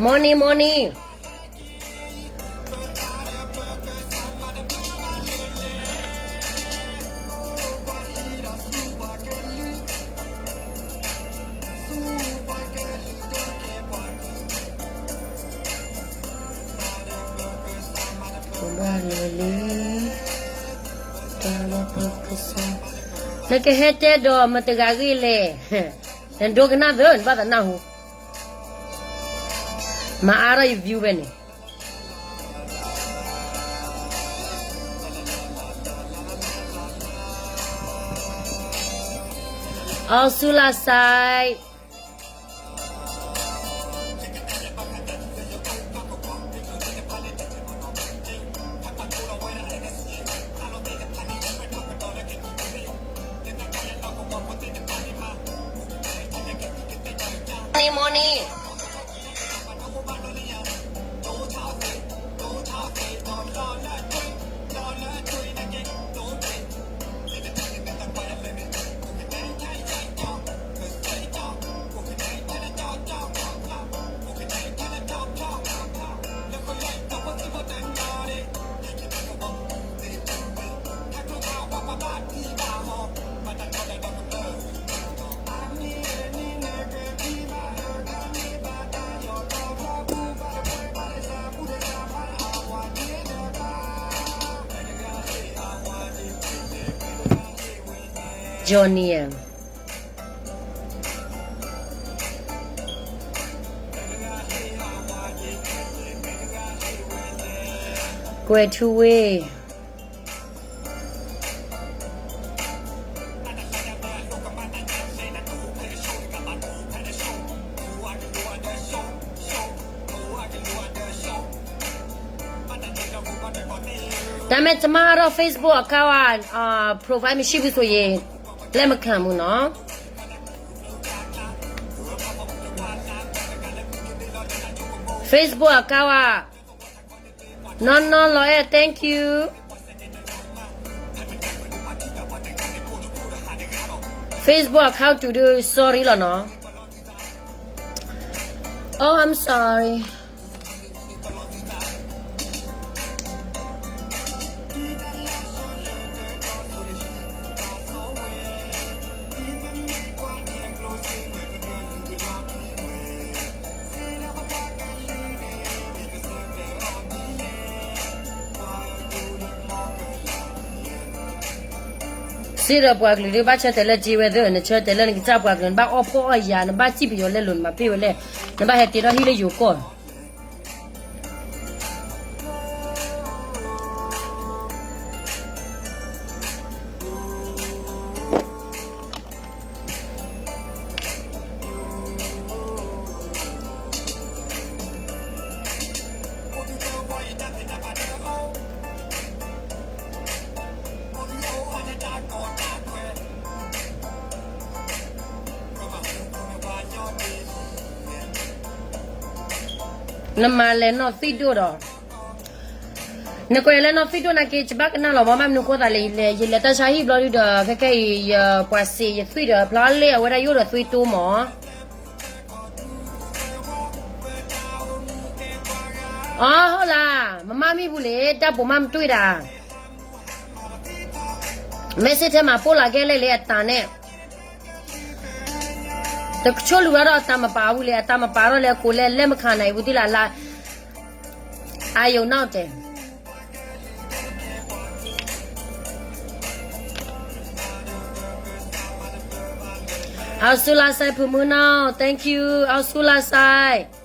Morning, morning. နကဟဲတဲဒီးမတဂၤဂ့ၢ်လဲၣ်, နဒိကနၣ်သၢ နဘၣ်သးနၢ်ဟူ, မၤအါထီၣ်ယ view ဖဲန့ၣ်. အီစူလၢစဲး Morning, morning. Johnny, ကွဲးထူဝ့ၢ် တၢ်မ့ၢ်တမၤထီၣ် Facebook account အါ, profile မရှိဘူးဆိုရင် လက်မခံဘူးနော်. Facebook account အါ, နီၢ်နီၢ်လီၤအဲၣ် thank you. Facebook account တုၤဒုး sorry လီၤနီၤ. Oh, I'm sorry. စ့ဒီးပှၤကလုာ်ဒုး ဘၣ်ဆၢတဲာ်လၢက့ဝဲသ့ၣ်, နဆၢတဲာ်လၢနကစၢ်ပှၤကလုာ်, နဘၣ်အီၣ်ဖှီၣ်အီၣ်ယာ်, နဘၣ်စံၣ်ပယီၤလဲလိာ်, နဘၣ်ပ့ၢ်ဝဲလဲၣ်, နဘၣ်ဟဲတ့ထီၣ်ဟံၣ်လၢယိၤကီၢ်. နမၤလဲၤနီၢ်သွံၣ်ဒိၣ်ဒီး, နကွဲးလၢနီၢ်သွံၣ်ဒိၣ်နာ်က့ ယဘၣ်ကနၣ်လီၤမး, မ့ၢ်မနုၤဃိသးလဲၣ်, ယလဲၤတၢ်ဆါဟံၣ်ဘျီဒုဒီး ခဲကဲအံၤ ယပှၤစံးယသွံၣ်ဒီး ဖျီလ့ၣ်အဝဲဒၣ်ယအိၣ်ဒီးသွံၣ်တိၢ်မး. အီ ဟုတ်လား, မမ့ၢ်မံပူၤလဲၣ်, တၢ်ပိာ်မးမတူၢ်ဒၣ်. message ထဲမှာ ပို့လာခဲ့လဲၣ်လၢအတၢ်န့ၣ်, တကဆိလူၤဝဲဒီးအတၢ်မပာ်အပူၤလဲၣ်, အတၢ်မပာ်ထီၣ်လၢအကိးလဲၣ်, လက်မခံနိုင်ဘူးသ့ၣ်လၢ်လၢ်, အာရုံနောက်တယ်. အီစူလၢစဲး ဖုမုၢ်နီၢ်, thank you, အီစူလၢစဲး.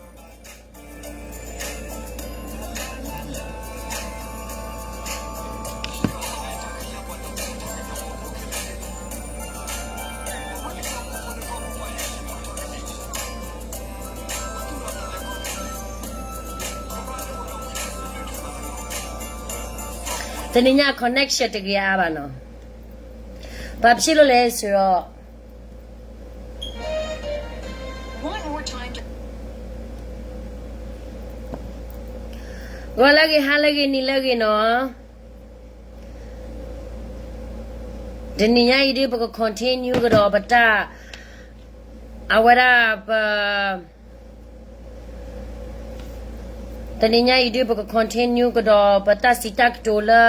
တနံၤညါ connection တဂ့ၤအါဘၣ်နီၤ. ဘာဖြစ်လို့လဲဆိုတော့, ဂီၤလၢအဂ့ၤ, ဟါလၢအဂ့ၤ, နံၤလၢအဂ့ၤနီၤ. တနံၤညါအံၤဒ်ပက continue ကဒီးပတၢ်, အဝဲဒၣ်ပ ပ တနံၤညါအံၤဒုး ပက continue ကဒီးပတၢ်စံးတၢ်ကတိၤလၢ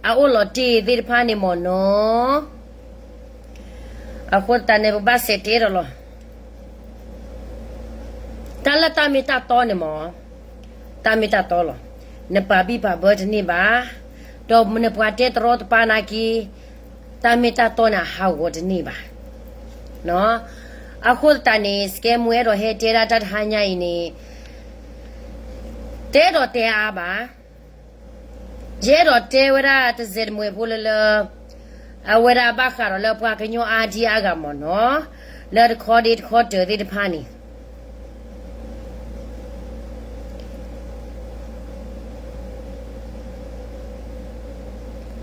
အအိၣ်လီၤတ့ၢ်သ့ၣ်တဖၣ်န့ၣ်မ့ၢ်နီၤ. အဃိသတးန့ၣ် ပဘၣ်စဲးတဲဒီးလီၤ. တၢ်လၢတၢ်မ့ၢ်တၢ်တီန့ၣ်မ့ၢ် တၢ်မ့ၢ်တၢ်တီလီၤ. နပာ်ဘံၣ်ပာ်ဘၢတန့ၢ်ဘၣ်, ဒီးနပှၤတဲတရီတပါနာ်က့, တၢ်မ့ၢ်တၢ်တီန့ၣ် အဟးဂီၤတန့ၢ်ဘၣ်. အဃိသတးန့ၣ် စကဲမူအဲၣ်ဒိးဟဲတဲဒၣ်တၢ်တဟါညါအံၤန့ၣ် တအဲၣ်ဒိးတဲအါဘၣ်. ယအဲၣ်ဒိးတဲဝဲဒၣ်တစဲးတမှဲၤဖိလၢလၢ အဝဲဒၣ်ဘၣ်ဃးဒီးလၢပှၤကညီအါဒံအါဂၤမ့ၢ်နီၤ, လၢတခီဒ့တခီတၢၤသ့ၣ်တဖၣ်န့ၣ်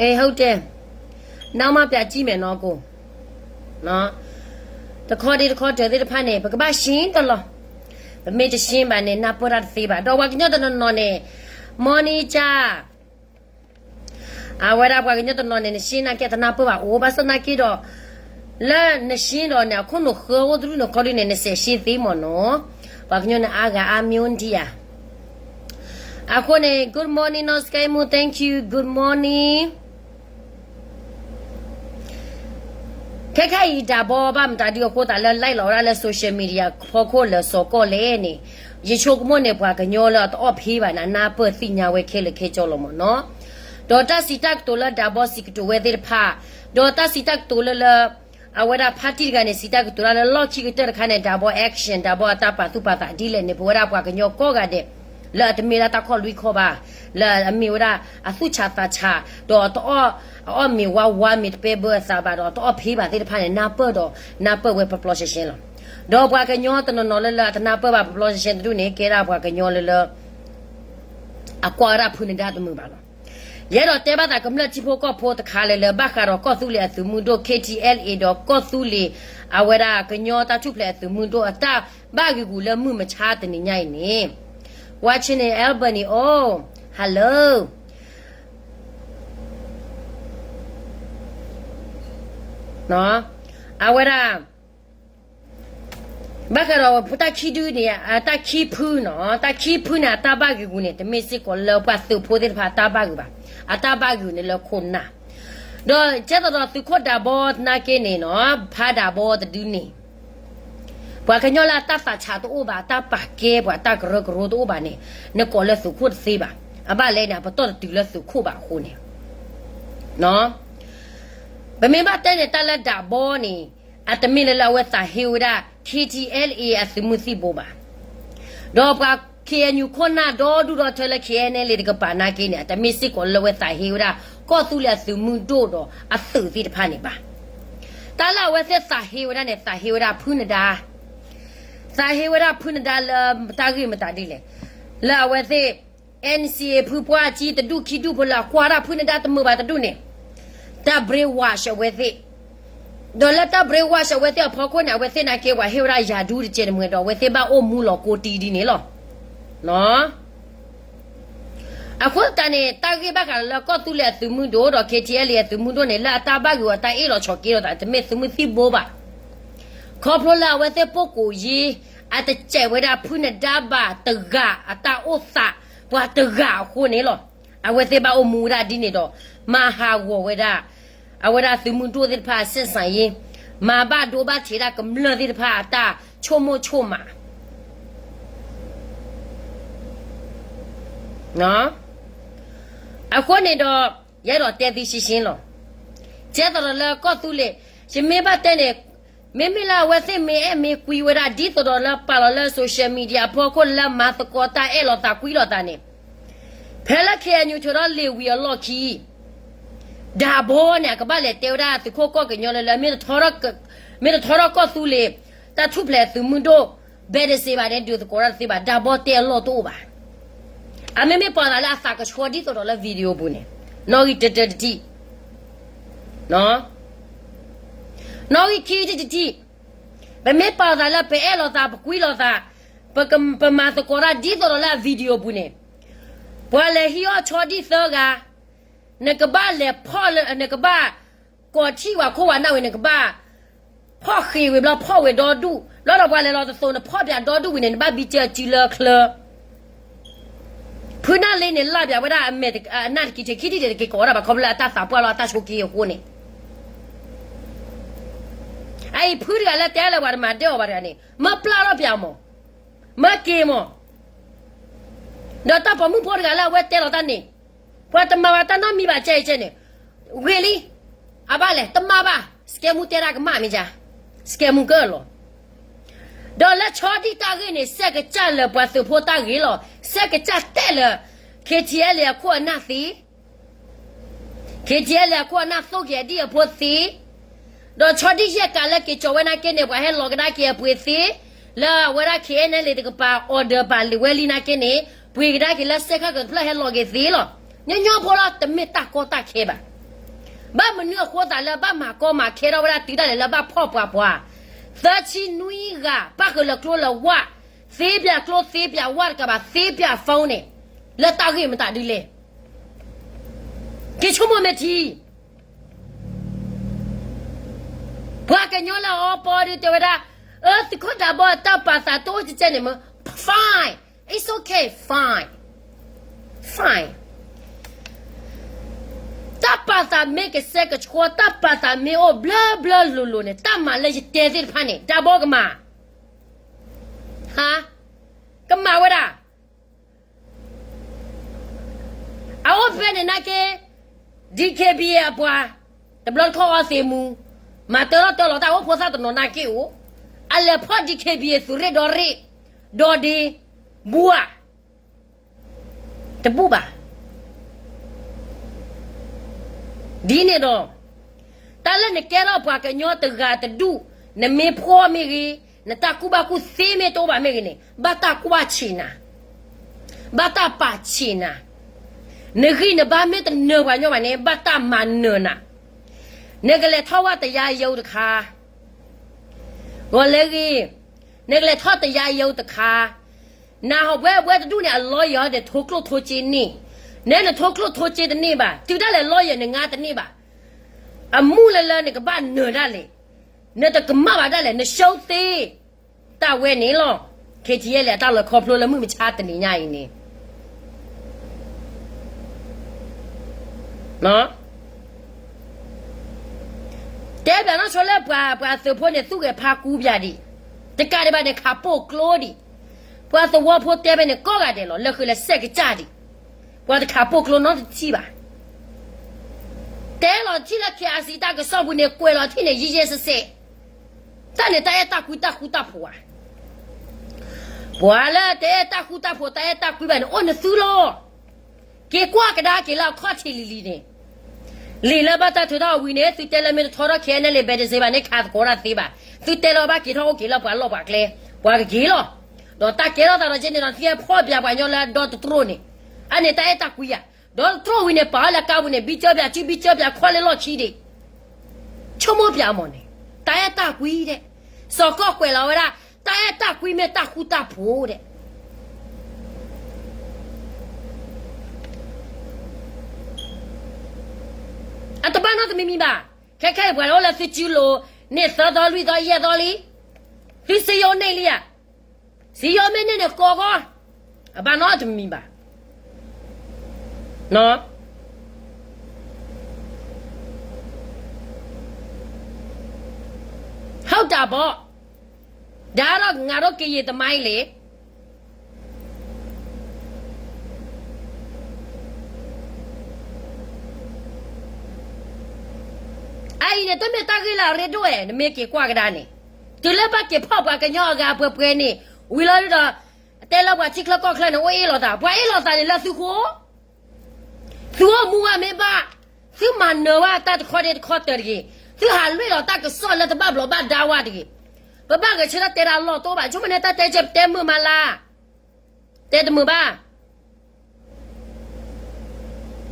အဲ ဟုတ်တယ်, နောက်မှပြန်ကြည့်မယ်နော်ကို, တခီဒ့တခီတၢၤသ့ၣ်တဖၣ်န့ၣ် ပကဘၣ်ရှင်းတလီၤ. ပမ့ၢ်တရှင်းဘၣ်န့ၣ် နၢ်ပၢၢ်တၢ်တသ့ဘၣ်. ဒီးပှၤကညီတနီၤနီၤန့ၣ် မီနံကၢ် အဝဲဒၣ်ပှၤကညီတနီၤန့ၣ် နရှင်းနာ်က့တနၢ်ပၢၢ်ဘၣ်အိၣ်, ဘၣ်ဆၣ်နာ်က့ဒီး လၢနရှင်းဒီးန့ၣ် အခိၣ်နူာ်ဃၢအိၣ်တရူၢ်နခီဒုန့ၣ် နစဲးရှင်းသ့မ့ၢ်နီၤ. ပှၤကညီန့ၣ်အါဂၤအါမံၤဒံးဧါ. အဃိန့ၣ် good morning နီၢ်စကဲမူ thank you, good morning. ခဲခါအံၤ ဒးဘီဘၣ်မတၤဒုအဃိသတးလၢ လဲၤလီၤဝဲဒၣ်လၢ social media ဖီခိၣ်လၢစီၤကီၢ်လဲၣ်န့ၣ်, ယဆိကမိၣ်န့ၣ် ပှၤကညီလၢအတအီၣ်ဖ့ဘၣ်န့ၣ် နၢ်ပၢၢ်သ့ၣ်ညါဝဲခဲလၢာ်ခဲဆ့လီၤမ့ၢ်နီၤ. ဒီးတၢ်စံးတၢ်ကတိၤလၢဒးဘီစံးကတိၤဝဲသ့ၣ်တဖၣ်, ဒီးတၢ်စံးတၢ်ကတိၤလၢလၢ အဝဲဒၣ်ဖါတံၢ်တဂၤန့ၣ် စံးတၢ်ကတိၤတၢ်လၢလီၢ်ခံကတၢၢ်တခါန့ၣ် ဒးဘီ action, ဒးဘီအတၢ်ပာ်သူၣ်ပာ်သးဒ်လဲၣ်န့ၣ် ပဝဲဒၣ်ပှၤကညီကိးဂၤဒဲး လၢအတမ့ၢ်ဝဲဒၣ်တၢ်ခီၣ်လွံၢ်ခီၣ်ဘၣ်, လၢအမ့ၢ်ဝဲဒၣ်အသူၣ်ဆးသးဆး, ဒီးအတအီၣ်, အအီၣ်မ့ၤဝါဝါမ့ၤတပဲဘၢအသးဘၣ်ဒီး အတအီၣ်ဖ့ဘၣ်သ့ၣ်တဖၣ်န့ၣ် နၢ်ပၢၢ်ဒီး နၢ်ပၢၢ်ဝဲပျီပျီရှဲရှဲလီၤ. ဒီးပှၤကညီတနီၤနီၤလၢလၢအတနၢ်ပၢၢ်ဘၣ်ပျီပျီရှဲရှဲတဒူၣ်န့ၣ် ကဲဒၣ်ပှၤကညီလၢလၢ အကွၢ်ဝဲဒၣ်ဖုနဒါတမုာ်ဘၣ်လီၤ. ယအဲၣ်ဒိးတဲဘၣ်သးကမျၢၢ်ထံဖိကီၢ်ဖိတခါလၢလၢ ဘၣ်ဃးဒီးကီၢ်သူလ့ၤအသုးမုၢ်ဒိၣ် K T L A ဒီးကီၢ်သူလ့ၤ အဝဲဒၣ်ကညီတၢ်ထူၣ်ဖျဲးအသုးမုၢ်ဒိၣ်အတၢ်ဘၣ်ဂ့ၤဂူာ်လၢမုၢ်မဆါတနံၤညါအံၤန့ၣ်, watching in Albany, oh, hello. အဝဲဒၣ် ဘၣ်ဃးဒီးတၢ်ခံဒုန့ၣ် တၢ်ခံဖုနီၤ, တၢ်ခံဖုန့ၣ် အတၢ်ဘၣ်ဂ့ၤဂူာ်န့ၣ် တမ့ၢ်စ့ၢ်ကီးလၢပှၤသုးဖိသ့ၣ်တဖၣ်အတၢ်ဘၣ်ဂ့ၤဘၣ်, အတၢ်ဘၣ်ဂ့ၤန့ၣ်လၢခိၣ်နၢ်, ဒီးကဲသိးဒီးသုးခိၣ်ဒးဘီသနာ်က့န့ၣ်နီၤ, ဖါဒးဘီတဒုန့ၣ် ပှၤကညီလၢအတၢ်သးဆးတအိၣ်ဘၣ်, အတၢ်ပာ်ကဲပှၤတၢ်ကရၢကရိတအိၣ်ဘၣ်န့ၣ်, နကိးလၢသုးခိၣ်တသ့ဘၣ်. အဘၣ်လဲၣ်န့ၣ် အပတီၢ်တတုၤလၢသုးခိၣ်ဘၣ်အဃိန့ၣ် ပမ့ၢ်ဘၣ်တဲန့ၣ် တၢ်လၢဒးဘီန့ၣ် အတမ့ၢ်လၢလၢအဝဲသးဟ့ဝဲဒၣ် K T L A အသုးမုၢ်သံၣ်ဘိဘၣ်. ဒီးပှၤ K N U ခိၣ်နၢ်ဒီဒူၣ်ဒီထၢလၢ K N L A တကပၤနာ်က့န့ၣ် အတမ့ၢ်စ့ၢ်ကီးလၢအဝဲသးဟ့ဝဲဒၣ် ကီၢ်သူလ့ၤအသုးမုၢ်ဒိၣ်ဒီးအသုးသ့ၣ်တဖၣ်န့ၣ်ဘၣ်. တၢ်လၢအဝဲသ့ၣ်သးဟ့ဝဲဒၣ်န့ၣ် သးဟ့ဝဲဒၣ်ဖုနဒါ, သးဟ့ဝဲဒၣ်ဖုနဒါလၢတၢ်ဂ့ၢ်မတၤဒ်လဲၣ်, လၢအဝဲသ့ၣ် N C A ဖုပှၢ်ကံတဒူၣ်ခံဒူၣ်ဖိလၢအကွၢ်ဒၣ်ဖုနဒါတမုာ်ဘၣ်တဒူၣ်န့ၣ်, တၢ် brainwash အဝဲသ့ၣ်, ဒီးလၢတၢ် brainwash အဝဲသ့ၣ်အဖီခိၣ်န့ၣ် အဝဲသ့ၣ်နာ်က့ ပှၤဟ့ၣ်ဝဲဒၣ်ယၤဒူတကဲးတမှဲၤဒီး အဝဲသ့ၣ်ဘၣ်အိၣ်မူလီၤကိးတံၢ်ဒ်န့ၣ်လီၤ. အဃိသတးန့ၣ် တၢ်ဂ့ၢ်ဘၣ်ဃးလၢကီၢ်သူလ့ၤအသုးမုၢ်ဒိၣ်ဒီး K T L A အသုးမုၢ်ဒိၣ်န့ၣ် လၢအတၢ်ဘၣ်ဂ့ၤအတၢ်အ့ၣ်လိာ်ဆိးက့လိာ်သး တမ့ၢ်သုးမုၢ်သံၣ်ဘိဘၣ်. ခီဖျိလၢအဝဲသ့ၣ်ပိာ်ကိးယ့ အတစဲးဝဲဒၣ်ဖုနဒါဘၣ်တဂၤအတၢ်အိၣ်သး ပှၤတဂၤအဃိန့ၣ်လီၤ. အဝဲသ့ၣ်ဘၣ်အိၣ်မူဝဲဒၣ်ဒ်န့ၣ်ဒီး မၤဟးဂီၤဝဲဒၣ် အဝဲဒၣ်သုးမုၢ်ဒိၣ်သ့ၣ်တဖၣ်အ ဆက်ဆံရေး, မၤဘၣ်ဒိဘၣ်ထံးဒၣ်ကမျၢၢ်သ့ၣ်တဖၣ်အတၢ်ဆိကမိၣ်ဆိကမး အဃိန့ၣ်ဒီး ယအဲၣ်ဒိးတဲသုရှင်းရှင်းလီၤ. ကဲသိးဒီးလၢကီၢ်သူလ့ၤ ယမ့ၢ်ဘၣ်တဲန့ၣ် မ့မ့ၢ်လၢအဝဲသ့ၣ်မ့ၢ်အဲၣ်မ့ၢ်ကွံဝဲဒၣ် ဒ်သိးဒီးလၢပာ်လီၤလၢ social media အဖီခိၣ်လၢမၤသကိးတၢ်အဲၣ်လိာ်သးကွံလိာ်သးန့ၣ်, ဖဲလၢ K N U ထုးထီၣ်လ့ၤဝံၤအလီၢ်ခံ ဒးဘီန့ၣ် အကဘၣ်လဲၤတဲဝဲဒၣ်သုးခိၣ်ကီၢ်ကညီလၢလၢ မ့ၢ်တထီထီၣ်ကီၢ်သူလ့ၤ တၢ်ထူၣ်ဖျဲးသုးမုၢ်ဒိၣ် ဘဲတစ့ဘၣ်န့ၣ် ဒုးသကိးတၢ်တသ့ဘၣ်, ဒးဘီတဲအလီၢ်တအိၣ်ဘၣ်. အမ့မ့ၢ်ပာ်သးလၢအသးကဆှီဒ်သိးဒီးလၢ video ပူၤန့ၣ် နီၣ်ဂံၢ်တတၢတထံၣ်, နီၣ်ဂံၢ်ခံထံၣ်တထံၣ်, ပမ့ၢ်ပာ်သးလၢပအဲၣ်လိာ်သး ပကွံလိာ်သး ပက, ပမၤသကိးတၢ်ဒ်သိးဒီးလၢအ video ပူၤန့ၣ်, ပှၤလဲၤဟံးအီၣ်ဆီဒ်သၢဂၤ, နကဘၣ်လဲၤဖီၣ်လၢ, နကဘၣ်ကိးထံၣ်ဝဲခိၣ်ဝဲနၢ်ဝဲ နကဘၣ်ဖီၣ်ဃ့ၢ်ဝဲဘျီ ဖီၣ်ဝဲဒီဒူၣ်, လီၤဒီးပှၤလဲၤလီၤတသိး နဖီၣ်ပၠးဒီဒူၣ်ဝံၤန့ၣ် နဘၣ်ဘံကၢစုလၢချၢ ဖုနၢ်လ့န့ၣ် လၢ်ပၠးဝဲဒၣ်အမဲာ်အနၢ်တက့ၤထဲခံထံၣ်ဒီးတက့ၤကိးဝဲဒၣ်ဘၣ် ခီဖျိလၢအတၢ်သးပှၢ်လီၤအတၢ်ဆိးက့အဃိန့ၣ်, အအံၤဖုတဂၤလၢတဲလၢပှၤတမၤဒၢအီၤဘၣ်တဂၤန့ၣ် မၢပျၢ်ထီၣ်ပၠးမး, မၢက့ၤမး, ဒီးတၢ်ပိာ်မုၣ်ဖိတဂၤလၢအဝဲတဲလီၤတၢ်န့ၣ်, ပှၤတမၤဝဲတၢ်နီတမံၤဘၣ် ကဲအံၤကဲန့ၣ်, ဂ့ၤလံ, အဘၣ်လဲၣ် တမၤဘၣ် စကဲမူတဲဒၣ်ကမၣ်မ့ၢ်ယါ, စကဲမူကၢၢ်လီၤ. ဒီးလၢဆီဒံၣ်တၢ်ဂ့ၢ်န့ၣ် စဲးကစၢ်လၢပှၤသုးဖိတၢ်ဂ့ၢ်လီၤ. စဲးကစၢ်တဲလၢ ခ့ထံအဲလ့ၣ်အခိၣ်အနၢ်သ့, ခ့ထံအဲလ့ၣ်အခိၣ်အနၢ်သိၣ်က့ၤအဒံၣ်အဖိသ့, ဒီးဆီဒံၣ်ယဲၢ်ကးလၢက့ၤကၠီၤဝဲနာ်က့န့ၣ် ပှၤဟဲလီၤကဒါက့ၤအပှ့ၤသ့, လၢအဝဲဒၣ် ခ့အဲၣ်အဲလ့ၣ် တကပၤ order ပာ်လံာ်ဝဲလံနာ်က့န့ၣ် ပှ့ၤကဒါက့ၤလၢစဲးခၢၣ်ကတဖျၢၣ်ဟဲလီၤက့ၤသ့လီၤ. ညီညီဖိလီၤ တမ့ၢ်တၢ်ကီတၢ်ခဲဘၣ်. ဘၣ်မနုၤအဃိသးလၢဘၣ်မၤကီမၤခဲထီၣ်ဝဲဒၣ်တုၤဒၣ်လဲာ်လၢဘၣ်ဖီၣ်ပှၤပှၤ, သၢဆံနွံဂၤ ပၣ်ဃုာ်လၢကျိလၢဝၣ်, သ့ပၠးကျိသ့ပၠးဝၣ်တကးဘၣ် သ့ပၠး phone န့ၣ်, လၢတၢ်ဂ့ၢ်မတၤဒ်လဲၣ်. က့ၤဆိကမိၣ်မ့ၢ်ထံ ပှၤကညီလၢအအီပီဒုးတဲဝဲဒၣ်, အၢ သုးခိၣ်ဒးဘီအတၢ်ပာ်သးတအိၣ်ကဲကဲန့ၣ်မ့ၢ် fine, it's okay, fine, fine. တၢ်ပာ်သးမ့ၢ်ကဆှဲကဆှီ တၢ်ပာ်သးမ့ၢ်အိၣ်ဘျၢဘျၢလိၤလိၤန့ၣ် တၢ်မၤလၢယတဲသ့ၣ်တဖၣ်န့ၣ် ဒးဘီကမၤ, ဟါ, ကမၤဝဲဒၣ် အအိၣ်ဖဲန့ၣ်နာ်က့, DKBA အပှၤ, တဘျီတခီၣ်အီသံးမူ, မၤတၢထီၣ်တၢလီၤတၢ်အိၣ်ဖိသၣ်တနီၤနာ်က့အိၣ်, အလဲၤဖီၣ် DKBA သုးရ့ၣ်ဒီရ့ၣ်, ဒီးဒ့, ဘူၣ်ဧါ, တဘူၣ်ဘၣ်. ဒ်န့ၣ်ဒီး, တၢ်လၢနကဲထီၣ်ပှၤကညီတဂၤတဒူၣ်, နမ့ၢ်ဖှီၣ်မ့ၢ်ဂ့ၤ, နတၢ်ကူၣ်ဘၣ်ကူၣ်သ့မ့ၢ်တအိၣ်ဘၣ်မ့ၢ်ဂ့ၤန့ၣ် ဘၣ်တၢ်ကွၢ်ဆံးနၤ, ဘၣ်တၢ်ပာ်ဆံးနၤ, နဂံၢ်နဘါမ့ၢ်တနၢၤပှၤညီဘၣ်န့ၣ် ဘၣ်တၢ်မၤနၢၤနၤ, နကလဲၤထီၣ်ဝဲတယါယိတခါ ဂီၤလၢဂ့ၤ, နကလဲၤထီၣ်တယါယိတခါ, နဟီၣ်ဘှဲဘှဲတဒူၣ်န့ၣ် အ lawyer န့ၣ် ထိကျိၣ်ထိစ့န့ၢ်, နဲနထိကျိၣ်ထိစ့တန့ၢ်ဘၣ်, တုၤဒၣ်လဲာ် lawyer နငါတန့ၢ်ဘၣ်, အမူလၢလၢနကဘၣ်နၢၤဒၣ်လဲာ်, နတကမၣ်ဘၣ်ဒၣ်လဲာ် နရှုံးသ့, တၢ်ဝဲန့ၣ်လီၤ, ခ့ထံအဲလ့ၣ် အတၢ်လီၤခီဖျိလၢမုၢ်မဆါတနံၤညါအံၤန့ၣ် တဲဘၣ်နီၢ်ဆိလၢပှၤ ပှၤသုးဖိန့ၣ် သူၣ်ဂဲၤဖးကူပၠးဒံး, တကးဒံးဘၣ်န့ၣ် ခးပိာ်ကျိဒံး, ပှၤသဝီဖိတဲဖဲန့ၣ် ကိးဂၤဒဲးလီၤ, လၢဃုာ်လၢစဲးကစၢ်ဒံး, ပှၤတခးပိာ်ကျိနီတထံၣ်ဘၣ်, တဲလီၤထံၣ်လၢ KIC တၢ်ကစီၣ်ပူၤန့ၣ် ကွဲးလီၤထံၣ်န့ၣ် ယဲယဲစဲးစဲး, တၢ်န့ၣ်တၢ်အဲၣ်တၢ်ကွံတၢ်ဃူတၢ်ဖိးဧါ, ပှၤလၢတအဲၣ်တၢ်ဃူတၢ်ဖိး တၢ်အဲၣ်တၢ်ကွံဘၣ်န့ၣ် အိၣ်နသုလီၤ, က့ၤကွၢ်ကဒါက့ၤလၢအခီၣ်ထံးလံၤလံၤန့ၣ်, လံာ်လၢဘၣ်တၢ်ထုးထီၣ်အဝံၤန့ၣ် သုတဲလၢမ့ၢ်တထီထီၣ် KNLA ဘဲတစ့ဘၣ်န့ၣ် ခးသကိးတၢ်သ့ဘၣ်, သုတဲလၢဘၣ်က့ၤထီၣ်အိၣ်က့ၤလၢပှၤလီၢ်ပှၤကျဲ, ပှၤကက့ၤလီၤ, ဒီးတၢ်ကဲထီၣ်သးဒီးကဲန့ၣ်ဒီး သုဟဲဖီၣ်ပၠးပှၤညီလၢဒီတတြိၣ်န့ၣ်, အန့ၣ်တၢ်အဲၣ်တၢ်ကွံဧါ, ဒီတတြိၣ်ဝံၤန့ၣ် ပာ်အီၤလၢကါပူၤန့ၣ် ဘံကၠီပၠးစု ဘံကၠီပၠးခီလၢလီၢ်ခံဒံး, ဆိကမိၣ်ပၠးမးန့ၣ် တၢ်အဲၣ်တၢ်ကွံဒဲး, စီၤကီၢ်ကွဲးလီၤဝဲဒၣ် တၢ်အဲၣ်တၢ်ကွံမ့ၢ်တၢ်ဃူတၢ်ဖိးဒဲး အတဘၣ်နီတမံၤမံၤဘၣ်. ခဲခဲအံၤပှၤအိၣ်လၢသုစုလိၤန့ၣ် သၢသီလွံၢ်သီယဲၢ်သီလံ, သုစံယိၤန့ၢ်လံဧါ, စံယိၤမ့ၢ်န့ၢ်န့ၣ်ကိးဂီၢ်, အဘၣ်နီတမံၤဘၣ်. ဟီၣ်တၢ်ဘီ, ဒါတော့ ငါတို့ ကရင်သမိုင်းလေ. အအံၤန့ၣ် တမ့ၢ်တၢ်ဂ့ၢ်လၢအရ့ဒိၣ်ဧါ, နမ့ၢ်က့ၤကွၢ်ကဒါန့ၣ်, တုၤလၢဘၣ်က့ၤဖီၣ်ပှၤကညီအဂၤပှဲၤပှဲၤန့ၣ်, ဝံၤလီၤဒုဒီး တဲလၢပှၤထံချၢကီၢ်ချၢန့ၣ် အိၣ်အ့ၣ်လိာ်သး, ပှၤအ့ၣ်လိာ်သးန့ၣ်လၢသုဃိ သုအိၣ်မူဝဲမ့ၢ်ဘၣ်, သုမၤနၢၤဝဲတၢ်တခီဒ့တခီတၢၢ်တဂ့ၤ, သုဟးလွ့ၢ်လီၤတၢ်ကစီၣ်လၢတဘၣ်ဘျီးဘၣ်ဒါဝဲတဂ့ၤ, ပဘၣ်ဂဲၤဆၢထၢၣ်တဲဒၣ်လီၢ်တအိၣ်ဘၣ်, ဆိကမိၣ်န့ၣ်တၢ်တဲကဲပတဲမုာ်မးလၢ်, တဲတမုာ်ဘၣ်.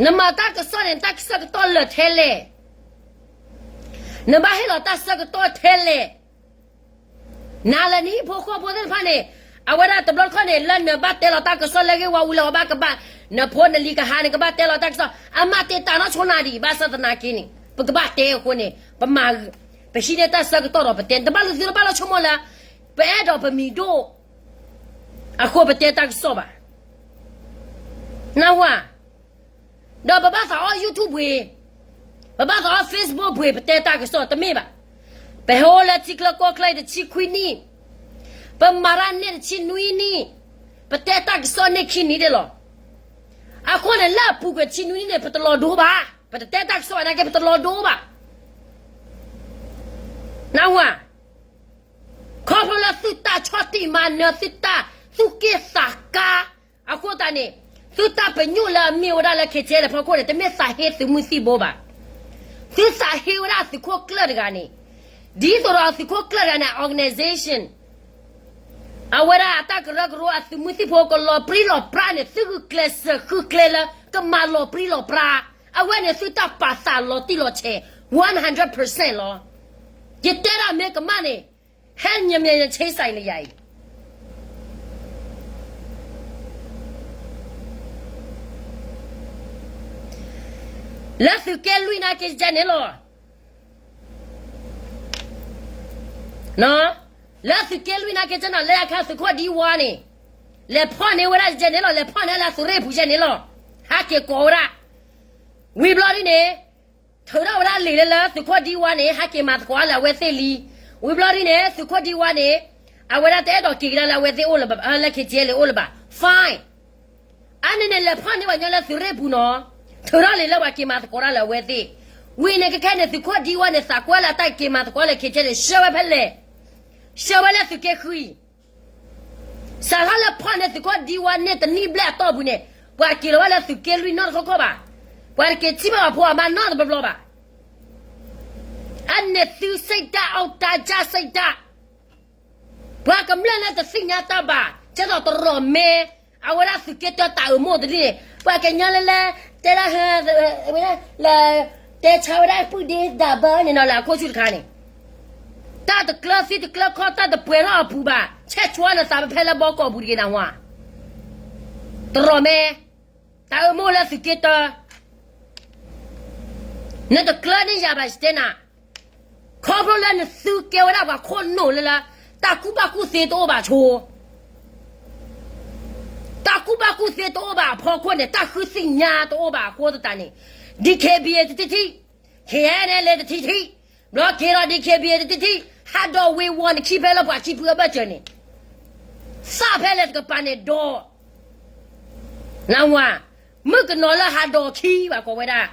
နမၤတၢ်ကစီၣ်န့ၣ် တၢ်ဆၢကတီၢ်လၢာ်ထဲလဲၣ်, နဘၣ်ဟ့ၣ်လီၤတၢ်ဆၢကတီၢ်ထဲလဲၣ်. နၤလၢနဟံၣ်ဖိဃီဖိသ့ၣ်တဖၣ်န့ၣ်, အဝဲဒၣ်တဘျီတခီၣ်န့ၣ် လၢနဘၣ်တဲလီၤတၢ်ကစီၣ်လၢဂ့ၢ်ဝီဝံၤလၢအဘၣ်ကဘၣ်, နဖိနလံၤကဟါန့ၣ် ကဘၣ်တဲလီၤတၢ်ကစီၣ်, အမၤတ့ၢ်တၢ်နီၢ်ဆိနၤဒံး, ဘၣ်ဆၣ်သနာ်က့န့ၣ် ပကဘၣ်တဲအဃိန့ၣ်, ပမၤ, ပဟံးန့ၢ်တၢ်ဆၢကတီၢ်ဒီးပတဲ, တဘၣ်လၢသုတဘၣ်လၢဆိကမိၣ်လၢ ပအဲၣ်ဒိးပမံၤဒိၣ် အဃိပတဲတၢ်ကစီၣ်ဘၣ်. နၢ်ဟူဧါ, ဒီးပဘၣ်သးအီၣ် YouTube ပှ့ၤ, ပဘၣ်သးအီၣ် Facebook ပှ့ၤ ပတဲတၢ်ကစီၣ်တမ့ၢ်ဘၣ်. ပဟဲအိၣ်လၢထံချၢကီၢ်ချၢအံၤတဆံခွံနံၣ်, ပမၤတၢ်န့ၢ်တဆံနွံနံၣ်, ပတဲတၢ်ကစီၣ်န့ၢ်ခံနံၣ်ဒဲးလီၤ. အဃိန့ၣ် လၢအပူၤကွံာ်တဆံနွံနံၣ်န့ၣ် ပတလီၤဒိဘၣ်, ပတတဲတၢ်ကစီၣ်နာ်က့ ပတလီၤဒိဘၣ်. နၢ်ဟူဧါ, ခီဖျိလၢသုတၢ်ဆီၣ်တံၢ်မၤနၢၤ သုတၢ်သူၣ်က့ၣ်သးကါ, အဃိသတးန့ၣ် သုတၢ်ပညိၣ်လၢအမ့ၢ်ဝဲဒၣ်လၢ KTLA ဖီခိၣ်န့ၣ် တမ့ၢ်သးဟ့သုးမုၢ်သံၣ်ဘိဘၣ်. သုသးဟ့ဝဲဒၣ်သုးခိၣ်ကျၢၢ်တဂၤန့ၣ်, ဒ်သိးဒီးသုးခိၣ်ကျၢၢ်တဂၤန့ၣ် organization အဝဲဒၣ်အတၢ်ကရၢကရိအသုးမုၢ်သံၣ်ဘိကလီၤပြံလီၤပြါန့ၣ် သုဂုာ်ကျဲးစၢးဃုကျဲလၢကမၤလီၤပြံလီၤပြါ, အဝဲန့ၣ်သုတၢ်ပာ်သးလီၤတံၢ်လီၤဆဲး one hundred percent လီၤ. ယတဲဒၣ်မ့ၢ်ကမၣ်န့ၣ်, ဟဲညမဲာ်ညဆ့စဲးလၢယၤအံၤ လၢသုးက့လွံၢ်နာ်က့ယကဲန့ၣ်လီၤ. လၢသုးက့လွံၢ်နာ်က့ကဲန့ၣ် လၢအခါသုးခိၣ်ဒံဝါန့ၣ်, လဲၤဖီၣ်န့ၢ်ဝဲဒၣ်ယကဲန့ၣ်လီၤ, လဲၤဖီၣ်န့ၢ်လၢသုးရ့ၣ်ပူၤယကဲန့ၣ်လီၤ. ဟးက့ၤကိးဝဲဒၣ်, ဝံၤဘျီဒ်န့ၣ်, ထုးထီၣ်ဝဲဒၣ်လံာ်လၢလၢသုးခိၣ်ဒံဝါန့ၣ် ဟးက့ၤမၤသကိးလၢအဝဲသ့ၣ်လံ. ဝံၤဘျီဒ်န့ၣ် သုးခိၣ်ဒံဝါန့ၣ်, အဝဲဒၣ်တအဲၣ်ဒိးက့ၤကဒါလၢအဝဲသ့ၣ်အိၣ်လၢၤဘၣ်, လၢ KTLA အိၣ်လၢၤဘၣ်. Fine. အန့ၣ်န့ၣ် လဲၤဖီၣ်န့ၢ်ပှၤညီလၢသုးရ့ၣ်ပူၤနီၤ, ထုးထီၣ်လံာ်လၢပှၤက့ၤမၤသကိးတၢ်လၢအဝဲသ့ၣ်. ဝံၤန့ၣ်ကခဲန့ၣ် သုးခိၣ်ဒံဝါန့ၣ် သးကွဲလၢတၢ်က့ၤမၤသကိးလၢ KTLA န့ၣ် ဆှၢဝဲဖဲလဲၣ်, ဆှၢဝဲလၢသုးက့ဃုအံၤ စးထီၣ်လၢဖီၣ်န့ၢ်သုးခိၣ်ဒံဝါန့ၣ်တနံၣ်ဘျဲၣ်အတီၢ်ပူၤန့ၣ်, ပှၤက့ၤလီၤဝဲလၢသုးက့လွံၢ်နီတခီခီဘၣ်. ပှၤတက့ၤထံၣ်ဘၣ်ပှၤဖိအမါနီတဘျီဘျီဘၣ်. အန့ၣ်သုစိတ်ဓာတ် အီၣ်တၢ်ကၢ်စိတ်ဓာတ်, ပှၤကမျၢၢ်လၢတသ့ၣ်ညါတၢ်ဘၣ် ကဲသိးတရီးမဲ, အဝဲဒၣ်သုးက့တၢတၢ်အၢမိၢ်တဒ်န့ၣ် ပှၤကညီလၢလၢ, တဲဒၣ်ဟဲ, ဝဲဒၣ်လၢ, တဲဆါဝဲဒၣ်ပုၢ်ဒ့ဒၣ်ဘၢန့ၣ်နီၤ လၢအခိၣ်ဆူၣ်တခါန့ၣ် တၢ်တကျၢၤသံတကျၢၤခီ တၢ်တပှဲၤထီၣ်အပူၤဘၣ်, ဆဲးကွၢ်နသးဖဲလၢဘီကီၢ်ပူၤတဂ့ၤနဝါ, တရီးမဲ, တၢ်အၢမိၢ်လၢသုးက့တၢ, နတကျၢၤန့ၢ်ယၤဘၣ်ယတဲနၤ, ခီဖျိလၢနသုကဲဝဲဒၣ်ပှၤခိၣ်နူာ်လၢလၢ, တၢ်ကူၣ်ဘၣ်ကူၣ်သ့တအိၣ်ဘၣ်ဆိ တၢ်ကူၣ်ဘၣ်ကူၣ်သ့တအိၣ်ဘၣ်အဖီခိၣ်န့ၣ် တၢ်ဃုသ့ၣ်ညါတအိၣ်ဘၣ်အဃိသတးန့ၣ်, DKBA တထံၣ်ထံၣ်, KNLA တထံၣ်ထံၣ်, ဘျီက့ၤဒီး DKBA တထံၣ်ထံၣ်, ဟးဒီးဝ့ၤဝီၤနခံဖဲလၢပှၤခံဖုအဘၢၣ်စၢၤန့ၣ်, သၣ်ဖဲလဲၣ်တကပၤန့ၣ်ဒီး, နဝၤ, မုၣ်ကနီၤလၢဟးဒီးခံဘၣ်ကိးဝဲဒၣ်,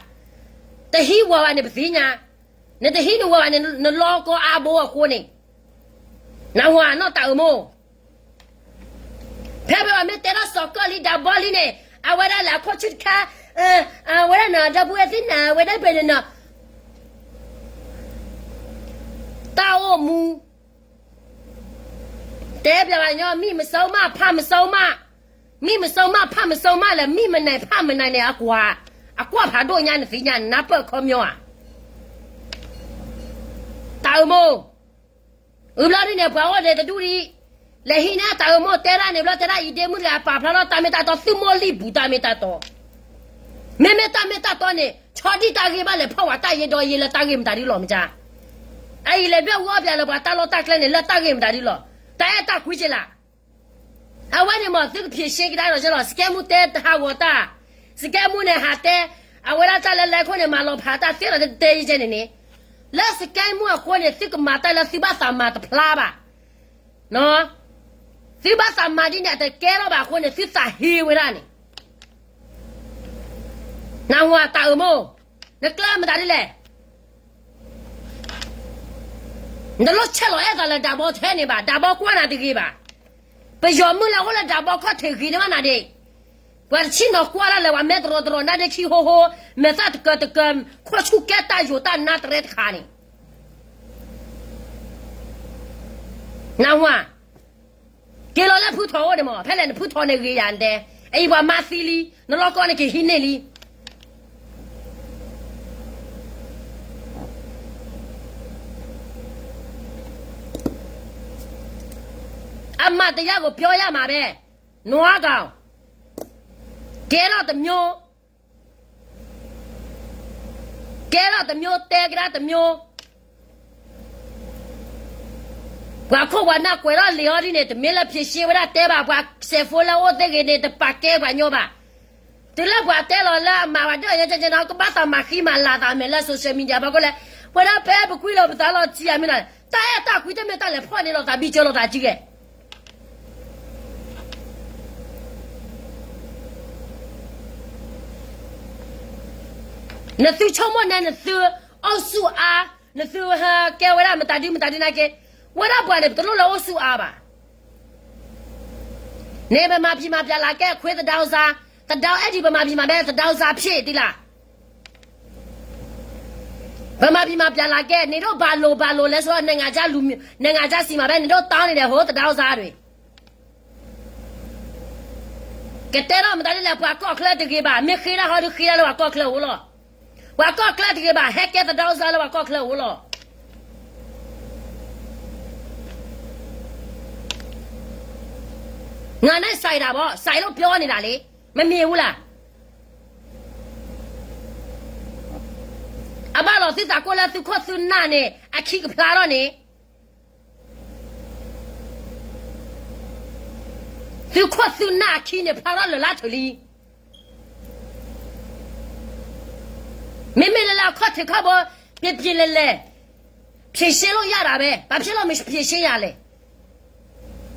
တဟံးဝၤဘၣ်န့ၣ်ပသ့ၣ်ညါ, နတဟံးနဝၤဘၣ်န့ၣ် နလီၤကီအါဘိအဃိန့ၣ်, နဝၤနီၢ်တၢ်အၢမိၢ် ဖဲဖဲအမ့ၢ်တဲထီၣ်စီၤကၢၣ်လံဒၣ်ဘီလံန့ၣ်, အဝဲဒၣ်လၢအခိၣ်ဆူၣ်တခါ, အဝဲဒၣ်နီၤ ဒီပုၢ်ဝဲၢ်သ့ၣ်နၤ အဝဲဒၣ်ပှဲၤန့ၣ်နီၤ, တၢ်အိၣ်မူ, တဲဘၣ်ပှၤကညီ မံမစီမး ဖးမစီမး, မံမစီမး ဖးမစီမးလၢ မံမနုၤဖးမနုၤန့ၣ် အကွၢ်, အကွၢ်ဖးဒိၣ်ညါနသ့ၣ်ညါ နၢ်ပၢၢ်ခီပညီဧါ, တၢ်အၢမိၢ် အုးဘျီဒ်န့ၣ် ပှၤအိၣ်ဒဲးတဒူၣ်ဒံး, လဲၤဟံးန့ၢ်တၢ်အၢမိၢ်တဲဒၣ်န့ၣ်ဘျီ တဲဒၣ်အံၤဒ့မုၣ်တဂၤပာ်ဖျါထီၣ်တၢ်မ့ၢ်တၢ်တီ သုမိၢ်လံၢ်ဘူးတၢ်မ့ၢ်တၢ်တီ, မ့မ့ၢ်တၢ်မ့ၢ်တၢ်တီန့ၣ် ဆီဒံၣ်တၢ်ဂ့ၢ်ဘၣ်လဲၤဖီၣ်ဝဲတၢ်ယ့ဒီးယ့လၢတၢ်ဂ့ၢ်မတၤဒ်လီၤမ့ၢ်ကါ, အအံၤလဲၤဘၣ်ဝဲအီၣ်ပၠးလၢပှၤတၢ်လီၢ်တၢ်ကျဲန့ၣ် လၢတၢ်ဂ့ၢ်မတၤဒ်လီၤ, တၢ်အဲၣ်တၢ်ကွံက့လၢ အဝဲန့ၣ်မ့ၢ်သုကဖံးရှဲကဒါဒီးကလီၤ စကဲမူတဲတဟးဂီၤတၢ်, စကဲမူန့ၣ်ဟးတဲ, အဝဲဒၣ်တၢ်လၢလဲၤခိၣ်န့ၣ် မၤလီၤဖးတၢ်သ့လီၤတတဲယဲန့ၣ်န့ၣ်, လၢစကဲမူအဃိန့ၣ် သုကမၤတၢ်လၢသုဘၣ်သးမၤတဖျါဘၣ်, သုဘၣ်သးမၤဒ်န့ၣ် အတကဲထီၣ်ဘၣ်အဃိန့ၣ် သုသးဟ့ဝဲဒၣ်န့ၣ်, နဝၤတၢ်အၢမိၢ်, နကျၢၤမတၤဒ်လဲၣ် နတလိၣ်ဆဲးလီၤအဲၣ်သးလၢဒၣ်ဘီထဲန့ၣ်ဘၣ်, ဒၣ်ဘီကွၢ်နၤတဂ့ၤဘၣ်, ပယီၤမုၣ်လၢအိၣ်လၢဒၣ်ဘီခီၣ်ထံးဂ့ၤန့ၢ်ဘၣ်နၤဒ့ၣ်, ပှၤတဆံၣ်နီၤကွၢ်ဒၣ်လၢပှၤမဲတရီတရီ နါဒ့ခံဟိဟိ, မဲာ်သၣ်တကၢၤတကၢၤ, ခိၣ်ဆူၣ်ကဲတၢ်ယိာ်တၢ်နါတရဲတခါန့ၣ် နဝၤ, က့ၤလီၤလၢဖုထီၣ်အိၣ်န့ၣ်မး, ဖဲလဲၣ်နဖုထီၣ်န့ၣ်ဂ့ၤယၤနတဲ, အအံၤပှၤမါသံလံ, နလီၢ်ကီၢ်န့ၣ်က့ၤဟံးန့ၢ်လံ အမၤတယၢ်ကိုပြောရမှာပဲ, နွားကောင်, ကဲထီၣ်တမျိုး, ကဲထီၣ်တမျိုး, တဲကဒါတမျိုး, ပှၤခိၣ်ပှၤနၢ်ကွဲးထီၣ်လံာ်အီၤဒ်န့ၣ် တမ့ၢ်လၢဖြေရှင်းဝဲဒၣ်တဲဘၣ်, ပှၤစဲးဖိလၢအအိၣ်သ့ၣ်ဂ့ၤန့ၣ် တပာ်ကဲပှၤညီဘၣ်, တုၤလၢပှၤတဲလီၤလၢအမၤဝဲဒၣ်ယဲကဲကဲနီၤ ကဘၣ်သးမၤဃံမၤလၤသးမဲာ်လၢ social media ဘၣ်ဃိလဲၣ်, ဝဲဒၣ်ဖဲပကွံလိာ်ပသးလီၤတံၢ်အမ့ၢ်နီၤ, တၢ်အဲၣ်တၢ်ကွံတမ့ၢ်တၢ်လဲၤဖီၣ်န့ၢ်လိာ်သးဘံကၢလိာ်သးကံကဲ နသုဆိကမိၣ်န့ၣ်နသုအိၣ်ဆူၣ်အါ, နသုကဲဝဲဒၣ်မတၤဒုမတၤဒုနာ်က့, ဝဲဒၣ်ပှၤန့ၣ် ပတလိၣ်လၢအိၣ်ဆူၣ်အါဘၣ်. န့ၣ်ပမၤဖံးမၤဖျါလၢကဲခွ့သဒၢစါ, သဒၢအဲၣ်ဒိးပမၤဖံးမၤဖျါသဒၢစါဖျ့ၣ်တံၢ်လၢ် ပမၤဖံးမၤဖျါလၢကဲ န့ၣ်ဒိၣ်ဘၣ်လိာ်ဘၣ်လိာ်လဲၤဆိ နငါစံမးဘဲ န့ၣ်ဒိၣ်တၢ်န့ၣ်ဒီးဟိသဒၢစါဒၣ် ကတဲထီၣ်မတၤဒ်လဲၣ် ပှၤကီၢ်ချၢတဂ့ၤဘၣ်, မ့ၢ်ဃ့တၢ်ဟီဒီးဃ့တၢ်လၢပှၤကီၢ်ချၢအအိၣ်လီၤ. ပှၤကီၢ်ချၢတဂ့ၤဘၣ် ဟဲကဲသဒၢစါလၢပှၤကီၢ်ချၢအအိၣ်လီၤ. ငါန့ၣ်စံးဒၣ်ဘၣ်, စံးလိာ်ပျီန့ၣ်ဒၣ်လံ, မ့မ့ၢ်ဝဲလၢ အဘၣ်လီၤသုသးကိၢ်လၢသုခိၣ်သုနၢ်န့ၣ် အခံကဖျါထီၣ်န့ၣ် သုခိၣ်သုနၢ်အခံန့ၣ် ဖျါထီၣ်လၢာ်လၢထူၣ်လံ. မ့မ့ၢ်လၢလၢအခီၣ်ထံးခီၣ်ဘိ ပျ့ၤပျ့ၤလဲၤလဲၤ ဖြေရှင်းလို့ရတာပဲ, ဘာဖြစ်လို့မဖြေရှင်းရလဲ.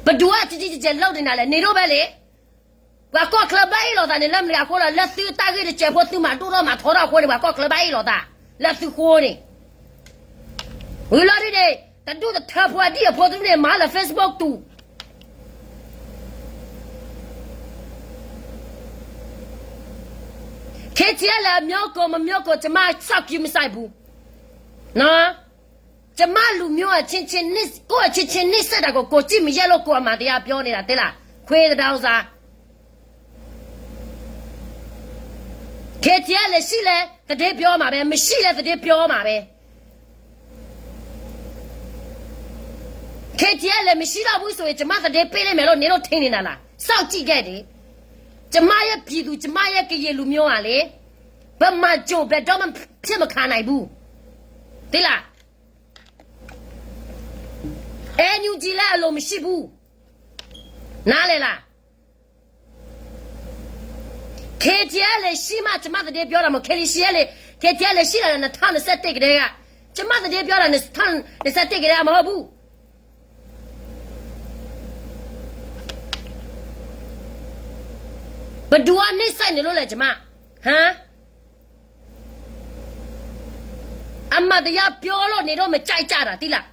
ပဒုးအတကဲကဲလုပ်နေတာလဲ, န့ၣ်ဒိၣ်ဘဲလံ. ပှၤကီၢ်ချၢဘၣ်အ့ၣ်လိာ်သးန့ၣ် လၢမနုၤအဃိလီၤ, လၢသုတၢ်ဂ့ၢ်တစဲးဖိ သုမၤဒိၣ်ထီၣ်မၤထီထီၣ်အဃိန့ၣ် ပှၤကီၢ်ချၢဘၣ်အ့ၣ်လိာ်သး လၢသုဃိန့ၣ် ဝံၤလီၤဒ်န့ၣ် တဒူၣ်တထၢဖိအဒံၣ်အဖိသုန့ၣ် မၤလၢ Facebook တူၢ် ခ့ထံအဲလၢ မျိုးကိုမမျိုးကို ကျွန်မ စောင့်ကြည့်မဆိုင်ဘူး. ကျွန်မလူမျိုးအချင်းချင်းနှိပ်ကိုယ့်အချင်းချင်းနှိပ်စက်တာကို ကိုယ်ကြည့်မရက်လို့ ကိုယ်အမှန်တရားပြောနေတာ တဲလၢ ခွေးတဒေါင်းစား. ခ့ထံအဲလၢ ရှိလဲ သတင်းပြောမှာပဲ, မရှိလဲ သတင်းပြောမှာပဲ. ခ့ထံအဲလၢ မရှိတော့ဘူးဆိုရင် ကျွန်မ သတင်းပေးလိမ့်မယ်လို့ နင်တို့ထင်နေတာလား. စောင့်ကြည့်ခဲ့တယ်. ကျွန်မရဲ့ပြည်သူ, ကျွန်မရဲ့ကရင်လူမျိုးဟာလေ, ဗမာကြိုဘယ်တော့မှ ဖြစ်မခံနိုင်ဘူး. သိလား. NUG လည်း အလိုမရှိဘူး. နားလည်လား. ခ့ထံအဲလၢ ရှိမှ ကျွန်မ သတင်းပြောတာမဟုတ်, ခ့ထံအဲလၢ ခ့ထံအဲလၢ ရှိလာတာ နှစ်ထောင့်နှစ်ဆယ့်တစ်ကတည်းက, ကျွန်မ သတင်းပြောတာ နှစ်ထောင့်နှစ်ဆယ့်တစ်ကတည်းက မဟုတ်ဘူး. ဘယ်သူက နှိပ်စက်နေလို့လဲ ကျွန်မ, ဟမ်. အမှန်တရားပြောလို့ နင်တို့ မကြိုက်ကြတာ သိလား.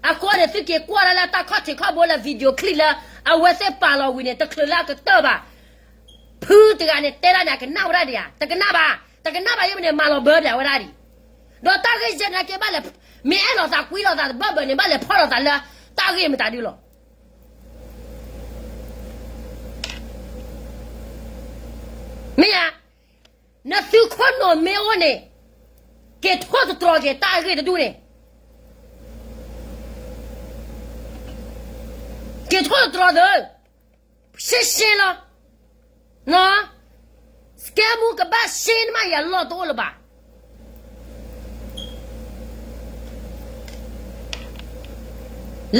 အဃိန့ၣ် သုက့ၤကွၢ်လၢ လၢတၢ်ခီၣ်ထံးခီၣ်ဘိလၢ video clip လၢ အဝဲသ့ၣ်ပာ်လီၤဝံၤန့ၣ် တချုးလၢအကတၢၢ်ဘၣ်. ဖုတဂၤန့ၣ် တဲဒၣ်န့ၣ် အကနၣ်ဝဲဒၣ်ဒံးဧါ, တကနၣ်ဘၣ်, တကနၣ်ဘၣ် ယမ့ၢ်န့ၣ် မၤလီၤဘၢပၠးဝဲဒၣ်ဒံး. ဒီးတၢ်ဂ့ၢ်ယဲနာ်က့ ဘၣ်လဲၤ မ့ၢ်အဲၣ်လိာ်သးကွံလိာ်သး တဘၣ်ဘၣ်န့ၣ် ဘၣ်လဲၤဖီၣ်လိာ်သးလၢ တၢ်ဂ့ၢ်မတၤဒုလီၤ. မ့ၢ်ဧါ. နသုခိၣ်နူာ်မ့ၢ်အိၣ်န့ၣ် က့ၤထိၣ်သတြီၤက့ၤ တၢ်အဂ့ၢ်တဒူၣ်န့ၣ်, က့ၤထိၣ်သတြီၤသၢ, ရှင်းရှင်းလီၤ. စကဲမူကဘၣ်ရှင်းမး ယလီၢ်တအိၣ်လၢၤဘၣ်.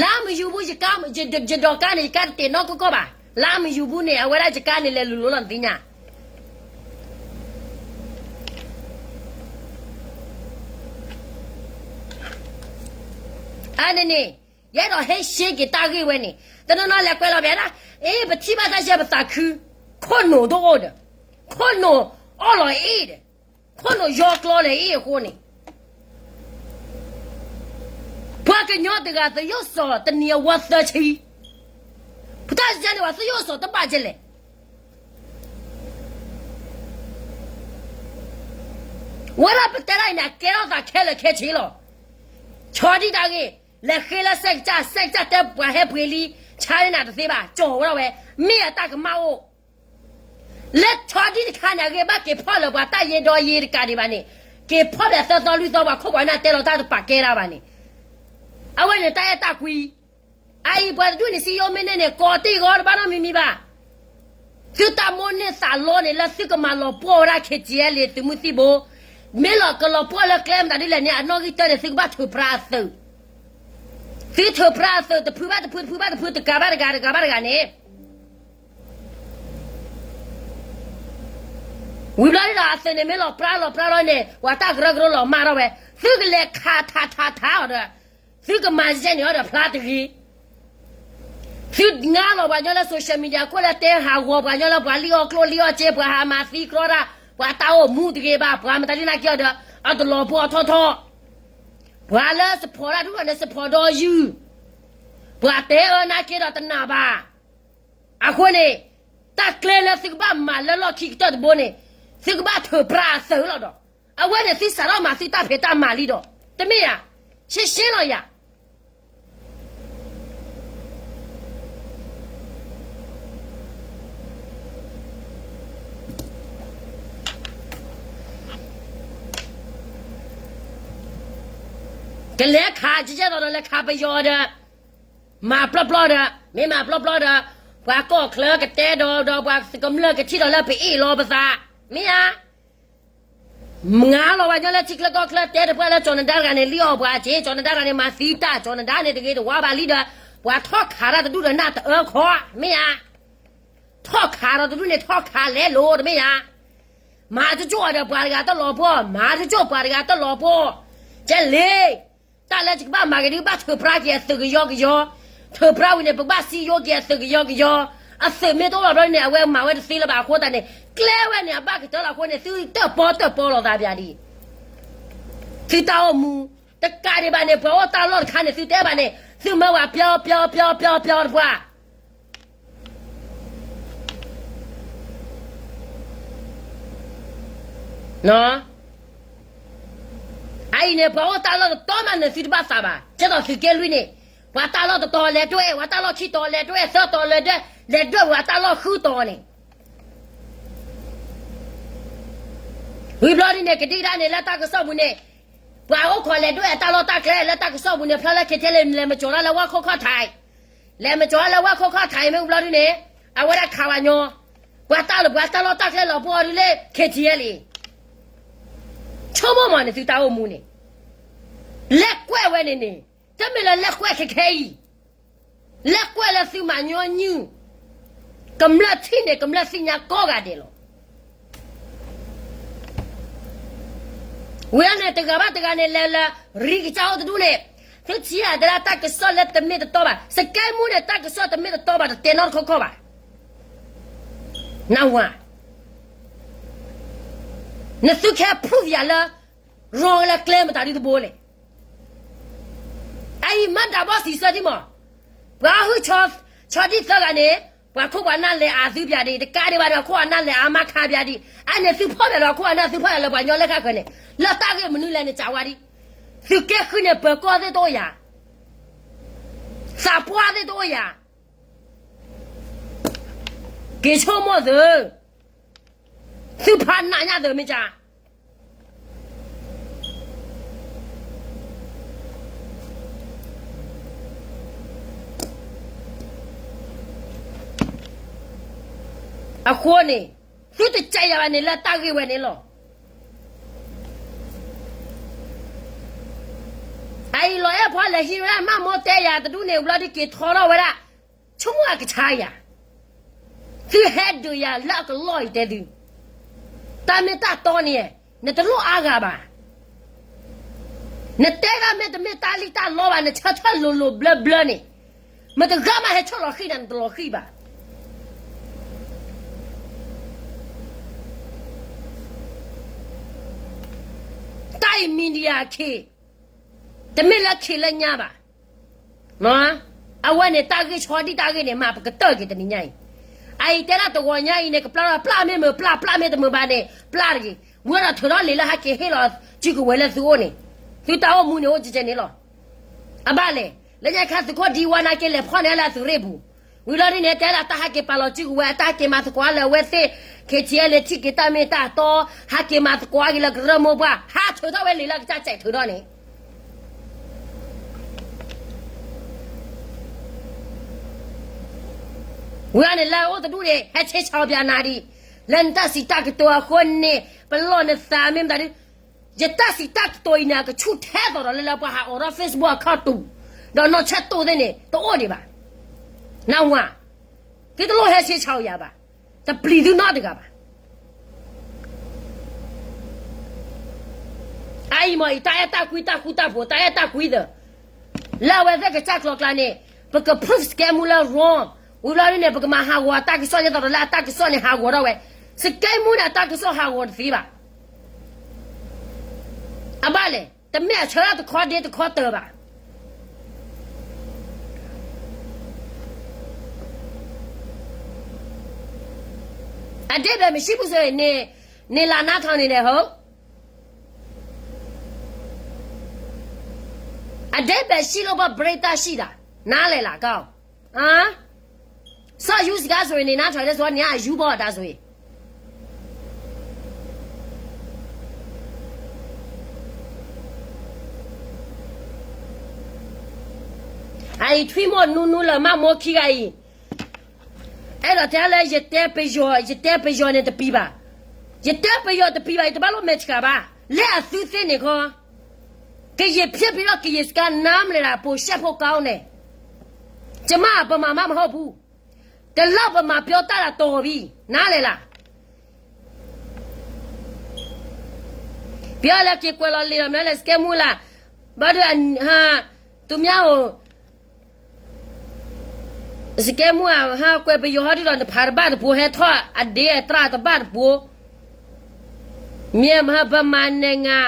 လါမယူၤဘူး ယကါ, ယဒိးကါန့ၣ် ယကါတတဲာ်နီၢ်ကီၢ်ကီၢ်ဘၣ်. လါမယူၤဘူးန့ၣ် အဝဲဒၣ်ယကါန့ၣ် လဲၤလူၤလိာ်လီၤ နသ့ၣ်ညါ. အန့ၣ်န့ၣ် ယအဲၣ်ဒိးဟ့ၣ်ရှဲက့ၤတၢ်ဂ့ၢ်ဝဲန့ၣ်, တနီၤနီၤလဲၤကွဲးလီၤပျးဒၣ်, အ့ ပထံၣ်ဘၣ်တၢ်ယဲၢ်ပသးခု, ခိၣ်နူာ်တအိၣ်ဒီး, ခိၣ်နူာ်အီၣ်လီၤအ့ၣ်ဒီး, ခိၣ်နူာ်ယီကျီလၢအ့ၣ်အဃိန့ၣ် ပှၤကညီတဂၤ သရုပ်ဆောင်တနံၤအဝီသၢဆံ, ပတၢ်ယဲၢ်န့ၣ် ပှၤသရုပ်ဆောင်တဘၣ်ကလဲၣ်. ဝဲဒၣ်ပတဲဒၣ်အံၤန့ၣ် အကဲထီၣ်သးခဲလၢာ်ခဲဆ့လီၤ. ဆီဒံၣ်တၢ်ဂ့ၢ်, လဲၤဃ့လၢစဲးကစၢ်, စဲးကစၢ်တဲပှၤဟဲပှ့ၤလံ, ဆါန့ၢ်နၤတသ့ဘၣ်, ကၠီၤဝဲဒၣ်ဝဲ, မ့ၢ်အတၢ်ကမၣ်အိၣ် လၢဆီဒံၣ်တခါန့ၣ် အဂ့ၢ်ဘၣ်က့ၤဖီၣ်လၢပှၤတၢ်ယ့ဒီယ့တကးဒံးဘၣ်န့ၣ်, က့ၤဖီၣ်ပှၤသၢသီလွံၢ်သီ ပှၤခိၣ်ပှၤနၢ်တဲလီၤတၢ်တပာ်ကဲဒၣ်ဘၣ်န့ၣ်, အဝဲန့ၣ်တၢ်အဲၣ်တၢ်ကွံ အအံၤပှၤတဒူၣ်န့ၣ် စံယိမ့ၢ်န့ၢ်န့ၣ် ကိးတ့ၢ်ဂီၤတဘၣ်နီတမံၤမံၤဘၣ်. သုတၢ်မိၣ်န့ၢ်သးလီန့ၣ် လၢသုကမၤလီၤပှီၢ်ဝဲဒၣ် ခ့ၣ်ကၠံၣ်အဲလ့ၣ် သုးမုၢ်သံၣ်ဘိ, မ့ၢ်လီၤကလီၤပှီၢ်လၢကျဲမတၤဒ်လဲၣ်န့ၣ် အနီၣ်ဂံၢ်တၢန့ၣ် သုကဘၣ်ထုးပြါအသုး, သုထုးပြါအသုး တဖုဘၣ်တဖု တဖုဘၣ်တဖု တကးဘၣ်တကး တကးဘၣ်တကးန့ၣ် ဝံၤဘျီဒ်ဒီး အသုးန့ၣ်မ့ၢ်လီၤပြါလီၤပြါလီၤန့ၣ် ပှၤတၢ်ကရၢကရိလီၤမၢ်ထီၣ်ဝဲ, သုကလဲၤခးထးထးထးအီၤဒီး သုကမၤယဲန့ၣ်အီၤဒီးဖျါတဂ့ၤ. သုငါလီၤပှၤကညီလၢ social media ခိၣ်လၢတဲဟးဂီၤပှၤကညီလၢ ပှၤလံၣ်အီၣ်ကျိၣ်လံၣ်အီၣ်စ့ ပှၤဟးမၤသံကြီတၢ် ပှၤတၢ်အိၣ်မူတဂ့ၤဘၣ်, ပှၤမတၤဒ်န့ၣ်က့ၤအီၤဒီး အတလီၤပှီၢ်ထီၣ်ထီၣ်, ပှၤလၢ support တၢ်ဒူၣ်န့ၣ် support ဒီးယုၢ်, ပှၤတဲအၢနာ်က့ဒီးတနာ်ဘၣ်. အဃိန့ၣ် တၢ်ကျဲလၢသုကဘၣ်မၤလၢလီၢ်ခံကတၢၢ်တဘိန့ၣ် သုကဘၣ်ထုးပြးအသုးလီၤဒီး အဝဲန့ၣ်သုစးထီၣ်မၤသုတၢ်ဖံးတၢ်မၤလံဒီး တမ့ၢ်ဧါ, ရှင်းရှင်းလီၤယၤ ကလဲၤခးကဲကဲသိးဒီး လဲၤခးပယီၤဒီး မၤပျီပျီဒီး မ့ၢ်မၤပျီပျီဒီး ပှၤကီၢ်ချၢကတဲဒီး ဒီးပှၤကမျၢၢ်ကထံၣ်ဒီးလၢပအ့ၣ်လီၤပသး, မ့ၢ်ဧါ. မငါလီၤပှၤကညီလၢထံချၢကီၢ်ချၢ တဲတပှၢ်လၢ ကၠီၤနဒါတဂၤန့ၣ် လံၣ်အီၣ်ပှၤက့ၤ, ကၠီၤနဒါတဂၤန့ၣ် မၤသံတၢ်, ကၠီၤနဒါန့ၣ် တဂ့ၤတဝါဘၣ်လံဒီး ပှၤထီၣ်ခးတၢ်တဒူၣ်ဒီးနၢ်တအၢခီ, မ့ၢ်ဧါ. ထီၣ်ခးဒီးတဒူၣ်န့ၣ် ထီၣ်ခးလဲၤလိာ် တမ့ၢ်ဧါ. မၤတကၠိၣ်အီၤဒီးပှၤတဂၤတလီၤပှီၢ်, မၤတကၠိၣ်ပှၤတဂၤတလီၤပှီၢ်, ကဲလ့ တၢ်လၢယကဘၣ်မၤက့ၤဒုး ဘၣ်ထုးပြးက့ၤအသုးကယီကယီ, ထုးပြးဝံၤန့ၣ် ပကဘၣ်စံယိက့ၤအသုးကယီကယီ, အသုးမ့ၢ်တအိၣ်လီၤဘျီန့ၣ် အဝဲမၤဝဲတသ့လၢၤဘၣ်အဃိသတးန့ၣ် ကျဲဝဲန့ၣ် အဘၣ်ကတၢၢ်လီၤအဃိန့ၣ် သုတၢၣ်ပီတၢၣ်ပီလိာ်သးပၠးဒံး, သုတၢ်အိၣ်မူ, တကးဒံးဘၣ်န့ၣ် ပှၤအိၣ်တၢ်လီၢ်တခါန့ၣ် သုတဲဘၣ်န့ၣ် သုမၢဝဲပျီပျီပျီပျီပျီတပှၢ် အအံၤန့ၣ် ပှၤအိၣ်တၢ်လီၢ်တတီၤမးန့ၣ် သုတဘၣ်သးဘၣ်, ကဲသိးသုးက့လွံၢ်န့ၣ် ပှၤတၢ်လီၢ်တတီၤလဲၤဒွဲၣ်, ပှၤတၢ်လီၢ်ခံတီၤလဲၤဒွဲၣ်, သၢတီၤလဲၤဒွဲၣ်, လဲၤဒွဲၣ်ဝဲပှၤတၢ်လီၢ်ဃုတီၤန့ၣ် ဝံၤဘျီဒ်န့ၣ် ကဒံကဒါန့ၣ် လၢတၢ်ကစီၣ်ပူၤန့ၣ် ပှၤအိၣ်ခိးလဲၤဒွဲၣ်အတၢ်လီၢ်တၢ်ကျဲလၢတၢ်ကစီၣ်ပူၤန့ၣ် ဖျါလၢ ခဲထဲ လဲၤမၤကၠီၤတၢ်လၢဝၢ်ခိၣ်ခီၣ်ထံး, လဲၤမၤကၠီၤတၢ်လၢဝၢ်ခိၣ်ခီၣ်ထံး မ့ၢ်ဝံၤဘျီဒ်န့ၣ် အဝဲဒၣ်ခးဝဲညီ, ပှၤတၢ်လီၢ် ပှၤတၢ်လီၢ်တၢ်ကျဲလီၤပှီၢ်ဒ်လၢ ခဲထဲ လံ ဆိကမိၣ်မးန့ၣ် သုတၢ်အိၣ်မူန့ၣ် လဲၤကွဲးဝဲန့ၣ်န့ၣ် တမ့ၢ်လၢလဲၤကွဲးခဲခဲအံၤ, လဲၤကွဲးလၢသုမၤညီနုၢ်, ကမျၢၢ်ထံၣ်န့ၣ် ကမျၢၢ်သ့ၣ်ညါကိးဂၤဒဲးလီၤ. ဝံၤန့ၣ် တဂၤဘၣ်တဂၤန့ၣ် လဲၤလၢ ရံကစၢ်အိၣ်တဒူၣ်န့ၣ်, သုထံၣ်ဧါ တဲဒၣ်တၢ်ကစီၣ်လၢတမ့ၢ်တတီဘၣ်, စကဲမူန့ၣ် တၢ်ကစီၣ်တမ့ၢ်တတီဘၣ် တတဲနီတခီခီဘၣ်. နဝၤ နသုခဲ proof ယၤလၢ ရီကလၢကျဲမတၤဒ်တဘိလဲၣ်. အအံၤမၤဒၣ်ဘီစံးဆၢဒံးမး, ပှၤဟုၣ် ဆီဒံၣ်သၢဂၤန့ၣ် ပှၤခိၣ်ပှၤနၢ်လဲၤအါသုပၠးဒံး, တကးဒံးဘၣ်န့ၣ် ခိၣ်အနၢ်လဲၤအါမးခါပၠးဒံး, အန့ၣ်သုဖီၣ်ပၠးဒီးခိၣ်အနၢ် သုဖီၣ်ပၠးလၢပှၤကညီလၢဃၣ်ဃၢၤန့ၣ် လၢတၢ်ဂ့ၢ်မနုၤလဲၣ်န့ၣ် ကးဝါဒံး, သုးက့ဃုန့ၣ် ပၢၤကီၢ်သ့ၣ်တအိၣ်ယၤ, သးပှၢ်သ့ၣ်တအိၣ်ယၤ က့ၤဆိကမိၣ်သု, သုဖးနးညါသုမ့ၢ်ကါ. အဃိန့ၣ် သုတကးယၤဘၣ်န့ၣ် လၢတၢ်ဂ့ၢ်ဝဲန့ၣ်လီၤ. အအံၤလီၤအဲၣ်ဖီလဲၤဟံးဝဲဒၣ် မၢ်မိၢ်တဲယၤတဒူၣ်န့ၣ် ဘျီဒ်က့ၤထီထီၣ်ဝဲဒၣ် ဆိကမိၣ်အကဆါယၤ, သုဟဲဒုးယၤလၢအကလီၢ်အံၤတဲသု, တၢ်မ့ၢ်တၢ်တီန့ၣ် နတလိၣ်အါဂၤဘၣ်. နတဲဒၣ်မ့ၢ်တမ့ၢ်တၢ်လံၣ်တၢ်လီဘၣ် နဆၢထၢၣ်လိၤလိၤဘျၢဘျၢန့ၣ်, မတဂၤမးဟဲဆီၣ်လီၤဃံၤနၤ နတလီၤဃံၤဘၣ်. တၢ်အံၤ media ခ့, တမ့ၢ်လၢခ့လၢညါဘၣ်. အဝဲန့ၣ်တၢ်ဂ့ၢ်ဆီဒံၣ်တၢ်ဂ့ၢ်န့ၣ် မၤပကတၢၢ်က့ၤတနံၤညါအံၤ, အအံၤတဲဒၣ်တဂီၤညါအံၤန့ၣ် ကပျၢ်ထီၣ် ပျၢ်မ့ၢ်မုာ်ပျၢ် ပျၢ်မ့ၢ်တမုာ်ဘၣ်န့ၣ် ပျၢ်တဂ့ၤ, ဝံၤဒီးထုးထီၣ်လံာ်လၢဟဲက့ၤဟ့ၣ်လီၤစုကဝဲၤလၢသုအိၣ်န့ၣ်, သုတၢ်အိၣ်မူန့ၣ်အိၣ်ကဲကဲန့ၣ်လီၤ. အဘၣ်လဲၣ်, လၢညါခါသုးခိၣ်ဒံဝါနာ်က့လဲၤဖီၣ်န့ၢ်လၢအသုးရ့ၣ်ပူၤ, ဝံၤလီၤဒ်န့ၣ် တဲဒၣ်တၢ်ဟဲက့ၤပာ်လီၤစုကဝဲၤ တၢ်ဟဲက့ၤမၤသကိးလၢအဝဲသ့ၣ်, ခ့ထံအဲလ့ၤထံၣ်က့ၤ တၢ်မ့ၢ်တၢ်တီ, ဟဲက့ၤမၤသကိးက့ၤလၢကရၢမိၢ်ပှၢ် ဟးထုးထီၣ်ဝဲလံာ်လၢကစၢ်စဲးထုးထီၣ်န့ၣ် ဝံၤအန့ၣ်လၢအိၣ်တဒူၣ်န့ၣ် ဟဲဆ့ဆါအီၤပၠးနၤဒံး, လၢနတၢ်စံးတၢ်ကတိၤအဃိန့ၣ် ပလီၢ်နသးမ့ၢ်မတၤဒု, ယတၢ်စံးတၢ်ကတိၤအံၤန့ၣ် အကဆူၣ်ထဲသိးဒီးလၢလၢပှၤဟးအိးထီၣ် Facebook အခီၣ်တူာ်, ဒီးနီၢ်ဆဲးတိၢ်သ့ၣ်န့ၣ် တအိၣ်ဒံးဘၣ်. နဝၤ, သုတလိၣ်ဟဲဆ့ဆါအီၤယၤဘၣ်, တပျံၤသုနီတဂၤဘၣ်. အံၤမ့ၢ်အံၤ တၢ်အဲၣ်တၢ်ကွံတၢ်ဃူတၢ်ဖိး တၢ်အဲၣ်တၢ်ကွံသၢ လၢအဝဲသ့ၣ်ကစၢ်ကျိၤကျါန့ၣ် ပက prove စကဲမူလၢ wrong ဝံၤဘျီဒ်န့ၣ် ပကမၤဟးဂီၤအတၢ်ကစီၣ်ဒ်သိးဒီးလၢအတၢ်ကစီၣ်န့ၣ်ဟးဂီၤထီၣ်ဝဲ စကဲမူန့ၣ် အတၢ်ကစီၣ်ဟးဂီၤတသ့ဘၣ်. အဘၣ်လဲၣ် တမ့ၢ်အဆၢထၢၣ်တခီဒ့တခီတၢၤဘၣ်. အဒ့ၣ်ဘဲမ့ၢ်ဆံးပူၤစ့ၢ် န့ၣ်လၢနါထီၣ်န့ၣ်န့ၣ် အဒ့ၣ်ဘဲဆံးလၢဘၣ် break တၢ်ဆံးတၢ် နါလဲၣ်လၢကီၢ် စီၤယူစကါစ့ၢ် န့ၣ်နါထီၣ်ဒ်သိးန့ၣ် အယူဘီတၢ်စ့ၢ် အအံၤထွံၣ်မိၢ်နူနူလၢမၢ်မိၢ်ခံဂၤအံၤ အဲၣ်ဒိးတဲလၢယတဲပယီၤ ယတဲပယီၤန့ၣ်တပံၤဘၣ်. ယတဲပယီၤတပံၤဘၣ် ယတဘၣ်လိၣ်မဲာ်ဆှးဘၣ်. လၢအသုသ့ၣ်န့ၣ်ခီ ကယံာ်ဖျဲးဖဲဒီးကယံာ်စကါ နါမ့ၢ်လဲၣ်ဒၣ် ပိာ်ရှဲဖိကီန့ၣ် ကမၣ်ပမၤမးမဟီၣ်ပူၤ တလၢပမၤပျီတၢ်ဒၣ်တီၤဘံ နါလဲၣ်လၢ ပျီလၢက့ၤကွဲးလီၤလံာ်ဒီးမ့ၢ်လဲၣ် စကဲမူလၢ ဘၣ်ဒီး သုမ့ၢ်အိၣ် စကဲမူ ဟးကွဲးပယီၤဟီဒ်ဒီး နဖးတဘၣ်တပူၤ ဟဲထီၣ်အဒ့အတြၢ်တဘၣ်တပူၤ မြန်မာဗမာနိုင်ငံ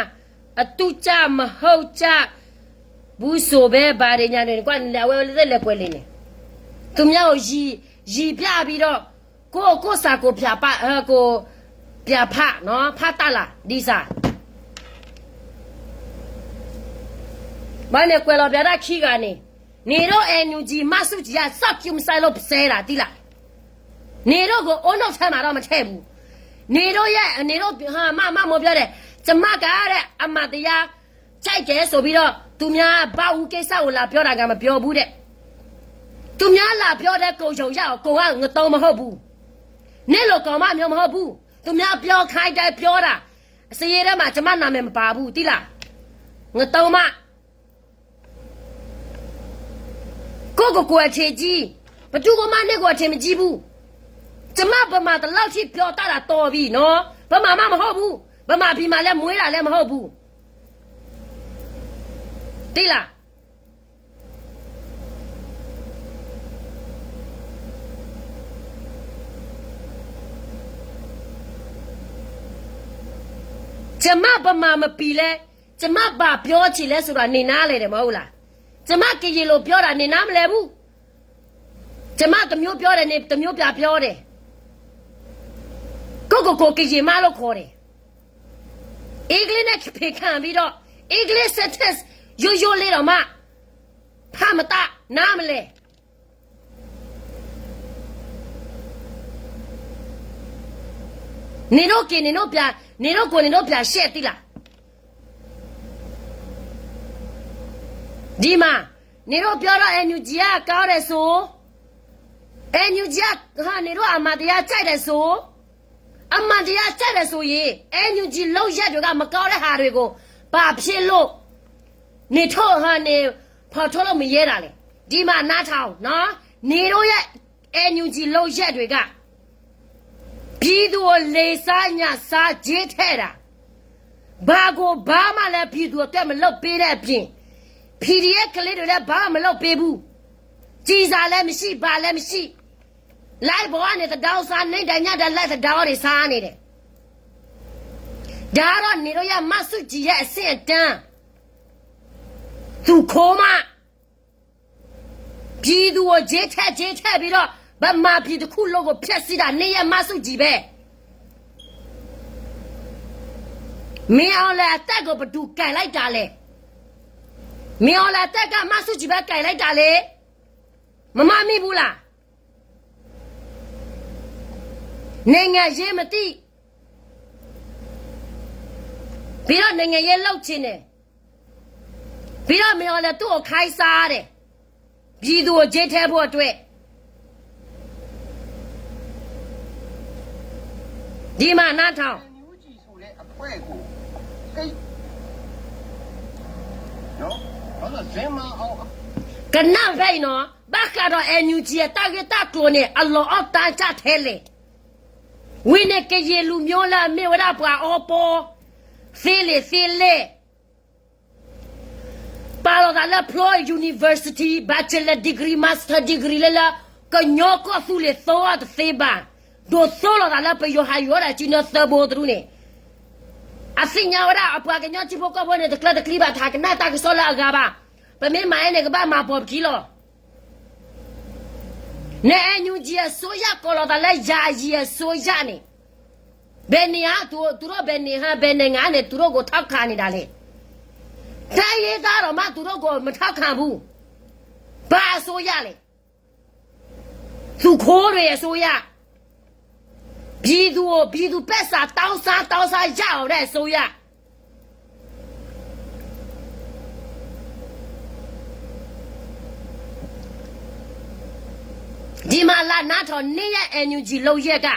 အတုကြမဟုတ်ကြဘူးဆိုပဲ ဘာတွေညာ န့ၣ် ကွၢ်လဲၤအဝဲသ့ၣ်လဲၤကွဲးလံာ်န့ၣ် သုမ့ၢ်အိၣ် ယံာ်ပျၢ်ဘံဒီး ကိၣ်ကိၣ်စးကိးဖၠးပၢ် ကိးဖၠးဖး ဖးတၢ်လၢ် ဒ်စၢ် ဘၣ်န့ၣ်ကွဲးလီၤပျးတၢ်ခံဂၤန့ၣ် န့ၣ်ဒိၣ် NUG မၤဆူၣ်ကံယါ စီၣ်ကၠူမုၢ်စၢ်လိာ်ပစဲဒၣ်တံၢ်လၢ် န့ၣ်ဒိၣ်ကအိၣ်နီၣ်ထဲမးဒီးမထဲပူၤ န့ၣ်ဒိၣ်ယဲ န့ၣ်ဒိၣ် မၢ်မၢ်မိၢ်ပျီဒဲး ကမၣ်ကါဒဲး အမၤတယါ ကဲကဲစိာ်ဘံဒီး သုမ့ၢ်ဘၣ်အူက့ၢ်စၢ်အိၣ်လၢပျီတၢ်ဂၤမပျီဘူးဒဲး သုမ့ၢ်လၢပျီဒဲး ကိးယီၤယၢ်အီၤ ကိးဂၤ ငတၢမဟီၣ်ဘူး န့ၣ်လိာ်ကိးမးမ့ၢ်မဟီၣ်ဘူး သုမ့ၢ်ပျီခါဒဲးပျီတၢ် စယ့ဒဲးမး ကမၣ်နၤမဲာ်မပာ်ဘူးတံၢ်လၢ် ငတၢမး ကိၣ်ကကိးအထံးကံ ပတူၢ်ကမၣ်န့ၢ်ကိးအထံးမကံဘူး ကမၣ်ပမၤတလီၢ်ထံၣ်ပျီတၢ်ဒၣ်တီၤဘံနီၤ ပမၤမးမဟီၣ်ဘူး ပမၤဖံးမၤလဲမွ့ဒၣ်လဲမဟီၣ်ဘူး တံၢ်လၢ် ကမၣ်ပမၤမပံၤလဲၣ်, ကမၣ်ဘၣ်ပျီဆံးလဲၣ် စိၤဒၣ်န့ၣ်နါလဲၣ်ဒီးမ့ၢ်အိၣ်လၢ်, ကမၣ်ကယံာ်လိာ်ပျီဒၣ်န့ၣ်နါမလဲၣ်ဘူး, ကမၣ်တမျိုးပြောတယ်န့ၣ် တမျိုးပြပြောတယ်, ကိၣ်ကကိးကယံာ်မးလိာ်ခိးဒီး English န့ၣ်ဖံးခၣ်ဘံဒီး English sentence ယိယိလ့ဒီးမး ဖးမတၢ်နါမလဲၣ် န့ၣ်ဒိၣ်က့ၤန့ၣ်ဒိၣ်ပြ န့ၣ်ဒိၣ်ကိးန့ၣ်ဒိၣ်ပြရှဲတံၢ်လၢ်, ဒ်မး, န့ၣ်ဒိၣ်ပျီဒီး NUG အကီဒီးစိၤ, NUG န့ၣ်ဒိၣ်အမၤတယါကၠဲးဒီးစိၤ, အမၤတယါကၠဲးဒီးစိၤယံၤ NUG လုပ်ရပ်တွေက မကောင်းတဲ့ဟာတွေကို ဘာဖြစ်လို့ နေထုတ်ဟန်နေ ဖော်ထုတ်လို့မရဲတာလဲ, ဒီမှာနားထောင်နော်, နေတို့ရဲ့ NUG လုပ်ရပ်တွေက ပြည်သူကို လေစားညစား ဈေးထည့်တာ, ဘာကိုဘာမှလည်း ပြည်သူအတွက် မလုပ်ပေးတဲ့အပြင် PDF ကလေးတွေလည်း ဘာမှမလုပ်ပေးဘူး, ကျည်ဆံလည်းမရှိ ဘာလည်းမရှိ, လိုင်းပေါ်ကနေ တံတောင်းစား နေ့တိုင်းညတိုင်း လိုက်တံတောင်းတွေ စားနေတယ်, ဒါကတော့ နေတို့ရဲ့ မဆူၣ်ကြည်ရဲ့ အဆင့်အတန်း, သူခိုးမှ ပြည်သူကို ဈေးထည့် ဈေးထည့်ပြီးတော့ ဗမာပြည်တစ်ခုလုံးကို ဖျက်ဆီးတာ နေရဲ့ မဆူၣ်ကြည်ပဲ, မင်းအောင်လှိုင်အသက်က ဘယ်သူကိုင်လိုက်တာလဲ, မင်းအောင်လှိုင်အသက်က မဆူၣ်ကြည်ပဲ ကိုင်လိုက်တာလေ, မမမိဘူးလား, နိုင်ငံရေးမသိ ပြီးတော့ နိုင်ငံရေးလုပ်ချင်တယ်, ပြီးတော့ မင်းအောင်လှိုင် သူ့ကို ခိုင်းစားတယ်, ပြည်သူကို ဈေးထည့်ဖို့အတွက်, ဒီမှာ နားထောင်, ကနၣ်ဖဲအံၤနီၤ, ဘၣ်ဃးဒီး NUG အတၢ်ဂ့ၢ်တၢ်ကျိၤန့ၣ် အလီၤအီၣ်တၢ်ကၢ်ထဲလဲၣ်, ဝံၤန့ၣ် ကရင်လူမျိုးလၢအမ့ၢ်ဝဲဒၣ်ပှၤအီပီ, သ့လံာ်သ့လဲၢ် ပာ်လီၤသးလၢဖျိ university bachelor degree master degree လၢလၢ ကညီကီၢ်သူလ့ၤသိအီၤတသ့ဘၣ်, ဒိးသိလီၤသးလၢပယီၤဟးယိၤဒၣ်စုနၢသၢဘိတဒူၣ်န့ၣ်, အသ့ၣ်ညါဝဲဒၣ်အပှၤကညီထံဖိကီၢ်ဖိန့ၣ် တကျၢတကျံဘၣ် တဟးကနၣ်တၢ်ကစီၣ်လၢအဂၤဘၣ်, ပမ့ၢ်မၤအီၤန့ၣ် ကဘၣ်မၤပိာ်ပခံလီၤ. န NUG အစိုးရ ကိးလီၤသးလၢ ယာယီအစိုးရန့ၣ်, ဘယ်နေရာ သူတို့ ဘယ်နေရာ ဘယ်နိုင်ငံ နဲ့ သူတို့ကို ထောက်ခံနေတာလဲ. တိုင်းရင်းသားတောင်မှ သူတို့ကို မထောက်ခံဘူး. ဘာအစိုးရလဲ. သူခိုးတွေအစိုးရ. ပြည်သူကို ပြည်သူပိုက်ဆံ တောင်းစား တောင်းစား ရအောင်တဲ့ အစိုးရ. ဒီမှာလာနားထောင် နေရဲ့ NUG လုပ်ရက်က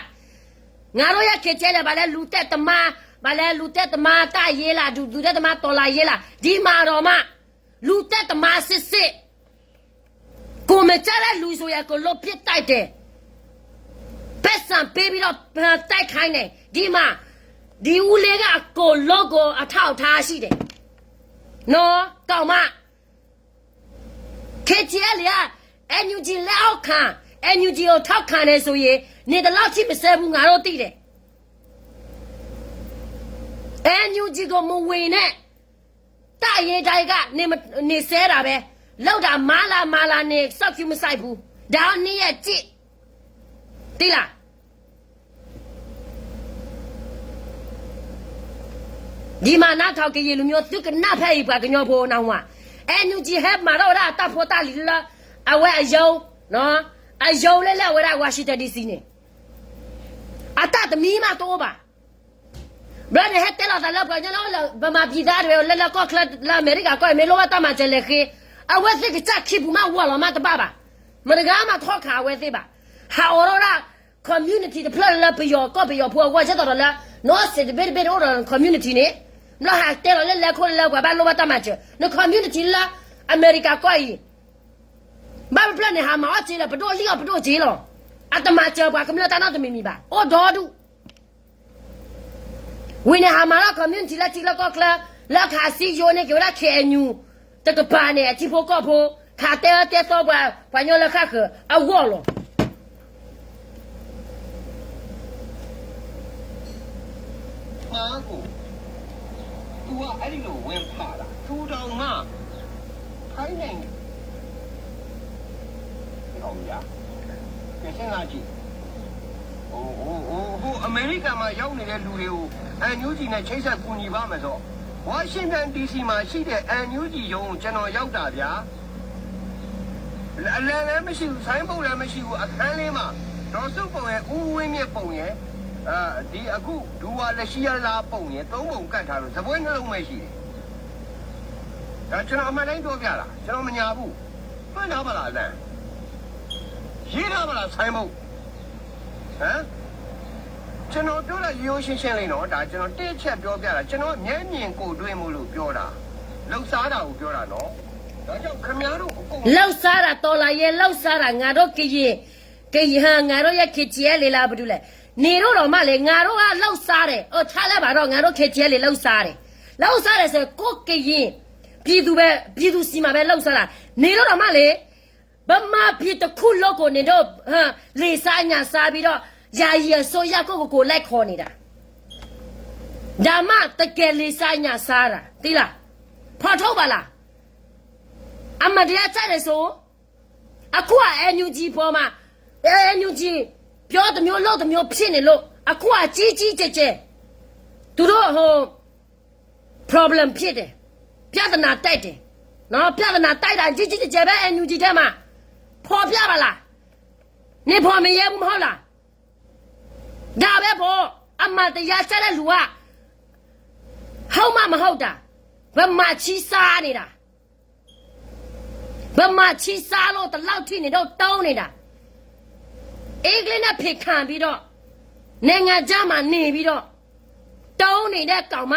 ငါတို့ရဲ့ KTLA ဘာလဲ လူသတ်သမား, ဘာလဲ လူသတ်သမား တပ်ရင်းလား, ဒု လူသတ်သမား တော်လှန်ရေးလား, ဒီမှာတော့မှ လူသတ်သမားစစ်စစ်, ကိုယ်မကြိုက်တဲ့လူဆိုရင် အကုန်လုံးပစ်သတ်တယ်. ပိုက်ဆံပေးပြီးတော့ တိုက်ခိုက်နေ, ဒီမှာ, ဒီဦးလေးက အကုန်လုံးကို အထောက်အထားရှိတယ်. နော်, ကောင်းမ KTLA က NUG လက်အောက်ခံ, NUG ကိုထောက်ခံတယ်ဆိုရင် နေဒီလောက်ထိမစဲဘူး ငါတို့သိတယ်. NUG ကိုမဝင်နဲ့, တပ်ရင်းတိုင်းက နေမ-, နေစဲတာပဲ, လုပ်တာ မၤလာမၤလာ နေစောင့်ကြည့်မစိုက်ဘူး. ဒါတော့ နေရဲ့ကြည့်, သိလား. ဒီမှာနားထောင် ကရင်လူမျိုး သုကနၢ်ဖဲအံၤ ပှၤကညီဖိ နၢ်ဟူဧါ. NUG ဟဲမၤထီၣ်ဝဲဒၣ် အတၢ်ဖိတၢ်လံၤလၢ အဝဲအရုံး, နော်, အရုံးလဲလဲ အဝဲဒၣ် Washington DC န့ၣ်, အတၢ်တမံၤမးတအိၣ်ဘၣ်. ဘျီန့ၣ် ဟဲတဲလီၤသးလၢ ပှၤကညီလၢ ဗမာပြည်သားတွေ လၢလၢကီၢ်ချၢ လၢအမဲရကၤကီၢ်အံၤ မ့ၢ်လိၣ်ဘၣ်တၢ်မၤစၢၤလဲၤဃ့, အဝဲသ့ၣ်ကစၢ်ခံပူၤမး ဝီၤလီၤမးတဘၣ်ဘၣ်. မတဂၤမၤထီၣ်ခးအဝဲသ့ၣ်ဘၣ်. ဟးအိးထီၣ်ဒၣ် community တဖျၢၣ်လၢပယီၤကီၢ်ပယီၤဖိအဂီၢ် ကဲသိးဒီးလၢ နီၢ်စ့းတဘ့ၣ်တဘ့ၣ်တအိၣ်ဒီး community န့ၣ်, ဘျီဟးတဲလီၤလၢလဲၤခိၣ်လၢလၢ ပှၤဘၣ်လိၣ်ဘၣ်တၢ်မၤစၢၤ, န community လၢအမဲရကၤကီၢ်အံၤ ဘၣ်တဖျၢၣ်န့ၣ် ဟးမၤအီၣ်စ့လီၤ, ပဒိၣ်လံၣ်အီၤပဒိၣ်စ့လီၤ. အတမၤစၢၤပှၤကမျၢၢ်တၢ်နီတမံၤမံၤဘၣ်, အိၣ်ဒီဒူၣ်. ဝံၤန့ၣ် ဟးမၤထီၣ် community လၢထံလၢကီၢ်ချၢ, လၢခးစံယိန့ၣ် က့ၤဝဲဒၣ် KNU တကပၤန့ၣ် အထံဖိကီၢ်ဖိ, ခးတဲအၢတဲသီပှၤ, ပှၤကညီလၢဃၣ်ဃၢၤအဂီၢ်လီၤ. ငါကို သူက အဲ့ဒီလို ဝင်ဖမ်းတာ သူတောင်မှ ထိုင်းနိုင်ငံ ဟုတ်ဗျာ ကဲ စဉ်းစားကြည့် ဟို ဟို ဟို ဟို အမေရိကန်မှာ ရောက်နေတဲ့ လူတွေကို NUG နဲ့ ချိတ်ဆက် ကူညီပါမယ်ဆိုတော့ Washington DC မှာ ရှိတဲ့ NUG ရုံး ကျွန်တော် ရောက်တာဗျာ အလံလည်းမရှိဘူး ဆိုင်းဘုတ်လည်းမရှိဘူး အခန်းလေးမှာ ဒေါ်စုပုံရယ် ဦးဝင်းမြင့်ပုံရယ် အာ ဒီအခု ဒူဝါလက်ရှိရလားပုံရယ် သုံးပုံကတ်ထားလို့ သပွဲနှလုံးပဲရှိတယ်။ ဒါကျွန်တော်အမှန်တိုင်းပြောပြတာ ကျွန်တော်မညာဘူး။ မှတ်ထားပါလား အလံ။ ရေးထားပါလား ဆိုင်းဘုတ်။ ဟမ်။ ကျွန်တော်ပြောတာရိုးရိုးရှင်းရှင်းလေးနော်။ ဒါကျွန်တော်တစ်ချက်ပြောပြတာ ကျွန်တော်မျက်မြင်ကိုယ်တွေ့မို့လို့ပြောတာ။ လှုပ်ရှားတာကိုပြောတာနော်။ ဒါကြောင့်ခင်ဗျားတို့အကုန် လှုပ်ရှားတာ တော်လှန်ရေးလှုပ်ရှားတာ ငါတို့ကရင် ကရင် ဟါ ငါတို့ရဲ့ KTLA လား ဘာတူလဲ နေတို့တော့မှလေ ငါတို့ကလှုပ်ရှားတယ် အို ထားလိုက်ပါတော့ ငါတို့ KTLA လှုပ်ရှားတယ် လှုပ်ရှားတယ်ဆိုရင် ကိုယ့်ကရင် ပြည်သူပဲ ပြည်သူဆီမှာပဲလှုပ်ရှားတာ နေတို့တော့မှလေ ဗမာပြည်တစ်ခုလုံးကို နေတို့ ဟါ လီဆါညၣ်ဆါပြီးတော့ ယာယီအစိုးရ ကိုယ့်ကိုယ်ကိုယ်လိုက်ခေါ်နေတာ ဒါမှတကယ်လီဆါညၣ်ဆါတာ သိလား ဖော်ထုတ်ပါလား အမှန်တရားကြိုက်တယ်ဆို အခုက NUG ပေါ်မှာ NUG ပြောတစ်မျိုးလုပ်တစ်မျိုးဖြစ်နေလို့ အခုကကြီးကြီးကျယ်ကျယ် သူတို့ဟို problem ဖြစ်တယ် ပြဿနာတက်တယ်နော် ပြဿနာတက်တာကြီးကြီးကျယ်ကျယ်ပဲ NUG ထဲမှာ ဖော်ပြပါလား နေဖော်မရဲဘူးမဟုတ်လား ဒါပဲပေါ့ အမှန်တရားကြိုက်တဲ့လူက ဟုတ်မှမဟုတ်တာ ဗမာချီစားနေတာ ဗမာချီစားလို့ဒီလောက်ထိနေတော့တုံးနေတာ အင်္ဂလိပ်နဲ့ဖီခံပြီးတော့ နိုင်ငံခြားမှာနေပြီးတော့ တုံးနေတဲ့ကောင်မ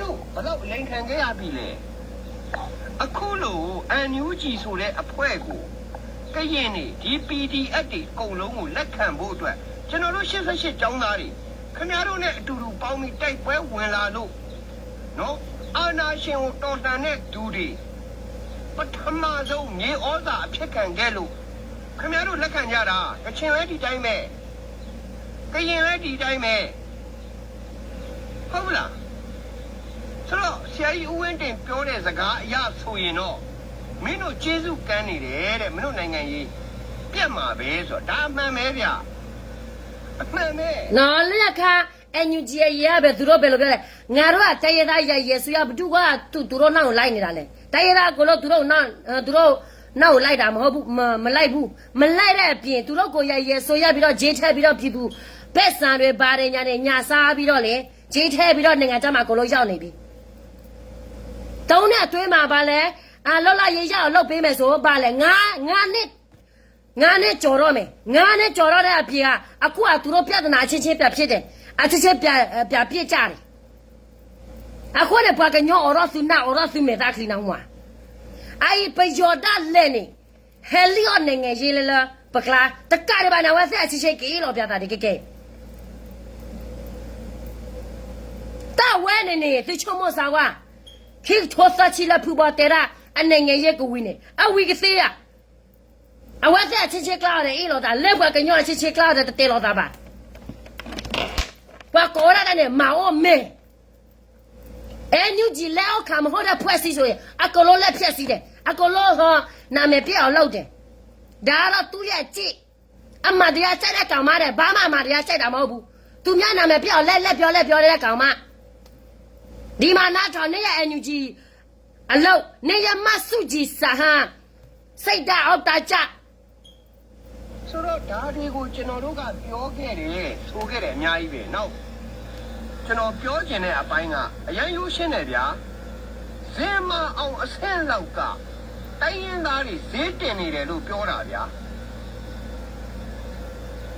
တို့ဘယ်လောက်လိမ်ခံခဲ့ရပြီလဲ။ အခုလို NUG ဆိုတဲ့အဖွဲ့ကို ကရင်တွေ ဒီ PDF တွေအကုန်လုံးကိုလက်ခံဖို့အတွက် ကျွန်တော်တို့ ရှစ်ဆယ့်ရှစ် ကျောင်းသားတွေ ခင်ဗျားတို့နဲ့အတူတူပေါင်းပြီးတိုက်ပွဲဝင်လာလို့နော် အာဏာရှင်ကိုတော်လှန်တဲ့သူတွေ ပထမဆုံးမြေဩဇာအဖြစ်ခံခဲ့လို့ခင်ဗျားတို့လက်ခံကြတာကချင်လည်းဒီတိုင်းပဲကရင်လည်းဒီတိုင်းပဲဟုတ်ဘူးလားဆိုတော့ဆရာကြီးဦးဝင်းတင်ပြောတဲ့စကားအရဆိုရင်တော့မင်းတို့ကျေးဇူးကန်းနေတယ်တဲ့မင်းတို့နိုင်ငံရေးပြတ်မှာပဲဆိုတော့ဒါအမှန်ပဲဗျာ နော်လၢခါ NUG အရေးပဲသူတို့ပဲလို့ပြောတယ်ငါတို့ကတိုင်းရင်းသားရန်ရေးဆိုရဘဒုကသူသူတို့နောက်ကိုလိုက်နေတာလေတိုင်းရင်းသားအကုန်လုံးသူတို့နောက်သူတို့နောက်ကိုလိုက်တာမဟုတ်ဘူးမမလိုက်ဘူးမလိုက်တဲ့အပြင်သူတို့ကိုရန်ရေးဆိုရပြီးတော့ဂျေးထဲပြီးတော့ပြည်သူပဲစံတွေပါတယ်ညာနဲ့ညာစားပြီးတော့လေဂျေးထဲပြီးတော့နိုင်ငံခြားမှာအကုန်လုံးရောက်နေပြီတုံးနဲ့အသွေးမှာပါလဲအလော်လာရေးရအောင်လုပ်ပေးမယ်ဆိုပါလဲငါငါနဲ့ငါနဲ့ကြော်တော့မယ်ငါနဲ့ကြော်တော့တဲ့အပြင်ကအခုကသူတို့ပြဿနာအချင်းချင်းပြန်ဖြစ်တယ်အချင်းချင်းပြန်ပြန်ပြစ်ကြတယ်အခုနဲ့ပှၤကညီအော်တော့သူနာအော်တော့သူမဲသားခလီနာမွာအအီပယော်ဒၣ်လဲ့န့ၣ်ဟဲလီအီၣ်နိုင်ငံရေးလဲလၢပကျါတကးဒံးဘၣ်န့ၣ်အဝဲသ့ၣ်အချင်းချင်းက့ၤလီၤပြသးဒ်ကဲကဲတၢ်ဝဲန့ၣ်န့ၣ်သုဆိကမိၣ်စါဝါခံကထိသၢဆံလၢဖုဘီတဲဒၣ်အနိုင်ငံရေးကဝံၤန့ၣ်အဝံၤကသ့ဧါ အဝဲသ့ၣ်အဆ့ဆ့ကျါအီၤဒီးအ့ၣ်လိာ်သး လၢပှၤကညီအဆ့ဆ့ကျါအီၤဒီးတတဲလိာ်သးဘၣ်. ပှၤကိးဝဲဒၣ်တၢ်န့ၣ် မၤအိၣ်မ့ၢ် NUG လက်အောက်ခံမဟုတ်တဲ့အဖွဲ့အစည်းဆိုရင် အကုန်လုံးလက်ဖြတ်စည်းတယ်, အကုန်လုံးဟော နာမည်ပျက်အောင်လုပ်တယ်. ဒါကတော့သူ့ရဲ့အကျင့်, အမှန်တရားကြိုက်တဲ့ကောင်မတဲ့, ဘာမှအမှန်တရားကြိုက်တာမဟုတ်ဘူး. သူများနာမည်ပျက်အောင် လက်လက်ပြောလက်ပြောတဲ့ကောင်မ. ဒီမှာနားထောင် နင့်ရဲ့ NUG အလုပ်, နင့်ရဲ့မတ်ဆူၣ်ကၠံစဟါ, စိတ်ဓာတ်အောက်တန်းကျ ဆိုတော့ဒါတွေကိုကျွန်တော်တို့ကပြောခဲ့တယ်ဆိုခဲ့တယ်အများကြီးပဲနောက်ကျွန်တော်ပြောချင်တဲ့အပိုင်းကအရမ်းရိုးရှင်းတယ်ဗျာစင်မအောင်အဆင့်လောက်ကတိုင်းရင်းသားတွေဈေးတင်နေတယ်လို့ပြောတာဗျာ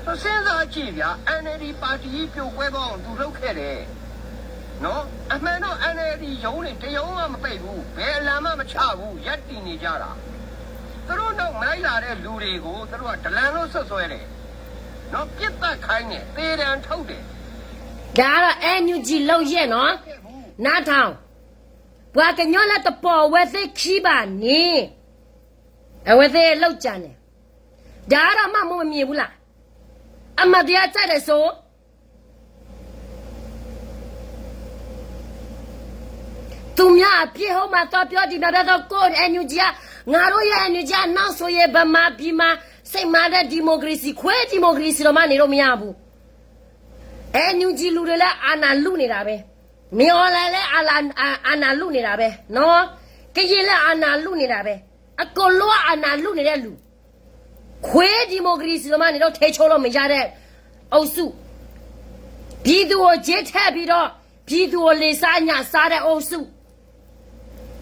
စဉ်းစားကြည့်ဗျာ NLD ပါတီကြီးပြိုကွဲသွားအောင်သူလုပ်ခဲ့တယ်နော်အမှန်တော့ NLD ရုံးတွေတရုံးမှမပိတ်ဘူးဘယ်အလံမှမချဘူးရပ်တည်နေကြတာသူတို့နောက်မလိုက်လာတဲ့လူတွေကိုသူတို့ကဒလန်လို့ဆွတ်ဆွဲတယ်နော်ပြစ်ပတ်ခိုင်းတယ်သေတံထုတ်တယ်ဒါကတော့ NUG လုပ်ရက်နော်နားထောင်ပှၤကညီလၢတပိာ်အဝဲသ့ၣ်ခံဘၣ်န့ၣ်အဝဲသ့ၣ်လုပ်ကြတယ် ဒါကတော့မှတ်မို့မမြင်ဘူးလားအမှန်တရားကြိုက်တယ်ဆိုသူများအပြစ်ဟုတ်မှသောပြောဒီမှာပဲသောကို NUG ကငါတို့ရဲ့ NUG ကနောက်ဆိုရင်ဗမာပြည်မှာစိတ်မာတဲ့ဒီမိုကရေစီခွေးဒီမိုကရေစီတော့မှနေလို့မရဘူး NUG လူတွေလည်းအာဏာလုနေတာပဲမင်းအောင်လှိုင်လည်းအာဏာလုနေတာပဲနော်ကရင်လည်းအာဏာလုနေတာပဲအကုန်လုံးအာဏာလုနေတဲ့လူ ခွေးဒီမိုကရေစီသမားနေတော့ထိန်းချုပ်လို့မရတဲ့အုပ်စုပြည်သူကိုကြမ်းထက်ပြီးတော့ပြည်သူကိုလေဆါညှဉ်းဆဲတဲ့အုပ်စု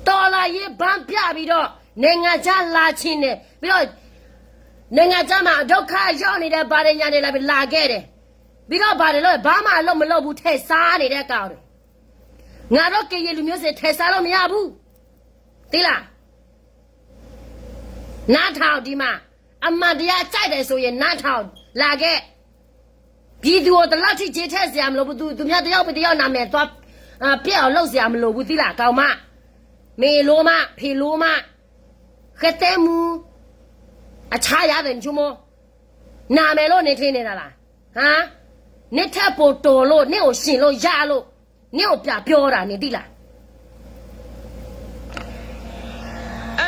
တော်လှန်ရေးဘန်းပြပြီးတော့နိုင်ငံခြားလာချင်တယ်ပြီးတော့နိုင်ငံခြားမှာဒုက္ခရောက်နေတဲ့ဗာဒညာတွေလာလာခဲ့တယ်ပြီးတော့ဗာဒလို့ဘာမှအလုပ်မလုပ်ဘူးထဲစားနေတဲ့ကောင်တွေငါတို့ကရင်လူမျိုးစစ်ထဲစားလို့မရဘူးသိလားနားထောင်ဒီမှာအမှန်တရားကြိုက်တယ်ဆိုရင်နားထောင်လာခဲ့ပြည်သူကိုတလောက်ထိခြေထည့်စရာမလိုဘူးသူသူများတယောက်ပြီးတယောက်နာမည်သွားပြက်အောင်လုပ်စရာမလိုဘူးသီးလားကောင်မမေလိုမဖေလိုမကတဲမူအခြားရတယ်ချိုးမနာမည်လို့နေထင်နေတာလားဟမ်နစ်ထက်ပိုတိုလို့နင့်ကိုရှင်လို့ရလို့ နင့်ကိုပြပြောတာနေသိလား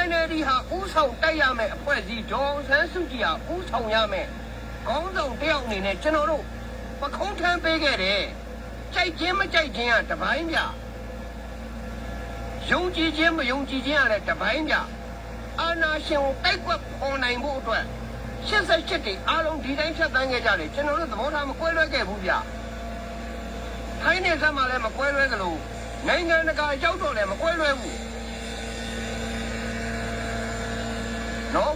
NLD ဟာဦးဆောင်တိုက်ရမယ်အဖွဲ့အစည်းဒေါ်အောင်ဆန်းစုကြည်ဟာဦးဆောင်ရမယ်ခေါင်းဆောင်တစ်ယောက်အနေနဲ့ကျွန်တော်တို့ပခုံးထမ်းပေးခဲ့တယ်ကြိုက်ခြင်းမကြိုက်ခြင်းကတစ်ပိုင်းဗျယုံကြည်ခြင်းမယုံကြည်ခြင်းကလည်းတစ်ပိုင်းဗျအာဏာရှင်ကိုတိုက်ကွက်ဖော်နိုင်ဖို့အတွက်ရှစ်ဆယ့်ရှစ်တွေအားလုံးဒီတိုင်းဖြတ်သန်းခဲ့ကြတယ်ကျွန်တော်တို့သဘောထားမကွဲလွဲခဲ့ဘူးဗျာထိုင်းနယ်စပ်မှာလည်းမကွဲလွဲသလိုနိုင်ငံတကာရောက်တော့လည်းမကွဲလွဲဘူးနော်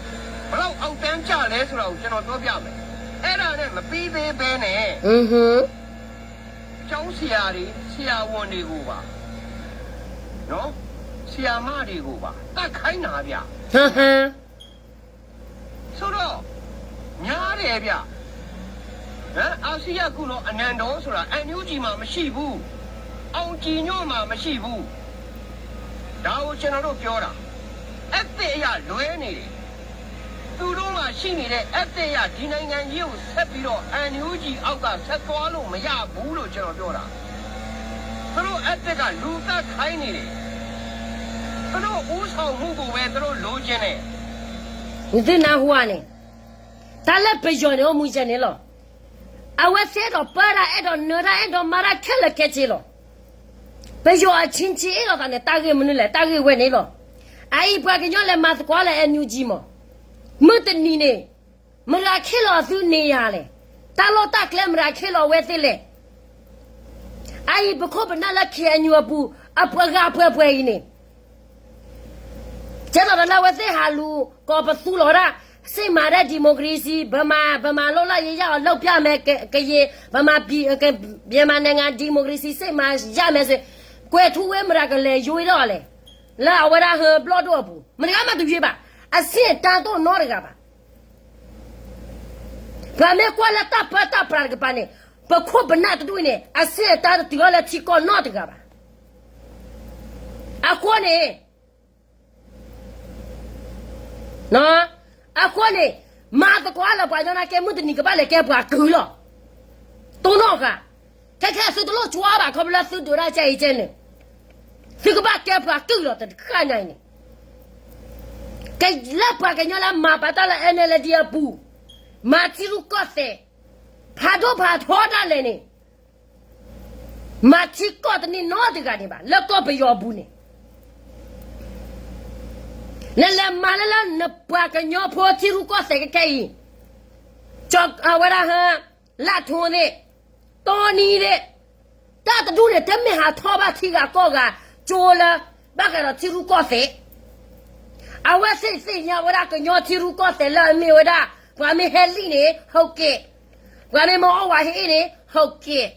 ဘယ်လောက်အောက်တန်းကျလဲဆိုတာကိုကျွန်တော်ပြောပြမယ်အဲ့ဒါနဲ့မပြီးသေးဘဲနဲ့ကျောင်းဆရာတွေဆရာဝန်တွေကိုပါနော်ဆရာမတွေကိုပါတတ်ခိုင်းတာဗျာဟမ်ဟမ်ဆိုတော့များတယ်ဗျ အာဆီယံကုလီၤ အနန်ဒီဆိုတာ NUG မှာမရှိဘူး, အောင်ကြည်ညိုမှာမရှိဘူး, ဒါကိုကျွန်တော်တို့ပြောတာ, အသစ်အရလွဲနေတယ်, သူတို့မှာရှိနေတဲ့ အသစ်အရ ဒီနိုင်ငံရေးကိုဆက်ပြီးတော့ NUG အောက်ကဆက်သွားလို့မရဘူးလို့ကျွန်တော်ပြောတာ, သူတို့အသစ်ကလူသတ်ခိုင်းနေတယ်, သူတို့ဦးဆောင်မှုကိုပဲသူတို့လိုချင်တယ်. နသုနၢ်ဟူဧါန့ၣ်, တၢ်လၢပယီၤန့ၣ် အိၣ်မူယဲန့ၣ်လီၤ. အဝဲသ့ၣ်အဲၣ်ဒိးပၢတၢ် အဲၣ်ဒိးနၢတၢ် အဲၣ်ဒိးမၤတၢ်ခဲလၢာ်ခဲဆ့လီၤ. ပယီၤအချင်းချင်းအ့ၣ်လိာ်သးန့ၣ် တၢ်ဂ့ၢ်မနုၤလဲၣ်, တၢ်ဂ့ၢ်ဝဲန့ၣ်လီၤ. အအံၤပှၤကညီလဲၤမၤသကိးလၢ NUG မး, မုၢ်တနံၤန့ၣ် မတၤခ့ၣ်လီၤအသုန့ၢ်ယၤလဲၣ်, တၢ်လီၢ်တၢ်ကျဲမတၤခ့ၣ်လီၤအဝဲသ့ၣ်လဲၣ်. အအံၤပခိၣ်ပနၢ်လၢ KNU အပူၤ အပှၤဂၤပှဲၤပှဲၤအံၤန့ၣ် ကဲသိးဒီးလၢအဝဲသ့ၣ်ဟးလူၤ ကိးပသူလီၤဒၣ် စစ်မှန်တဲ့ ဒီမိုကရေစီ ဗမာ ဗမာလွတ်လပ်ရေးရအောင် လုပ်ပြမယ် ကရင် ဗမာပြည် မြန်မာနိုင်ငံ ဒီမိုကရေစီ စစ်မှန်ရမယ်ဆို ကွဲးထူဝ့မတၤကလဲၤယွ့ထီၣ်လဲၣ်, လၢအဝဲဒၣ်ဟၢဘျီၣ်ဒိၣ်အပူၤ မတၤဂၤမးတယွ့ဘၣ်, အဆင့်အတန်းတအိၣ်နီတဂၤဘၣ်. ပှၤမ့ၢ်ကွၢ်လၢတၢ်ပၢတၢ်ပြးတကပၤန့ၣ် ပခိၣ်ပနၢ်တဒူၣ်အံၤန့ၣ် အဆင့်အတန်းတတုၤအီၤလၢထံကီၢ်နီတဂၤဘၣ်. အဃိန့ၣ် အဃိန့ၣ် မၤသကိးလၢပှၤကညီနာ်က့ မုၢ်တနံၤကဘၣ်လဲၤကဲပှၤ ကုၢ်လီၤ. တိၢ်နီၣ်ဃာ်, ခဲခဲသုတလိၣ်ကွၢ်ဘၣ် ခီဖျိလၢသုဒုးတၢ်ကဲအံၤကဲန့ၣ်, သုကဘၣ်ကဲပှၤကုၢ်လီၤ တဃၣ်ညါအံၤန့ၣ်, ကလၢပှၤကညီလၢမၤပာ်တၢ်လၢ NLD အပူၤ, မၤထံရူၢ်ကီၢ်သဲး, ဖးဒိၣ်ဖးထီဒၣ်လဲာ်န့ၣ် မၤထံကီၢ်တန့ၢ်နီတဂၤန့ၣ်ဘၣ် လၢကီၢ်ပယီၤအပူၤန့ၣ်, နလဲၤမၤလၢလၢနပှၤကညီဖိထံရူၢ်ကီၢ်သဲးခဲခဲအံၤ, ကၠီအဝဲဒၣ်ဟဲ လၢထိသ့ၣ်, တီနံသ့ၣ်, တၢ်တဒူၣ်န့ၣ် တမ့ၢ်ဟးထီၣ်ဘၣ်ထံဂၤကီၢ်ဂၤ ကၠိလၢ ဘၣ်ဃးဒီးထံရူၢ်ကီၢ်သဲး, အဝဲသ့ၣ်သ့ၣ်ညါဝဲဒၣ်ကညီထံရူၢ်ကီၢ်သဲးလၢအမ့ၢ်ဝဲဒၣ် ပှၤမ့ၢ်ဟဲလံၣ်န့ၣ် ဟုတ်ကဲ့, ပှၤမ့ၢ်မၤအီၣ်ဝဲဟ့ၣ်အ့ၣ်န့ၣ် ဟုတ်ကဲ့,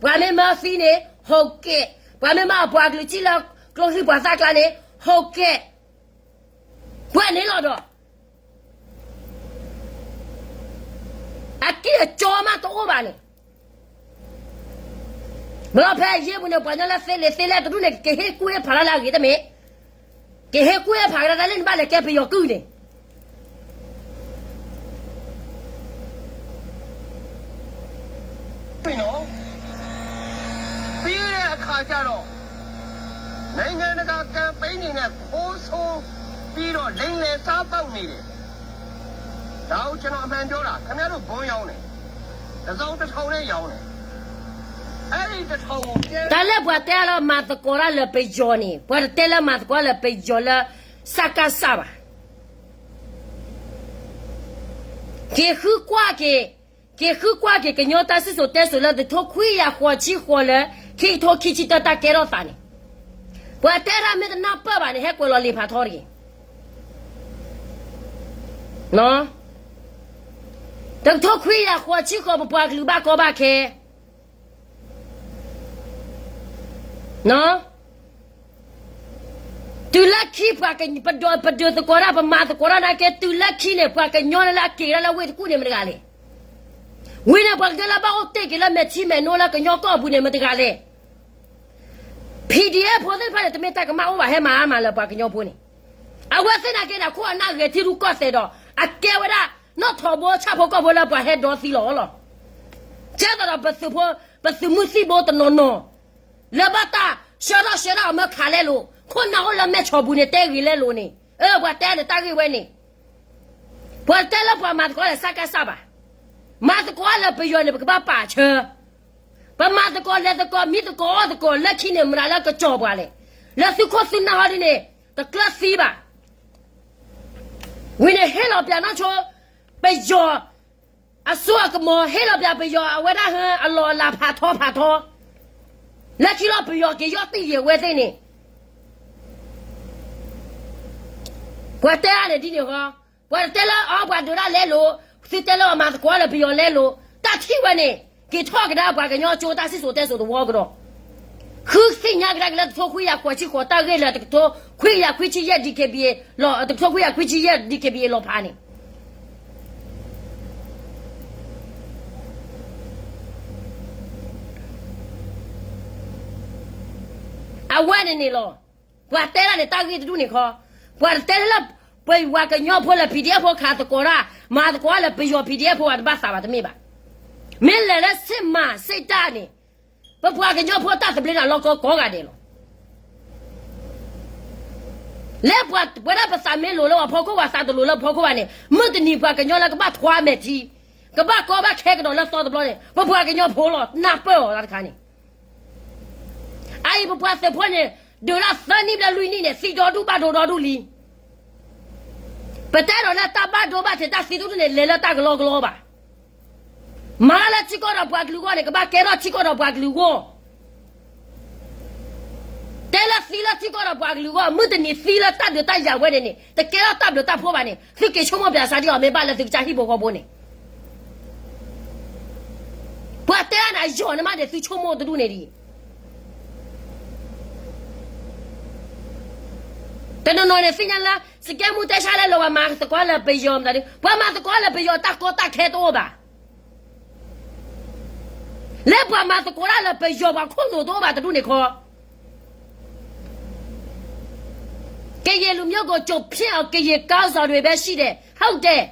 ပှၤမ့ၢ်မၤသံန့ၣ် ဟုတ်ကဲ့, ပှၤမ့ၢ်မၤအပှၤကလုာ်စံၣ်လၢကျိချံပှၤသၣ်ကျါန့ၣ် ဟုတ်ကဲ့, ပှဲၤန့ၣ်လီၤဒီး အက့ၢ်အကၠီမးတအိၣ်ဘၣ်န့ၣ်, ဘျီဖဲအယ့ၢ်ပူၤန့ၣ် ပှၤကညီလၢသ့လံာ်သ့လဲၢ်တဒူၣ်န့ၣ် ကဟ့ၣ်ကူၣ်ဟ့ၣ်ဖးလၢအဂ့ၤတမ့ၢ်, ကဟ့ၣ်ကူၣ်ဟ့ၣ်ဖးကဒါတၢ်လၢနဘၣ်လဲၤကဲပယီၤကုၢ်န့ၣ် ပြီးတဲ့အခါကျတော့ နိုင်ငံတကာ campaign တွေနဲ့ ခိုးဆိုးပြီးတော့ လိမ်လည်စားသောက်နေတယ်. ဒါကိုကျွန်တော်အမှန်ပြောတာ ခင်ဗျားတို့ဘုံရောင်နေ တစ်စုံတစ်ထောင်နဲ့ရောင်နေ အဲ့ဒီတစ်ထောင်ကို တၢ်လၢပှၤတဲလၢမၤသကိးတၢ်လၢပယီၤန့ၣ် ပှၤတတဲလၢမၤသကိးလၢပယီၤလၢ စကစ ဘၣ်. က့ၤဃုကွၢ်က့ၤ, က့ၤဃုကွၢ်က့ၤ ကညီတၢ်စံၣ်စိၤတဲစိၤလၢ တကထိခွံကယၤဃိးဆံဃိးလၢ ခံကထိခံဆံတၢတၢ်ကဲထီၣ်သးန့ၣ်, ပှၤတဲတၢ်မ့ၢ်တနၢ်ပၢၢ်ဘၣ်န့ၣ် ဟဲကွဲးလီၤလံာ်ဖးထီတဂ့ၤ. တကထိခွံကယၤဃိးဆံဃိး ပပှၤကလုာ်ဘၣ်ကီဘၣ်ခဲ တုၤလၢခံပှၤက, ပဒုးသကိးတၢ် ပမၤသကိးတၢ်နာ်က့ တုၤလၢခံန့ၣ် ပှၤကညီလၢအက့ၤတၢ်လၢဝ့ၢ်တကူၣ်န့ၣ် မတဂၤလဲၣ်. ဝံၤန့ၣ် ပှၤကညီလၢဘၣ်အိၣ်တ့ၢ်က့ၤလၢမဲာ်ထံမဲာ်နိလၢကညီကီၢ်အပူၤန့ၣ် မတဂၤလဲၣ်. PDF ဖိသ့ၣ်တဖၣ်န့ၣ် တမ့ၢ်တၢ်ကမၣ်အိၣ်ဘၣ် ဟဲမၤအါမးလၢပှၤကညီဖိန့ၣ်, အဝဲသ့ၣ်နာ်က့န့ၣ် အခိၣ်အနၢ်ဂဲၤထံရူၢ်ကီၢ်သဲးဒီး အကဲဝဲဒၣ် နီၣ်ထိးဘိဆၣ်ဖိကီၢ်ဖိလၢပှၤဟဲဒီသံလီၤလီၤ. ကဲသိးဒီးပသုးဖိ, ပသုးမုၢ်သံၣ်ဘိတနီၤနီၤ လၢဘၣ်တၢ်ဆှၢထီၣ်ဆှၢထီၣ်အမၢခးလဲလိာ်, ခိၣ်နၢ်အိၣ်လၢမဲၢ်ဆီးပူၤန့ၣ် တဲဂ့ၤလဲလိာ်န့ၣ်, အၢ ပှၤတဲန့ၣ်တၢ်ဂ့ၢ်ဝဲန့ၣ်, ပှၤတဲလၢပှၤမၤသကိးလၢ စကစ ဘၣ်. မၤသကိးလၢပယီၤန့ၣ် ပကဘၣ်ပာ်ဆၢ ပမၤသကိးလဲၤသကိး မံသကိးအီၣ်သကိး လၢခံန့ၣ် မတၤလၢကစီၤပှၤလဲၣ်, လၢသုခိၣ်သုနၢ်ဟီဒ်န့ၣ် တကျၢၢ်သံဘၣ်. ဝံၤန့ၣ် ဟ့ၣ်လီၤပၠးနီၢ်ဆိ ပယီၤအစိအကမီၤ, ဟ့ၣ်လီၤပၠးပယီၤအဝဲဒၣ်ဟၢအလီၢ်အလၤဖးထီဖးထီ, လၢခံလီၤပယီၤက့ၤယီၢ်တံၢ်ယံၤအဝဲသ့ၣ်န့ၣ် ပှၤတဲအါန့ၣ်ဒ်န့ၣ်ဃီ, ပှၤတတဲလၢအီၤပှၤဒုးတၢ်လဲလိာ်, သုတဲလၢအမၤသကိးလၢပယီၤလဲလိာ်, တၢ်ထံၣ်ဝဲန့ၣ် က့ၤထီၣ်ကဒါပှၤကညီကၠိတၢ်စံၣ်စိၤတဲစိၤတဝီကဒီး, ဃုသ့ၣ်ညါကဒါက့ၤလၢတကထိခွံကယၤဃိးဆံဃိး တၢ်ဂ့ၢ်လၢတကထိခွံကယၤခွံဆံယဲၢ် DKBA လီၤ, တကထိခွံကယၤခွံဆံယဲၢ် DKBA လီၤဖးန့ၣ် အဝဲန့ၣ်န့ၣ်လီၤ. ပှၤတဲဒၣ်န့ၣ် တၢ်ဂ့ၢ်တဒူၣ်န့ၣ်ခီ, ပှၤတတဲလၢ ပှၤကညီဖိလၢ PDF ဖိခးသကိးတၢ်, မၤသကိးတၢ်လၢပယီၤ PDF ဖိဘၣ်တဘၣ်သးဘၣ်တမ့ၢ်ဘၣ်. မ့ၢ်လဲၤလၢစ့မၤစ့တၢ်န့ၣ်, ပပှၤကညီဖိတၢ်သဘျ့န့ၣ် အလီၢ်ကီကိးဂၤဒဲးလီၤ. လၢပှၤဝဲဒၣ်ပသးမ့ၢ်လိၤလၢပှၤဖီခိၣ် ပှၤသးတလိၤလၢပဖီခိၣ်ဘၣ်န့ၣ်, မုၢ်တနံၤပှၤကညီလၢကဘၣ်ထွါမဲာ်ထံ, ကဘၣ်ကီဘၣ်ခဲကဒီးလၢသီတဘျီန့ၣ် ပပှၤကညီဖိလီၤ. နၢ်ပၢၢ်အီၤလၢတခါန့ၣ် အအံၤပပှၤသုးဖိန့ၣ်, ဒုးဒၣ်သၢနံၣ်ဘျဲၣ်လွံၢ်နံၣ်န့ၣ် သံဒီဒူၣ်ဘၣ်ဒိဒီဒူၣ်လံ. ပတဲဒီးလၢတၢ်ဘၣ်ဒိဘၣ်ထံးတၢ်သံတဒူၣ်န့ၣ် လဲၤလၢတၢ်ကလီကလီဘၣ်. မၤတၢ်လၢထံကီၢ်ဒီးပှၤကလုာ်အဂီၢ်န့ၣ် ကဘၣ်ကဲထီၣ်ထံကီၢ်ဒီးပှၤကလုာ်အဂီၢ်. တဲလၢသံလၢထံကီၢ်ဒီးပှၤကလုာ်အဂီၢ်, မုၢ်တနံၤသံလၢတၢ်ဒုးတၢ်ယၤဝဲန့ၣ်န့ၣ် တကဲထီၣ်တၢ်ဘျုးတၢ်ဖှိၣ်ဘၣ်န့ၣ် သုက့ၤဆိကမိၣ်ပၠးစၢ်ဒ်အီၤ မ့ၢ်ဘၣ်လၢသုကစၢ်ဟံၣ်ဖိဃီဖိန့ၣ် ပှၤတဲဒၣ်န့ၣ် အယီၤန့ၣ်မးန့ၣ် သုဆိကမိၣ်တဒူၣ်န့ၣ်ဒံး. တနီၤနီၤန့ၣ် သ့ၣ်ညါလၢ စကဲမူတဲဆါလၢလီၤ ပှၤမၤသကိးလၢပယီၤမတၤဒုး, ပှၤမၤသကိးလၢပယီၤတၢ်ကီတၢ်ခဲတအိၣ်ဘၣ်. လၢပှၤမၤသကိးတၢ်လၢပယီၤပှၤခိၣ်နူာ်တအိၣ်ဘၣ်တဒူၣ်န့ၣ်ခီ ကရင်လူမျိုးကို ကြိုဖျက်အောင် ကရင်ခေါင်းဆောင်တွေပဲရှိတယ် ဟုတ်တယ်.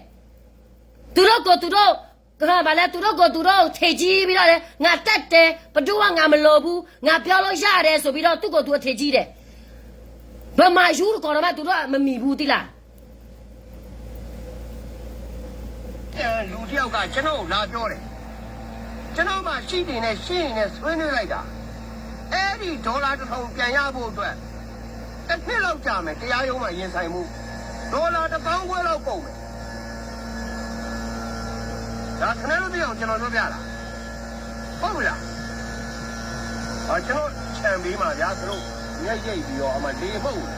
သူတို့ကိုယ်သူတို့ ကမၤလဲၣ် သူတို့ကိုယ်သူတို့ ထင်ကြီးပြီးတော့လဲ ငါတက်တယ် ဘယ်သူမှ ငါမလိုဘူး ငါပြောလို့ရတယ် ဆိုပြီးတော့ သူ့ကိုယ်သူ အထင်ကြီးတယ်. ဗမာယူတကီၢ်တော့မှ သူတို့မမီဘူး သိလား. လူတစ်ယောက်က ကျွန်တော်ကို လာပြောတယ်. ကျွန်တော့်မှာ ရှိတယ်နဲ့ ရှိရင်နဲ့ ဆွေးနွေးလိုက်တာ. အဲ့ဒီ ဒေါ်လာတစ်ထောင် ပြန်ရဖို့အတွက် တစ်နှစ်လောက်ကြာမယ် တရားရုံးမှာ ရင်ဆိုင်မှု. ဒေါ်လာတစ်သောင်းခွဲလောက် ကုန်မယ်. ဒါ ခင်ဗျားတို့ သိအောင် ကျွန်တော် ပြောပြတာ. ဟုတ်ပြီလား. အော် ကျွန်တော် ခြံပေးမှာဗျာ သူတို့ မျက်ရည်ပြီးတော့ အမှ လေမှုန့်နေ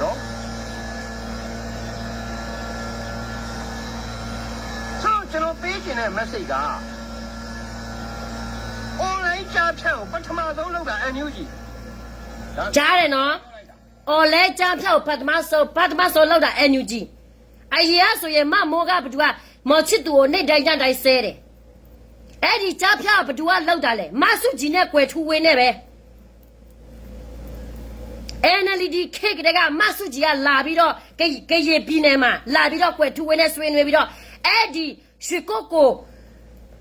နော်. ဆိုတော့ ကျွန်တော် ပေးချင်တဲ့ message က online ကြားဖြတ်ကို ပထမဆုံး လုပ်တာ NUG. ကြားတယ်နော်. online ကြားဖြတ်ကို ပထမဆုံး ပထမဆုံး လုပ်တာ NUG. အရင်ကဆိုရင် မမိုးက ဘယ်သူက မောင်ချစ်သူကို နေ့တိုင်းညတိုင်း ဆဲတယ်. အဲ့ဒီ ကြားဖြတ် ဘယ်သူက လုပ်တာလဲ. မဆူၣ်ကၠံၣ် နဲ့ ကွဲးထူဝ့ နဲ့ပဲ. NLD ခေတ်ကတည်းက မဆူၣ်ကၠံၣ် က လာပြီးတော့ က ကရင်ပြည်နယ်မှာ လာပြီးတော့ ကွဲးထူဝ့ နဲ့ ဆွေးနွေးပြီးတော့ အဲ့ဒီ ရွှေကုက္ကို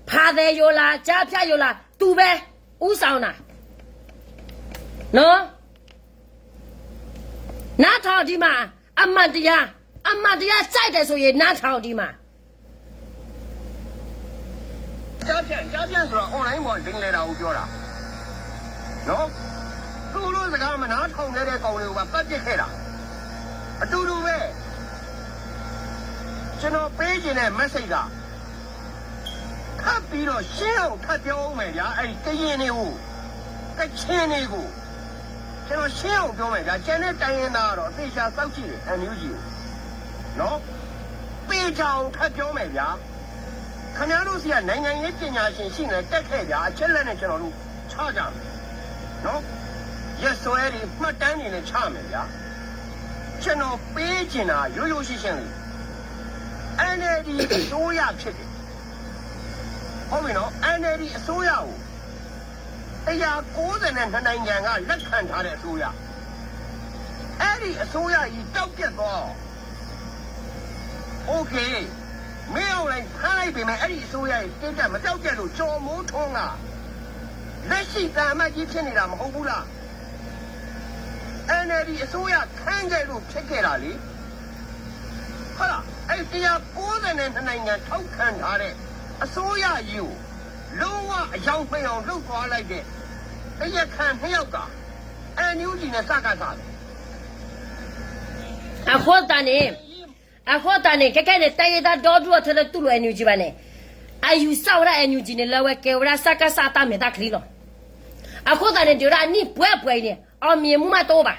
ဖာသည်ရောလား ကြားဖြတ်ရောလား သူပဲ ဦးဆောင်တာ. နော်. နားထောင်ဒီမှာ အမှန်တရား အမှန်တရား ကြိုက်တယ်ဆိုရင် နားထောင်ဒီမှာ. ကြားဖြတ် ကြားဖြတ်ဆိုတာ online ပေါ် လိမ်လည်တာကို ပြောတာ နော်. သူတို့စကား မနားထောင်တဲ့ ကောင်တွေကိုပါ သတ်ပစ်ခဲ့တာ အတူတူပဲ. ကျွန်တော် ပေးချင်တဲ့ message က ထပ်ပြီးတော့ ရှင်းအောင် ထပ်ပြောဦးမယ်ဗျာ အဲ့ဒီ ကရင်တွေကို ကချင်တွေကို ကျွန်တော် ရှင်းအောင် ပြောမယ်ဗျာ. ကျန်တဲ့ တိုင်းရင်းသားကတော့ သေချာစောင့်ကြည့်တယ် NUG ကို နော်. သေချာအောင် ထပ်ပြောမယ်ဗျာ. ခင်ဗျားတို့ဆီက နိုင်ငံရေးပညာရှင် ရှိရင် တက်ခဲ့ဗျာ အချက်အလက်နဲ့ ကျွန်တော်တို့ ချကြမယ် နော်. ရက်စွဲတွေ မှတ်တမ်းတွေနဲ့ ချမယ်ဗျာ. ကျွန်တော် ပေးချင်တာ ရိုးရိုးရှင်းရှင်းလေး NLD အစိုးရ ဖြစ်တယ်. ဟုတ်ပြီနော် NLD အစိုးရကို တစ်ရာကိုးဆယ်နှစ် နိုင်ငံက လက်ခံထားတဲ့ အစိုးရ အဲ့ဒီ အစိုးရကြီး ပျောက်ပျက်သွားအောင် OK မင်းအောင်လှိုင် ဖမ်းလိုက်ပေမဲ့ အဲ့ဒီ အစိုးရရဲ့ status မပျောက်ပျက်လို့ ကျော်မိုးထွန်းက လက်ရှိ သံအမတ်ကြီး ဖြစ်နေတာ မဟုတ်ဘူးလား. NLD အစိုးရ ခိုင်းခဲ့လို့ ဖြစ်ခဲ့တာလေ. ဟုတ်လား. အဲ့ဒီ တစ်ရာကိုးဆယ်နှစ် နိုင်ငံ ထောက်ခံထားတဲ့ အစိုးရကြီးကို လုံးဝ အရောင်မှိန်အောင် လုပ်သွားလိုက်တဲ့ တရားခံ နှစ်ယောက်က NUG နဲ့ စကစ ပဲ. အဃိသတးန့ၣ်, အဃိသတးန့ၣ် ခဲခဲန့ၣ် တိုင်းရင်းသား ဒီဒူၣ်အထၢလၢတူၢ်လိာ် NUG ဘၣ်န့ၣ်, အယူၢ်စၢ်ဝဲဒၣ် NUG န့ၣ် လၢအဝဲကဲဝဲဒၣ် စကစ အတၢ်မဲာ်တၢ်ချံလီၤ. အဃိသတးန့ၣ် ဒုးဒၣ်အနံၣ်ပှဲၤပှဲၤအံၤန့ၣ် အောင်မြင်မှု မးတအိၣ်ဘၣ်.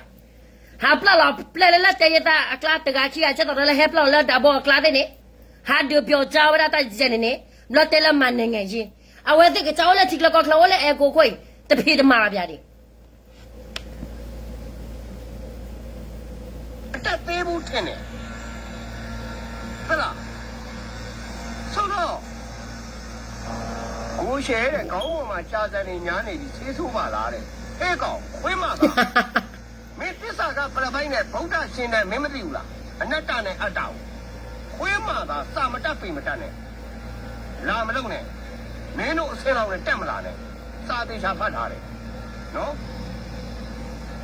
ဟးပျၢ်လီၤပျဲလၢ လၢတိုင်းရင်းသား အကျါ တဂၤခံဂၤ ဆဲးထီၣ်ဒီး လၢဟဲပျၢ်လီၤလၢ ဓာတ်ပုံ အကျါသ့ၣ်န့ၣ်, ဟးဒုး ပြောက်ကျား ဝဲဒၣ်တၢ်ယဲၢ်န့ၣ်န့ၣ်, ဘျီတဲလၢ မၤ နိုင်ငံရေး, အဝဲသ့ၣ်ကစၢ်အိၣ်လၢထံကျါကီၢ်ကျါ အိၣ်လၢအဲကိးခိၣ်အံၤ တဖံးတမၤဘၣ်ပၠးဒံး. အတတ်သေးဘူးထင်တယ် ဟုတ်လား. ဆိုတော့ ကိုယ်ရှေ့တဲ့ ခေါင်းပေါ်မှာ ကြာစံနေ ညာနေပြီ ဆေးထိုးပါလားတဲ့ ဟဲကောင် ခွေးမသာ မင်းသစ္စာကပယ်လိုက်နဲ့ ဗုဒ္ဓရှင်တဲ့ မင်းမသိဘူးလား အနတ္တနဲ့အတ္တကို ခွေးမသာ စာမတတ်ပေမတတ်နဲ့ လာမလုပ်နဲ့ မင်းတို့အဆင့်လောက်နဲ့ တက်မလာနဲ့ စာသေချာဖတ်ထားတယ်နော်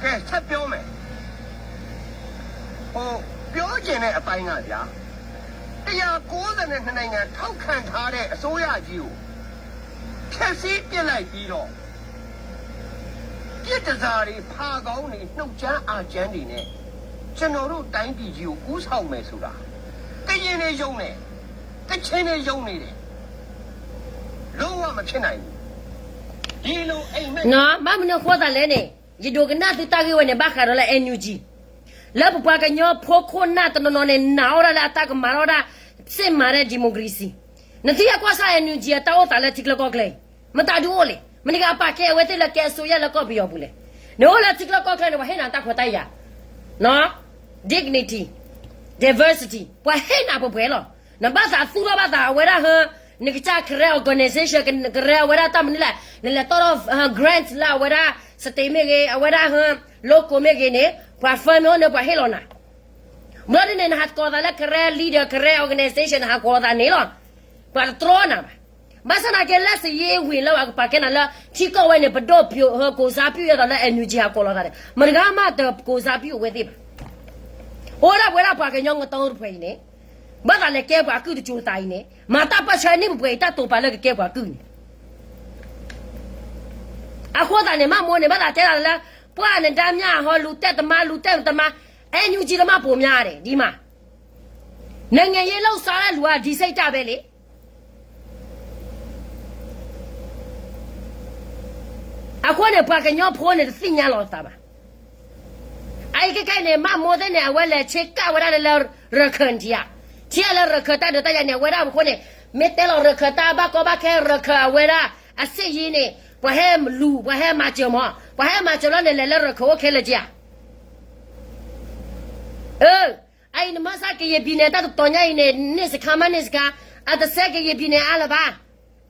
ကဲ ဆက်ပြောမယ် ဟို ပြောချင်တဲ့အပိုင်းကဗျာ တစ်ရာကိုးဆယ့်နှစ်နိုင်ငံ ထောက်ခံထားတဲ့အစိုးရကြီးကို ဖျက်ဆီးပစ်လိုက်ပြီးတော့ ပြစ်တစားတွေ ဖာကောင်းတွေ နှုတ်ကြမ်းအာကြမ်းတွေနဲ့ ကျွန်တော်တို့တိုင်းပြည်ကြီးကို ဦးဆောင်မယ်ဆိုတာ ကရင်တွေယုံတယ်။ ကချင်တွေယုံနေတယ်။ လုံးဝမဖြစ်နိုင်ဘူး။ ဒီလိုအိမ်မက် နီၢ် ဘၣ်မနုၤအဃိသတးလဲၣ်န့ၣ် ယဒိကနၣ်သုတၢ်ဂ့ၢ်ဝဲန့ၣ် ဘၣ်ဃးဒီးလၢ NUG လၢပပှၤကညီဖိခိၣ်နၢ်တနီၤနီၤန့ၣ် နာ်အီၣ်ဒၣ်လၢအတၢ်ကမၤထီၣ်ဒၣ် စစ်မှန်တဲ့ ဒီမိုကရေစီ နသ့ၣ်ညါကွၢ်ဆၣ် NUG အတၢ်အိၣ်သးလၢထံချၢကီၢ်ချၢအံၤ မတၤဒုအိၣ်လဲၣ် မနုၤကပာ်ကဲအဝဲသ့ၣ်လၢကဲအစိုးရလၢကီၢ်ပယီၤပူၤလဲၣ် နအိၣ်လၢထံချၢကီၢ်ချၢန့ၣ် ပှၤဟ့ၣ်နၤတၢ်ခွဲးတၢ်ယာ် dignity, diversity ပှၤဟ့ၣ်နၤပှဲၤပှဲၤလီၤ နဘၣ်သးသူၣ်ထီၣ်ဘၣ်သးအဝဲဒၣ်ဟၢ နကစၢ် Karen organization Karen အဝဲဒၣ်တၢ်မနုၤလဲၣ် နလဲၤတီၢ်ထီၣ် grant လၢအဝဲဒၣ် state မ့ၢ်ဂ့ၤ အဝဲဒၣ်ဟၢ local မ့ၢ်ဂ့ၤန့ၣ် ပှၤ firm န့ၣ် ပှၤဟ့ၣ်လီၤနၤ ဘျီဒ်န့ၣ် နဟးကိးသးလၢ Karen leader Karen organization နဟးကိးသးန့ၣ်လီၤ ပှၤတတြီနၤဘၣ် ဘၣ်ဆၣ်သနာ်က့လၢစယ့ဝံၤလၢအကပာ်ကဲနၤလၢ ထံကီၢ်ဝဲန့ၣ် ပဒိၣ်ပၠိၣ်ဟၢကိးစါပၠိၣ်ယဲသိးလၢ NUG ဟးကိးလီၤသးန့ၣ် မတဂၤမးတကိးစါပၠိၣ်အဝဲသ့ၣ်ဘၣ် အိၣ်ဒၣ်ပဝဲဒၣ်ပှၤကညီငတီတဖှဲးအံၤန့ၣ် ဘၣ်သးလဲၤကဲပှၤကုၢ်တစိၤသးအံၤန့ၣ် မၤတၢ်ပၢၢ်ဆၢန့ၢ်ပှဲၤပှဲၤအံၤ တၢ်တိာ်ပာ်လၢကကဲပှၤကုၢ်န့ၣ် အဃိသတးန့ၣ် မးမိၢ်န့ၣ် ဘၣ်သးတဲဒၣ်လၢ ပှၤနဒါမျၢ်ဟီ လူတက်သမား လူတက်သမား NUG သမားပိာ်မျါဒဲး ဒ်မး နိုင်ငံရေးလုပ်စားတဲ့လူက ဒီစိတ်ဓာတ်ပဲလေ အဃိန့ၣ် ပှၤကညီဖိန့ၣ် တသ့ၣ်ညါလီၤသးဘၣ်. အအံၤခဲခဲအံၤန့ၣ် မးမိၢ်သ့ၣ်န့ၣ် အဝဲလဲၤဆ့ကၤဝဲဒၣ်လၢ ရခိုင် ထံဧါ, ထံဧါလၢရခိုင်တၢ်ဒုးတၢ်ယၤန့ၣ် အဝဲဒၣ်အဃိန့ၣ် မ့ၢ်တဲလီၤရခိုင်တၢ်ဘၣ်ကီဘၣ်ခဲ ရခိုင်အဝဲဒၣ် အစစ်ရေးန့ၣ် ပှၤဟဲလူၤ ပှၤဟဲမၤစၢၤမး, ပှၤဟဲမၤစၢၤလီၤန့ၣ် လဲၤလၢရခိုင်အိၣ်ခဲလၢာ်က့ဧါ. အအံၤနမၤစၢၤကရင်ပြည်နယ် တၢ်တတီၤညါအံၤန့ၣ် န့ၢ်စခါမးန့ၢ်စခါ, အတစဲကရင်ပြည်နယ်အါလၢၤဘၣ်.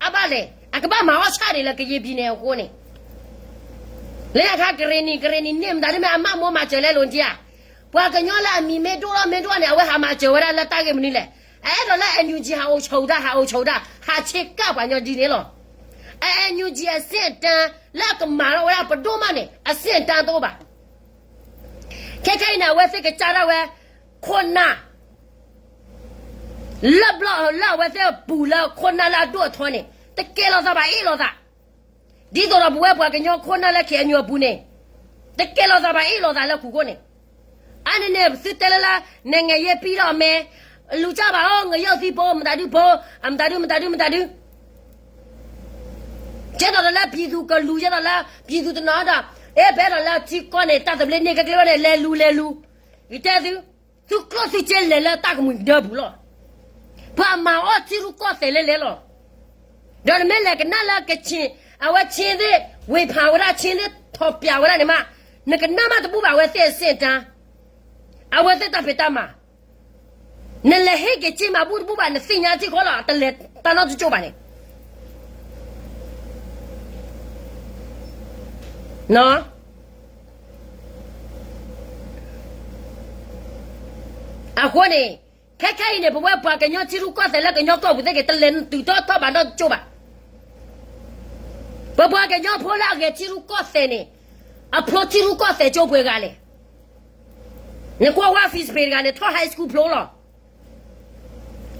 အဘၣ်လဲၣ် အကဘၣ်မၤအီၣ်ဆၣ်ဒံးလၢကရင်ပြည်နယ်အဃိန့ၣ်, လၢညါခါ ကရ့ၣ်နံၣ် ကရ့ၣ်နံၣ်န့ၢ်မတၤဒ်မ့ၢ်အမးမိၢ်မၤစၢၤလဲလိာ်တံၢ်ဧါ. ပှၤကညီလၢအမံၤမ့ၢ်ဒိၣ်ထီၣ်မ့ၢ်ဒိၣ်န့ၣ် အဝဲဟးမၤစၢၤဝဲဒၣ်လၢတၢ်ဂ့ၢ်မနုၤလဲၣ်. အအဲၣ်ဒိးလၢ NUG ဟးအိၣ်ဆိးတၢ် ဟးအိၣ်ဆိးတၢ် ဟးဆ့ကၤပှၤကညီဒ်န့ၣ်လီၤ. အ NUG အဆင့်အတန်း လၢအကမၤထီၣ်ဝဲဒၣ်ပဒိၣ်မးန့ၣ် အဆင့်အတန်းတအိၣ်ဘၣ်. ခဲခဲအံၤန့ၣ် အဝဲသ့ၣ်ကစၢ်ဒၣ်ဝဲ ခိၣ်နၢ် လၢဘျီၣ်လၢအဝဲသ့ၣ်ပူၤလၢခိၣ်နၢ်လၢအဒိၣ်အထီန့ၣ် တကဲလီၤသးဘၣ်အ့ၣ်လိာ်သး, ဒ်သိးဒီးပဝဲပှၤကညီခိၣ်နၢ်လၢ KNU အပူၤန့ၣ် တကဲလီၤသးဘၣ်အ့ၣ်လိာ်သးလၢခိၣ်ဃိန့ၣ်, အါန့ၣ်န့ၣ် သုတဲလၢလၢ နိုင်ငံရေးပြီးတော့မယ်, လူၤကၢ်ဘၣ်အီၤ ငရုပ်သီးဖိ မတၤဒုဖိ အမတၤဒု မတၤဒု မတၤဒု ကဲသိးဒီးလၢ ပြည်သူကလူၤ ကဲသိးလၢ ပြည်သူတနီၤဒီး အဲ ပအဲၣ်ဒိးလၢထံကီၢ်န့ၣ် တၢ်သဘျ့န့ၢ်ကဲကျဲဝဲန့ၣ် လဲၤလူၤလဲၤလူၤ, ယတဲသု, သုကျိၣ်သုစ့လဲၤလၢတၢ်ကမှံၤဒၢပူၤလီၤ. ပှၤမၤအီၣ်ထံရူၢ်ကီၢ်သဲးလဲၤလဲၤလီၤ. ဒီးနမ့ၢ်လဲၤကနၣ်လၢကချ့ၣ် အဝဲဆ့သ့ၣ် ဝ့ၤဖးဝဲဒၣ် ဆ့သ့ၣ်ထီၣ်ပၠးဝဲဒၣ်န့ၣ်မး, နကနၣ်မးတဘူၣ်ဘၣ် အဝဲသ့ၣ်အဆင့်အတန်း, အဝဲသ့ၣ်တၢ်ဖံးတၢ်မၤ နလဲၤဟ့ၣ်က့ၤစ့မၤဘူၣ်တဘူၣ်ဘၣ် နသ့ၣ်ညါထံၣ်ဃီလီၤ တလဲၤတၢ်နီတကၠိၢ်ဘၣ်န့ၣ်. အဃိန့ၣ် ခဲခဲအံၤန့ၣ် ပဝဲပှၤကညီထံရူၢ်ကီၢ်သဲးလၢကညီကီၢ်ပူၤသ့ၣ်က့ၤ တလဲၤတုၤထီၣ်ထီၣ်ဘၣ်နီတကၠိၢ်ဘၣ်. ပပှၤကညီဖိလၢအဂဲၤထံရူၢ်ကီၢ်သဲးန့ၣ် အဖျိထံရူၢ်ကီၢ်သဲးကၠိပှဲၤဂၤလဲၣ်. နကွၢ်ဝဲ Facebook တဂၤန့ၣ် ထီၣ် high school ဖျိလီၤ.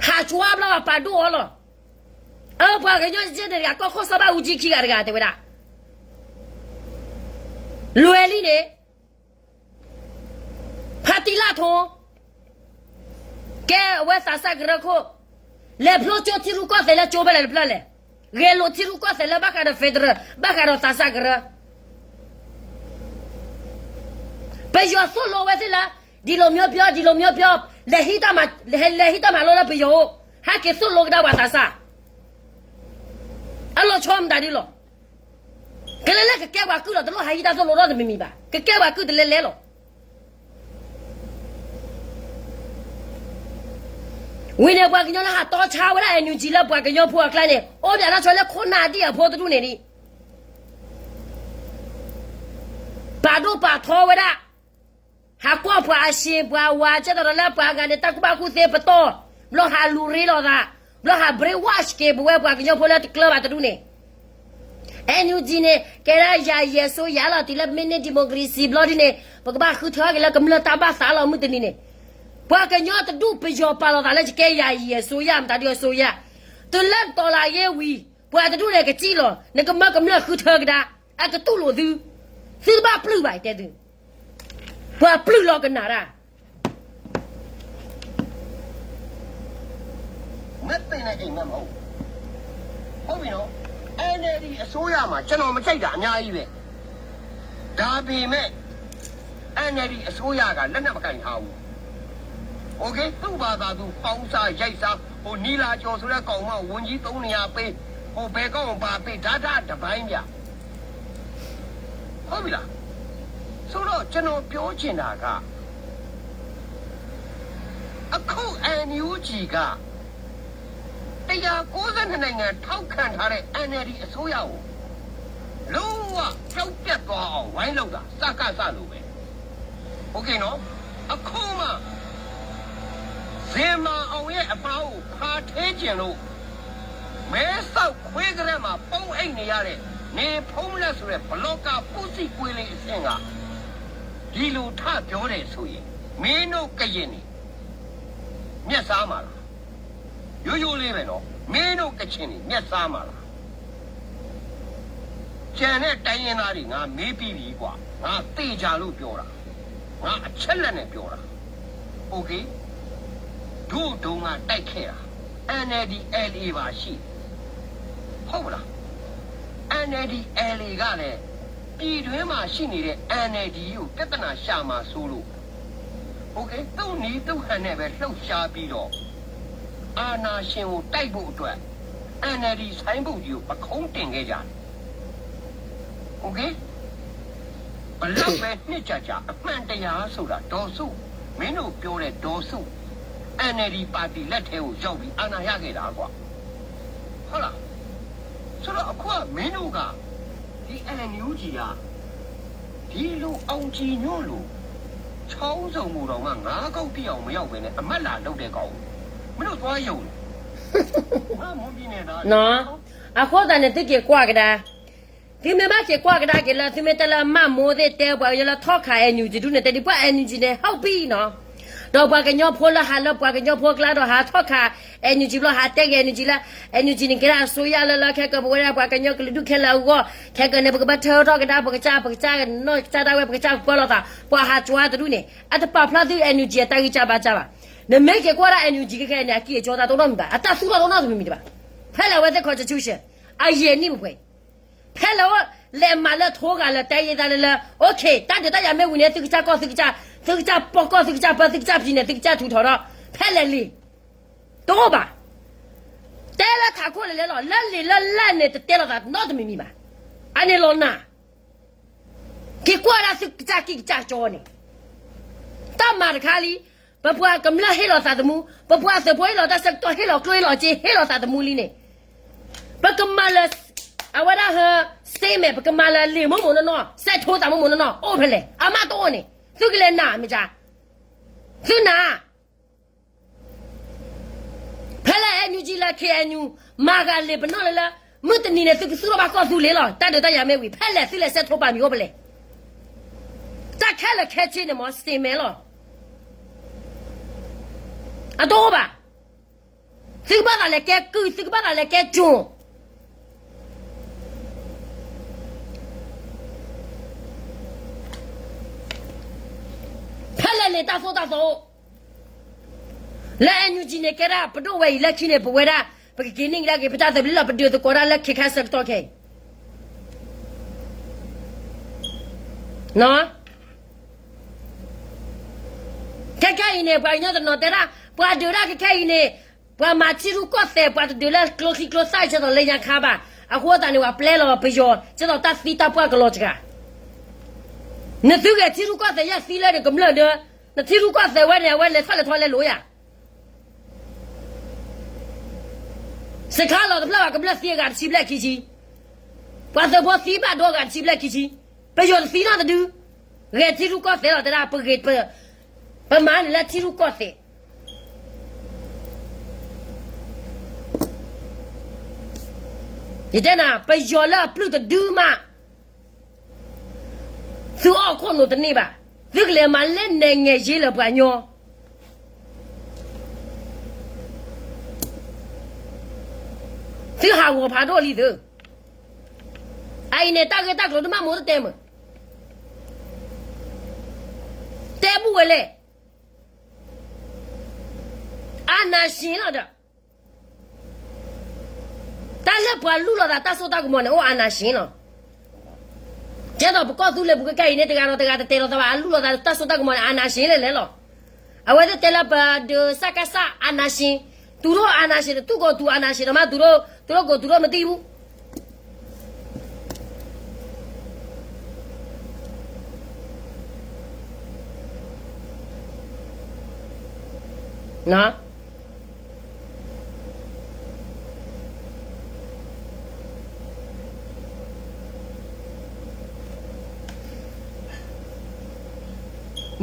ဟးကွၢ်ဘျီပာ်ဒိၣ်အီၤလီၤ. အပှၤကညီကဲန့ၣ်တဂၤ ကီၢ်ခိၣ်စီၤဘၣ်အူကၠံခံဂၤတဂၤတဲဝဲဒၣ် လွဲၤလံန့ၣ် ဖါတံၢ်လၢ်ထိ ကဲအဝဲသးစၢ်ကရၢခိၣ်, လဲၤဖျိကၠိထံရူၢ်ကီၢ်သဲးလၢကၠိဖဲလဲၣ်တဖျၢၣ်လဲၣ်, ဂဲၤလိာ်ထံရူၢ်ကီၢ်သဲးလၢဘၣ်ဃးဒီး federal ဘၣ်ဃးဒီးသးစၢ်ကရၢ ပယီၤသိၣ်လိဝဲသ့ၣ်လၢ ဒီလိုမျိုးပြော ဒီလိုမျိုးပြော လဲၤဟံးတၢ်မၤ လဲၤဟံးတၢ်မၤလိလၢပယီၤအိၣ်, ဟဲက့ၤသိၣ်လိကဒါပှၤသးစၢ် အလီၤဆီမတၤဒ်လီၤ. ကလဲၤလၢကကဲပှၤကုၢ်လီၤ တလိၣ်ဟးဟံးတၢ်သိၣ်လိထီၣ်တမံၤမံၤဘၣ်. ကကဲပှၤကုၢ်တလဲၤလဲၤလီၤ. ဝံၤန့ၣ် ပှၤကညီလၢဟးတီဆါဝဲဒၣ် NUG လၢပှၤကညီဖိအကျါန့ၣ် အိၣ်ဘၣ်တၢ်ဆီလၢခိၣ်နၢ်ဒံၣ်အဖိတဒူၣ်န့ၣ်ဒံး ပာ်ဒိၣ်ပာ်ထီဝဲဒၣ် ဟးကွၢ်ပှၤအဆ့ပှၤဝၤ ကဲသိးဒီးလၢပှၤဂၤန့ၣ် တၢ်ကူၣ်ဘၣ်ကူၣ်သ့ပတီၢ်, ဘျီဟးလူၤရ့လိာ်သး, ဘျီဟး brainwash က့ၤပဝဲပှၤကညီဖိလၢတကျၢၤဘၣ်တဒူၣ်န့ၣ် NUG န့ၣ် ကဲဒၣ်ယၤယဲၢ်စိယၤလီၤ တုၤလၢပမ့ၢ်န့ၢ် democracy ဘျီဒ်န့ၣ် ပကဘၣ်ဃုထၢက့ၤလၢကမျၢၢ်တၢ်ဘၣ်သးလီၤ မုၢ်တနံၤန့ၣ် ပှၤကညီတဒူၣ်ပယီၤပာ်လီၤသးလၢယကဲယၤယဲၢ်စိယၤ မတၤဒ်အစိယၤ, တုၤလၢတီၤလၢယဲၢ်ဝံၤ ပှၤတဒူၣ်န့ၣ်ကစံၣ်လီၤ နကမၢကမျၢၢ်ဃုထၢကဒါ, အကတူၢ်လိာ်သု, သုတဘၣ်ပျုၢ်ဘၣ် ယတဲသု ပှၤပျုၢ်လီၤကနၣ်တၢ် မ့ၢ်သ့ၣ်န့ၣ်အံၤမ့ၢ်မဟုတ်ဘူး, ဟုတ်ပြီနော်, NLD အစိုးရမှာ ကျွန်တော်မကြိုက်တာအများကြီးပဲ, ဒါပေမဲ့ NLD အစိုးရက လက်နက်မကိုင်ထားဘူး, โอเค, သူ့ဘာသာသူ ပေါင်စရိုက်စား, ဟို နီလာကျော်ဆိုတဲ့ကောင်မ ဝန်ကြီးသုံးနေရာပေး, ဟို ဘယ်ကောင်ဘာပေး, ဒါ ဒါ တစ်ပိုင်းဗျာ. ဟုတ်ပြီလား. ဆိုတော့ ကျွန်တော်ပြောချင်တာက အခု NUG က တစ်ရာကိုးဆယ့်နှစ်နိုင်ငံထောက်ခံထားတဲ့ NLD အစိုးရကို လုံးဝပျောက်ပျက်သွားအောင် ဝိုင်းလုပ်တာ စကစ လိုပဲ. โอเคနော်. အခုမှ ဇင်မာအောင်ရဲ့အမှားကို ဖါထဲကျင်လို့ မဲဆောက်ခွေးကရတ်မှာ ပုန်းအိပ်နေရတဲ့ နေဖုန်းလက်ဆိုတဲ့ ဘလော့ကာပုစံကွေးလေးအဆင့်က ဒီလိုထပြောတယ်ဆိုရင် မင်းတို့ကရင်တွေ မျက်စားမှာလား. ရိုးရိုးလေးပဲနော်, မင်းတို့ကချင်တွေ မျက်စားမှာလား. ကျန်တဲ့တိုင်းရင်းသားတွေ ငါမေးပြီးပြီကွာ, ငါသေချာလို့ပြောတာ, ငါအချက်အလက်နဲ့ပြောတာ. โอเค, တို့တုန်းကတိုက်ခဲ့တာ NLD-LA ပါရှိတယ်, ဟုတ်လား. NLD-LA ကလည်း ပြည်တွင်းမှာရှိနေတဲ့ NLD ကိုပြဿနာရှာမှာစိုးလို့ โอเค, သူ့နည်းသူ့ဟန်နဲ့ပဲလှုပ်ရှားပြီးတော့ အာဏာရှင်ကိုတိုက်ဖို့အတွက် NLD ဆိုင်းဘုတ်ကြီးကို ပခုံးတင်ခဲ့ကြတယ်. โอเค, ဘယ်လောက်ပဲနှစ်ကြာကြာ အမှန်တရားဆိုတာ ဒေါ်စု, မင်းတို့ပြောတဲ့ဒေါ်စု NLD ပါတီလက်ထဲကိုရောက်ပြီး အာဏာရခဲ့တာကွာ, ဟုတ်လား. ဆိုတော့ အခုကမင်းတို့က ဒီ NUG က ဒီလို အောင်ကြည်ညွန့်လို ချောင်းစုံကိုတောင်မှ ငါးခေါက်တိအောင်မရောက်ဘဲနဲ့ အမတ်လာလုပ်တဲ့ကောင်ကို မင်းတို့သွားယုံတယ်. ငါမွန်ပြည်နယ်သားတွေနော်. အဃိသတးန့ၣ် သုက့ၤကွၢ်ကဒါ, သုမ့ၢ်ဘၣ်က့ၤကွၢ်ကဒါက့ၤလၢ သုမ့ၢ်တဲလၢအမၢ်မိၢ်သ့ၣ်တဲပှၤကညီလၢထီၣ်ခး NUG ဒူၣ်န့ၣ် တဲဒ်ပှၤ NUG န့ၣ် ဟုတ်ပြီနော်, ဒီးပှၤကညီဖိလၢဟးလၢပှၤကညီဖိအကျါဒီးဟးထီၣ်ခး NUG ဘျီ ဟးတဲက့ၤ NUG လၢ NUG န့ၣ် ကဲဒၣ်အစိုးရလၢလၢ ခဲကၢၤပဝဲဒၣ်ပှၤကညီကလုာ်ဒူၣ်ခဲလၢာ်အဂီၢ်, ခဲကၢၤန့ၣ် ပကဘၣ်ထၢထီၣ်ကဒါ ပကစၢ် ပကစၢ်နီၢ်ကစၢ်ဒၣ်ဝဲ ပကစၢ်ကပၢလီၤသး, ပှၤဟးကွၢ်တဒူၣ်န့ၣ် အတပာ်ဖျါသု NUG အတၢ်ဂံၢ်စၢ်ဘါစၢ်ဘၣ်. နမ့ၢ်က့ၤကွၢ်ဒၣ် NUG ခဲခဲအံၤန့ၣ် အကံၢ်အကီတၢ်တအိၣ်နီတမံၤဘၣ်, အတၢ်သူၣ်ထီၣ်တအိၣ်နီတမံၤဘၣ်. ဖဲလဲၣ်အဝဲသ့ၣ် constitution အယံာ်နံၣ်ပှဲၤပှဲၤ, ဖဲလဲၣ်အိၣ်လဲၤမၤလၢထိဂၤလၢ တၢ်ယဲၢ်သးလၢလၢ okay တၢ်ဒုးတၢ်ယၤမ့ၢ်ဝံၤန့ၣ် သုကစၢ်ကီၢ် သုကစၢ်, သုကစၢ်ပီၢ်ကီၢ် သုကစၢ်ပၢ သုကစၢ်ဖံးန့ၣ် သုကစၢ်ထူးထီၣ်ဒီး ဖဲလဲၣ်လံ. တအိၣ်ဘၣ်. တဲလၢထးခိၣ်လဲၤလဲၤလီၤ လၢလံာ်လၢလၢ်န့ၣ် တတဲလိာ်သးနီတမံၤမံၤဘၣ်. အန့ၣ်လီၤနၤ က့ၤကွၢ်ဒၣ်သုကစၢ်ကံၢ်ကစၢ်ကီန့ၣ်, တၢ်မၤတခါလံ, ပပှၤကမျၢၢ်ဟ့ၣ်လီၤသးသမူ, ပပှၤသုးဖိဟ့ၣ်လီၤတၢ်ဆၢကတီၢ် ဟ့ၣ်လီၤကျိဟ့ၣ်လီၤစ့ ဟ့ၣ်လီၤသးသမူလံန့ၣ်, ပကမၤလၢ အဝဲဒၣ်ဟၢ statement ပကမၤလၢလံာ်မိၢ်မိၢ်နီၢ်နီၢ် စဲးထိသးမိၢ်မိၢ်နီၢ်နီၢ် အိၣ်ဖဲလဲၣ် အမးတအိၣ်န့ၣ် သုကလဲၤနၤမ့ၢ်ကါ, သုနၤ ဖဲလဲၣ် NUG လၢ KNU မၤဂၤလံာ်ပနီၣ်လၢလၢ မုၢ်တနံၤန့ၣ် သုကသူၣ်ထီၣ်ဘၣ်ကီၢ်သူလ့ၤလီၤ. တၢ်ဒုးတၢ်ယၤမ့ၢ်ဝံၤ ဖဲလဲၣ်သုလဲၤစဲးထိပာ်မံၤအိၣ်ဖဲလဲၣ်. တၢ်ခဲလၢာ်ခဲဆ့န့ၣ်မ့ၢ် statement လီၤ. အတအိၣ်ဘၣ်. သုကဘၣ်သးလဲၤကဲကုၢ် သုကဘၣ်သးလဲၤကဲကၠိၣ် ဖဲလဲၣ်န့ၣ် တၢ်သိၣ်တၢ်သီအိၣ် လၢ NUG န့ၣ် ကဲဒၣ်ပဒိၣ်ဝဲအံၤ လၢခံန့ၣ် ပဝဲဒၣ် ပကက့ၤန့ၢ်ကဒါက့ၤ ပတၢ်သဘျ့လီၤ ပဒုးသကိးတၢ်လၢခံခါဆၢကတီၢ်ခဲအံၤ ခဲခဲအံၤန့ၣ် ပှၤကညီတနီၤတဲဒၣ် ပှၤဒုးဒၣ်ခဲခဲအံၤန့ၣ် ပှၤမၤထံရူၢ်ကီၢ်သဲး ပှၤတဒုးလၢကျိချံကျိသၣ် ဆဲးသိးလၢညါခါဘၣ်. အဃိသတးန့ၣ် ပှၤပျဲလီၤပယီၤ ဆဲးသိးတၢ်သံတၢ်ပှၢ်ကလီၤစှၤ. နသုဂဲၤထံရူၢ်ကီၢ်သဲး ယဲၢ်သံလၢနကမျၢၢ်ဒၢ နထံရူၢ်ကီၢ်သဲးဝဲန့ၣ် အဝဲလဲၤထီၣ်လဲၤထီလဲၤလိၤယၤ စခါလီၤတဖျၢၣ်ဘၣ် ကမျၢၢ်သံအဂၤတဆံဘျဲၣ်ခံဆံ, ပှၤသုးဖိသံဘၣ်ဒိအဂၤတဆံဘျဲၣ်ခံဆံ, ပယီၤတသံနီတဒု, ဂဲၤထံရူၢ်ကီၢ်သဲးလီၤတဲဒၣ် ပဂ့ၤ, ပမၤန့ၢ်လၢထံရူၢ်ကီၢ်သဲး ယတဲနၤ ပယီၤလၢအပျုၢ်တဒုမး သုအီၣ်ခိၣ်နူာ်တန့ၢ်ဘၣ်, သုကလဲၤမၤလၢနဲၣ်ငဲၢ်ယ့လၢပှၤညီ, သုဟးဂီၤဖးဒိၣ်လံသု, အအံၤန့ၣ် တၢ်ဂ့ၢ်တၢ်ကျိၤတမ့ၢ်မိၢ်တတဲမုာ်, တဲဘူၣ်ဝဲလဲၣ်, အာဏာရှင်လီၤဒီး တၢ်လၢပှၤလူလီၤသးတၢ်စိတၢ်ကမီၤန့ၣ် အိၣ်အာဏာရှင်လီၤ. ကဲသိးပကီၢ်သူလ့ၤပူၤခဲအံၤန့ၣ် တဂၤဒီးတဂၤတတဲာ်လီၤသးဘၣ် အလူလီၤသးတၢ်စိတၢ်ကမီၤန့ၣ် အာဏာရှင်လဲၣ်လဲၣ်လီၤ. အဝဲသ့ၣ်တဲလၢပဒုးစကစ အာဏာရှင်, သူတို့အာဏာရှင်, သူ့ကိုယ်သူအာဏာရှင်, မ့ၢ်သူတို့, သူတို့ကိုယ်သူတို့မသိဘူး.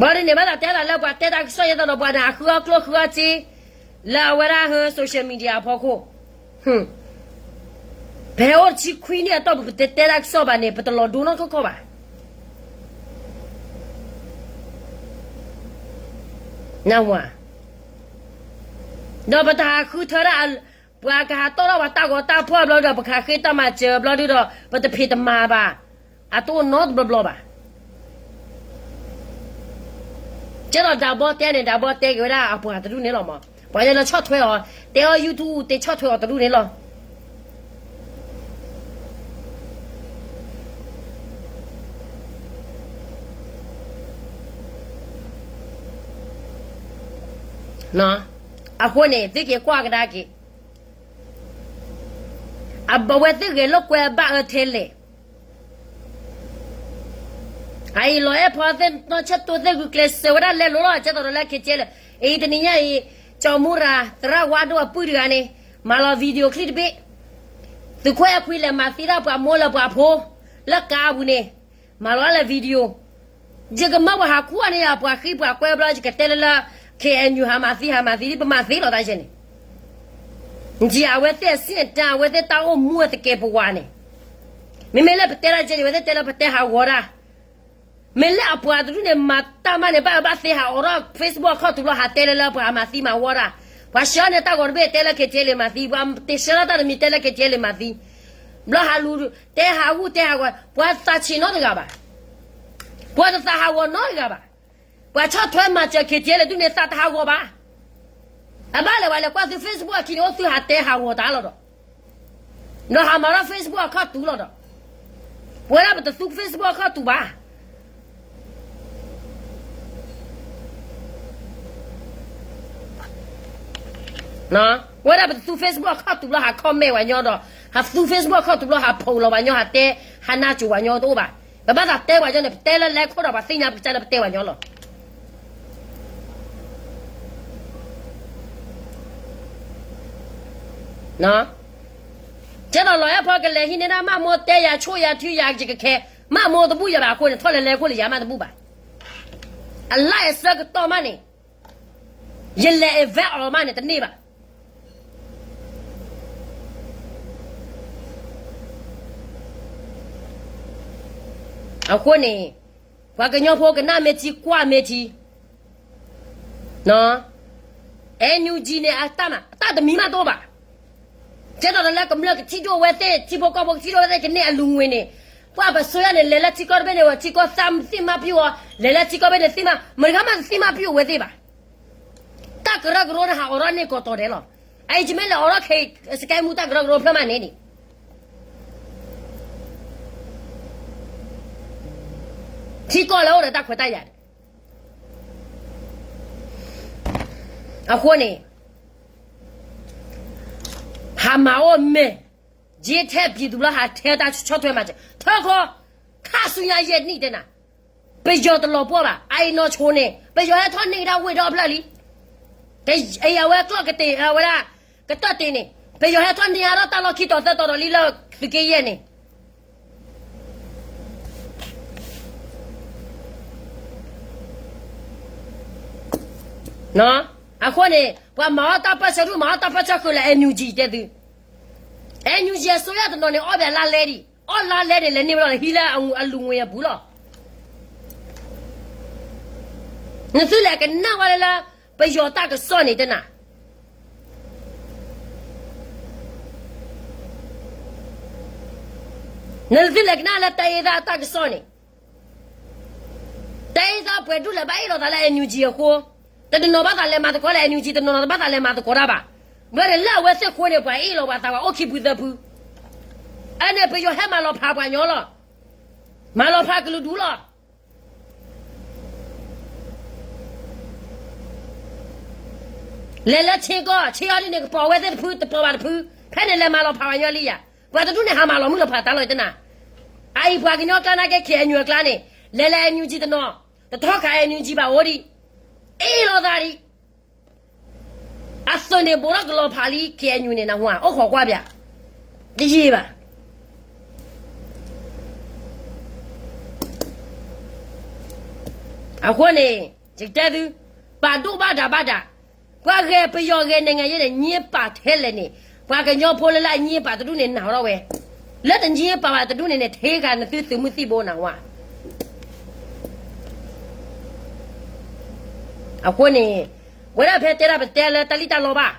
ဘၣ်ဒ်န့ၣ် ဘၣ်သးတဲသးလၢပှၤတဲတၢ်ကစီၣ်ယဲၢ်သးဒီးပှၤန့ၣ် အဃုအီၣ်ကျိၣ်ဃုအီၣ်စ့ လၢအဝဲဒၣ်ဟၢ social media အဖီခိၣ်, ဖဲအိၣ်တဆံခွံနံၣ်အတီၢ်ပူၤ ပတတဲတၢ်ကစီၣ်ဘၣ်န့ၣ် ပတလီၤဒိနီတခီခီဘၣ်. နဝၤ, ဒီးပတဟးဃုထၢဒၣ်, ပှၤကဟးတီၣ်ထီၣ်ပှၤတၢ်ဂီၤတၢ်ဖီၣ်ဘျီဒီး ပကဟးဃ့တၢ်မၤစၢၤဘျီဒုဒီး ပတဖံးတမၤဘၣ်, အတအိၣ်နီတဘျီဘျီဘၣ်. ကဲဒီးဒၣ်ဘီတဲန့ၣ် ဒၣ်ဘီတဲက့ၤဝဲဒၣ်အပှၤတဒူၣ်န့ၣ်လီၤမး, ပှၤလၢလၢဆီၣ်ထွဲအီၤ, တဲအီၤ YouTube တဲဆီၣ်ထွဲအီၤတဒူၣ်န့ၣ်လီၤ. အဃိန့ၣ် သုက့ၤကွၢ်ကဒါက့ၤ, အဝဲသ့ၣ်ဂဲၤလိာ်ကွဲအဘၣ်အၢထဲလဲၣ်. အအံၤလီၤအဲၣ်ဖီသ့ၣ်နီၢ်ဆၢၣ်တိသ့ၣ်ဂုာ်ကျဲးစၢးဝဲဒၣ်လဲၤလိၤလီၤ ကဲသိးဒီးလၢ KTLA အံၤတနံၤညါအံၤ, ကၠီမူရၤ သရၣ်ဝါဒိၣ်အပုၢ်တဂၤန့ၣ်, မၤလီၤ video clip တဘ့ၣ်, သုးခိၣ်အဲၣ်ခွံလဲၤမၤသံတၢ်ပှၤမိၢ်လၢပှၤဖိ, လၢကါပူၤန့ၣ်, မၤလီၤလၢ video ယကမၢပှၤဟးခူၣ်န့ၣ်ယၤ ပှၤဃံပှၤကွဲဘျီ ယကတဲလၢလၢ KNU ဟးမၤသံ ဟးမၤသံ ပမၤသ့လီၤတၢ်ယဲန့ၣ်, ယအဝဲသ့ၣ်အဆင့်အတန်း အဝဲသ့ၣ်တၢ်အိၣ်မူအသကဲးပဝးန့ၣ်, မ့မ့ၢ်လၢပတဲတၢ်ယဲန့ၣ် အဝဲသ့ၣ်တဲလၢပတဲဟးဂီၤတၢ်, မ့ၢ်လၢအပှၤတဒူၣ်န့ၣ် မၤတၢ်မးန့ၣ် ဘၣ်အၢဘၣ်သီဟးအိးထီၣ် Facebook အခီၣ်ထူးဘျီ ဟးတဲလၢလၢပှၤဟးမၤသံမၤဝီတၢ်, ပှၤဆှၢန့ၢ်တၢ်ဂီၤတဘ့ၣ်တဲလၢ KTLA မၤသံ, ပှၤတဆှၢထီၣ်တၢ်တမံၤတဲလၢ KTLA မၤသံ, ဘျီဟးလူၤ, တဲဟးဂူၢ်တဲဟးဂီၤ ပှၤသးဆံးနီတဂၤဘၣ်, ပှၤတသးဟးဂီၤနီတဂၤဘၣ်, ပှၤဆီၣ်ထွဲမၤစၢၤ KTLA ဒူၣ်န့ၣ် သးတဟးဂီၤဘၣ်. အဘၣ်လဲၤဝဲလဲၤကွၢ်သု Facebook အခံန့ၣ် အိၣ်သုဟးတဲဟးဂီၤတၢ်လီၤဒီး, ဒီးဟးမၤထီၣ် Facebook အခီၣ်ထူးလီၤဒီး, ပဝဲဒၣ်ပတသူ Facebook အခီၣ်ထူးဘၣ်. ဝဲဒၣ်ပတသူ Facebook အခီၣ်ထူးဘျီ ဟး comment ပှၤညီဒီး, ဟးသူ Facebook အခီၣ်ထူးဘျီ ဟး post လီၤပှၤညီ ဟးတဲ, ဟးနါစိၤပှၤညီတအိၣ်ဘၣ်. ပဘၣ်သးတဲပှၤညီန့ၣ် ပတဲလၢလဲၤခိၣ်ဒီး ပှၤသ့ၣ်ညါပကစၢ်လၢပတဲပှၤညီလီၤ. ကဲဒီးလီၤအဲၣ်ဖီကလဲၤဟံးန့ၢ်ဒၣ် မၢ်မိၢ်တဲယၤ ဆိၣ်ယၤ ထုယၤ ယကခဲ, မၢ်မိၢ်တဘူၣ်ယၤဘၣ်အဃိန့ၣ် ထီၣ်လဲၤလဲၤခိၣ်လၢယၤမးတဘူၣ်ဘၣ်. အလၢအဆၢကတီၢ်မးန့ၣ်, ယလဲၤ invite အီၤမးန့ၣ် တန့ၢ်ဘၣ်. အဃိန့ၣ်, ပှၤကညီဖိကနၣ်မ့ၢ်ထံကွၢ်မ့ၢ်ထံ, NUG န့ၣ် အတၢ်မၤ အတၢ်တမံၤမးတအိၣ်ဘၣ်. ကဲသိးဒီးလၢကမျၢၢ်ကထံၣ်ဒိၣ်ဝဲသ့ၣ် ထံဖိကီၢ်ဖိကထံၣ်ဒိၣ်ဝဲသ့ၣ် ကန့ၢ်အလူၤငွေန့ၣ်, ပှၤပစိာ်ယၤန့ၣ် လဲၤလၢထံကီၢ်တဘ့ၣ်န့ၣ် ဝဲထံကီၢ်သၣ်သ့ၣ်မါဖၠူအီၤ, လဲၤလၢထံကီၢ်ဘ့ၣ်န့ၣ်သ့ၣ်မါ, မတၤဂၤမးတသ့ၣ်မါဖၠူဝဲသ့ၣ်ဘၣ်. တၢ်ကရၢကရိန့ၣ် ဟးအိးထီၣ်န့ၢ်ကိးတီၤဒဲးလီၤ. အအံၤယမ့ၢ်လဲၤအိးထီၣ်ခဲအံၤ စကဲမူတၢ်ကရၢကရိဖျၢၣ်မးန့ၣ်န့ၣ်, ထံကီၢ်လၢအိၣ်ဒီးတၢ်ခွဲးတၢ်ယာ်န့ၣ်, အဃိန့ၣ် ဟးမၤအိၣ်မဲာ်, ယ့ထဲပျံၤသူလၢဟးထဲတၢ်ဆီၣ်ထွဲမၤစၢၤ ထၢခီ, ခါဆူညါယဲၢ်နံၣ်တဲနၤ, ပယီၤတလီၤပှီၢ်ဘၣ်. အအံၤနီၢ်ဆိန့ၣ် ပယီၤဟဲထီၣ်န့ၢ်ကဒါဝ့ၢ်ဒီဖျၢၣ်လံ. အအံၤအဝဲကျီၢ်ကတ့ၢ် အဝဲဒၣ် ကတၢၢ်တ့ၢ်န့ၣ် ပယီၤဟဲထီၣ်န့ၢ်အါထီၣ်တၢ်လီၢ်ခံတီၤသၢတီၤဒီးလံလၢသုးက့ယဲၢ်န့ၣ် အဃိန့ၣ် ပှၤမၤအီၣ်တၢ်ပၢၢ်ဆၢဒူၣ် မၤအီၣ်တၢ်ပၢၢ်ဆၢဃုာ်လၢ NUG တဲသု, NUG အစိုးရတနီၤန့ၣ် အီၣ်ဘၣ်လါလဲဒံး, အီၣ်လါလဲန့ၣ် လဲၤန့ၢ်ဝဲဒၣ်လၢဟံးလၢအလူၤငွေအပူၤလီၤ. နသုလဲၤကနၣ်ဝဲလၢ ပယီၤတၢ်ကစီၣ်န့ၣ်တနၤ နသုလဲၤကနၣ်လၢတၢ်အ့ၣ်သၣ်အတၢ်ကစီၣ်န့ၣ်, တၢ်အ့ၣ်သၣ်ပှဲၤဒူၣ်လၢဘၣ်အ့ၣ်လိာ်သးလၢ NUG အဃိ, တနီၤဘၣ်သးလဲၤမၤသကိးလၢ NUG တနီၤနီၤတဘၣ်သးလဲၤမၤသကိးတၢ်ဘၣ်. ဘျီန့ၣ်လၢအဝဲသ့ၣ်ဃိန့ၣ် ပှၤအ့ၣ်လိာ်ပှၤသးပှၤအိၣ်ခံဖုသၢဖု, အန့ၣ်ပယီၤဟဲမၤလီၤဖးပှၤညီလီၤ. မၤလီၤဖးကလုာ်ဒူၣ်လီၤ. လဲၤလၢဆ့ကီၢ် ဆ့အီၤဒ်န့ၣ် ကပိာ်ဝဲသ့ၣ်တဖု တပိာ်ဘၣ်တဖု, ဖဲန့ၣ်လဲၤမၤလီၤဖးပှၤညီလံယၤ. ပှၤတဒူၣ်န့ၣ် ဟးမၤလီၤမုၢ်လီၤဖးတၢ်လီၤတနၤ. အအံၤပှၤကညီကျါနာ်က့ KNU အကျါန့ၣ် လဲၤလၢ NUG တနီၤ, တထီၣ်ခး NUG ဘၣ်အိၣ်ဒံး, အ့ၣ်လိာ်သးဒံး. အသုးန့ၣ် ဘူးထီၣ်ကလီၤဖးလံ KNU န့ၣ် နၢ်ဟူဧါ, အိၣ်ခိးကွၢ်ပၠး, တယံာ်ဘၣ်. အဃိန့ၣ် ယကတဲသု, ပာ်ဒိၣ်ဘၣ်ဒၣ်ဘၣ်ဒၣ်, ပှၤဂဲၤပယီၤဂဲၤ နိုင်ငံရေး န့ၣ် ငြင်းပယ်ထဲလဲၣ်န့ၣ်, ပှၤကညီဖိလၢလၢအငြင်းပယ်တဒူၣ်န့ၣ် နာ်ထီၣ်ဝဲ, လၢတငြင်းပယ်ဘၣ်တဒူၣ်န့ၣ်န့ၣ် ထဲဂၤနသုသုးမုၢ်သံၣ်ဘိနၢ်ဟူဧါ. အဃိန့ၣ် ဝဲဒၣ်ဖဲတဲဒၣ်ပတဲလၢတၢ်လံၣ်တၢ်လီဘၣ်,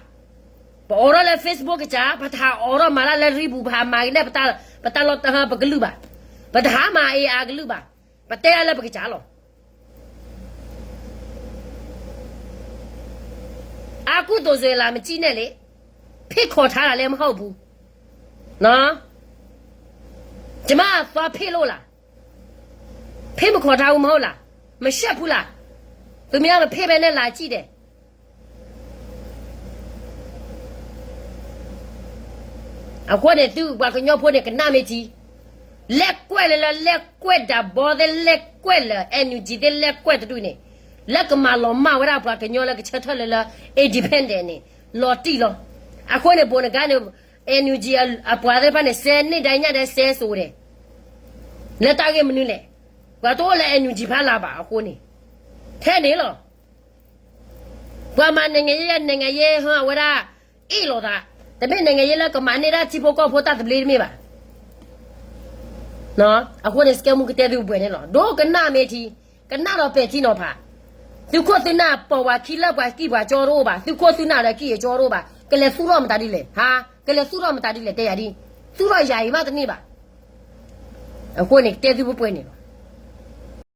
ပအိးထီၣ်လၢ Facebook ကစၢ်, ပတဟးအိးထီၣ်မၤတၢ်လၢရံဘူၣ် ပဟးမၤက့ၤန့ၣ် ပတၢ်လီၢ်တဟၢပကလုၢ်ဘၣ်, ပတဟးမၤအ့အါကလုၢ်ဘၣ်, ပတဲဒၣ်လၢပကစၢ်လီၤ. အါကူၣ်သိးစ့လးမကံၣ်နဲၣ်လံ, ဖ့ၣ်ခိးထါလၢ်လၢမဟီၣ်ပူၤ, ကမၣ်သွါဖ့ၣ်လိၣ်လၢ်, ဖ့ၣ်မခိးထါအူမဟိၣ်လၢ်, မရှက်ဖူလၢ်, သုမ့ၢ်မ့ၢ်ဖ့ၣ်ဖဲန့ၣ်လၢ်ကံၣ်ဒဲး အဃိန့ၣ် သုပှၤကညီဖိန့ၣ် ကနၣ်မ့ၢ်ထံ, လဲၤကွဲးလၢလၢ လဲၤကွဲးဒၣ်ဘီသ့ၣ် လဲၤကွဲးလၢ NUG သ့ၣ် လဲၤကွဲးတဒူၣ်န့ၣ်, လၢကမၤလီၤမၢ်ဝဲဒၣ်ပှၤကညီလၢကဆၢထၢၣ်လၢလၢ independent န့ၣ် လီၤတံၢ်လီၤ. အဃိန့ၣ် ဘိးနဂါန့ၣ် NUG အပှၤသ့ၣ်တဖၣ်န့ၣ် စဲန့ၢ်ဒၣ်ညၣ်ဒၣ်စဲစိၤဒဲး, လၢတၢ်ဂ့ၢ်မနုၤလဲၣ်, ပှၤတအိၣ်လၢ NUG ဖးလၢ်ဘၣ်အဃိန့ၣ်, ထဲန့ၣ်လီၤ. ပှၤမၤ နိုင်ငံရေး နိုင်ငံရေး ဟါ အဝဲဒၣ် အ့ၣ်လိာ်သး, တမ့ၢ် နိုင်ငံရေး လၢကမၤန့ၢ်ဒၣ်ထံဖိကီၢ်ဖိတၢ်သဘျ့တမ့ၢ်ဘၣ်. အဃိန့ၣ် စကဲမူကတဲသုပှဲၤန့ၣ်လီၤ. ဒိကနၣ်မ့ၢ်ထံ, ကနၣ်ဒီးပဲာ်ထံနီၤဖး, သုးခိၣ်သုးနၢ်ပိာ်ပှၤခံလၢပှၤကံၢ်ပှၤကၠီတအိၣ်ဘၣ်, သုးခိၣ်သုးနၢ်ဒီးကံၢ်အကၠီတအိၣ်ဘၣ်, ကလဲၤသူၣ်ထီၣ်မတၤဒ်လဲၣ်, ဟါ, ကလဲၤသူၣ်ထီၣ်မတၤဒ်လဲၣ် တဲယၤဒ်, သူၣ်ထီၣ်ယၤအံၤမးတန့ၢ်ဘၣ်. အဃိန့ၣ် ကတဲသုပှဲၤန့ၣ်လီၤ.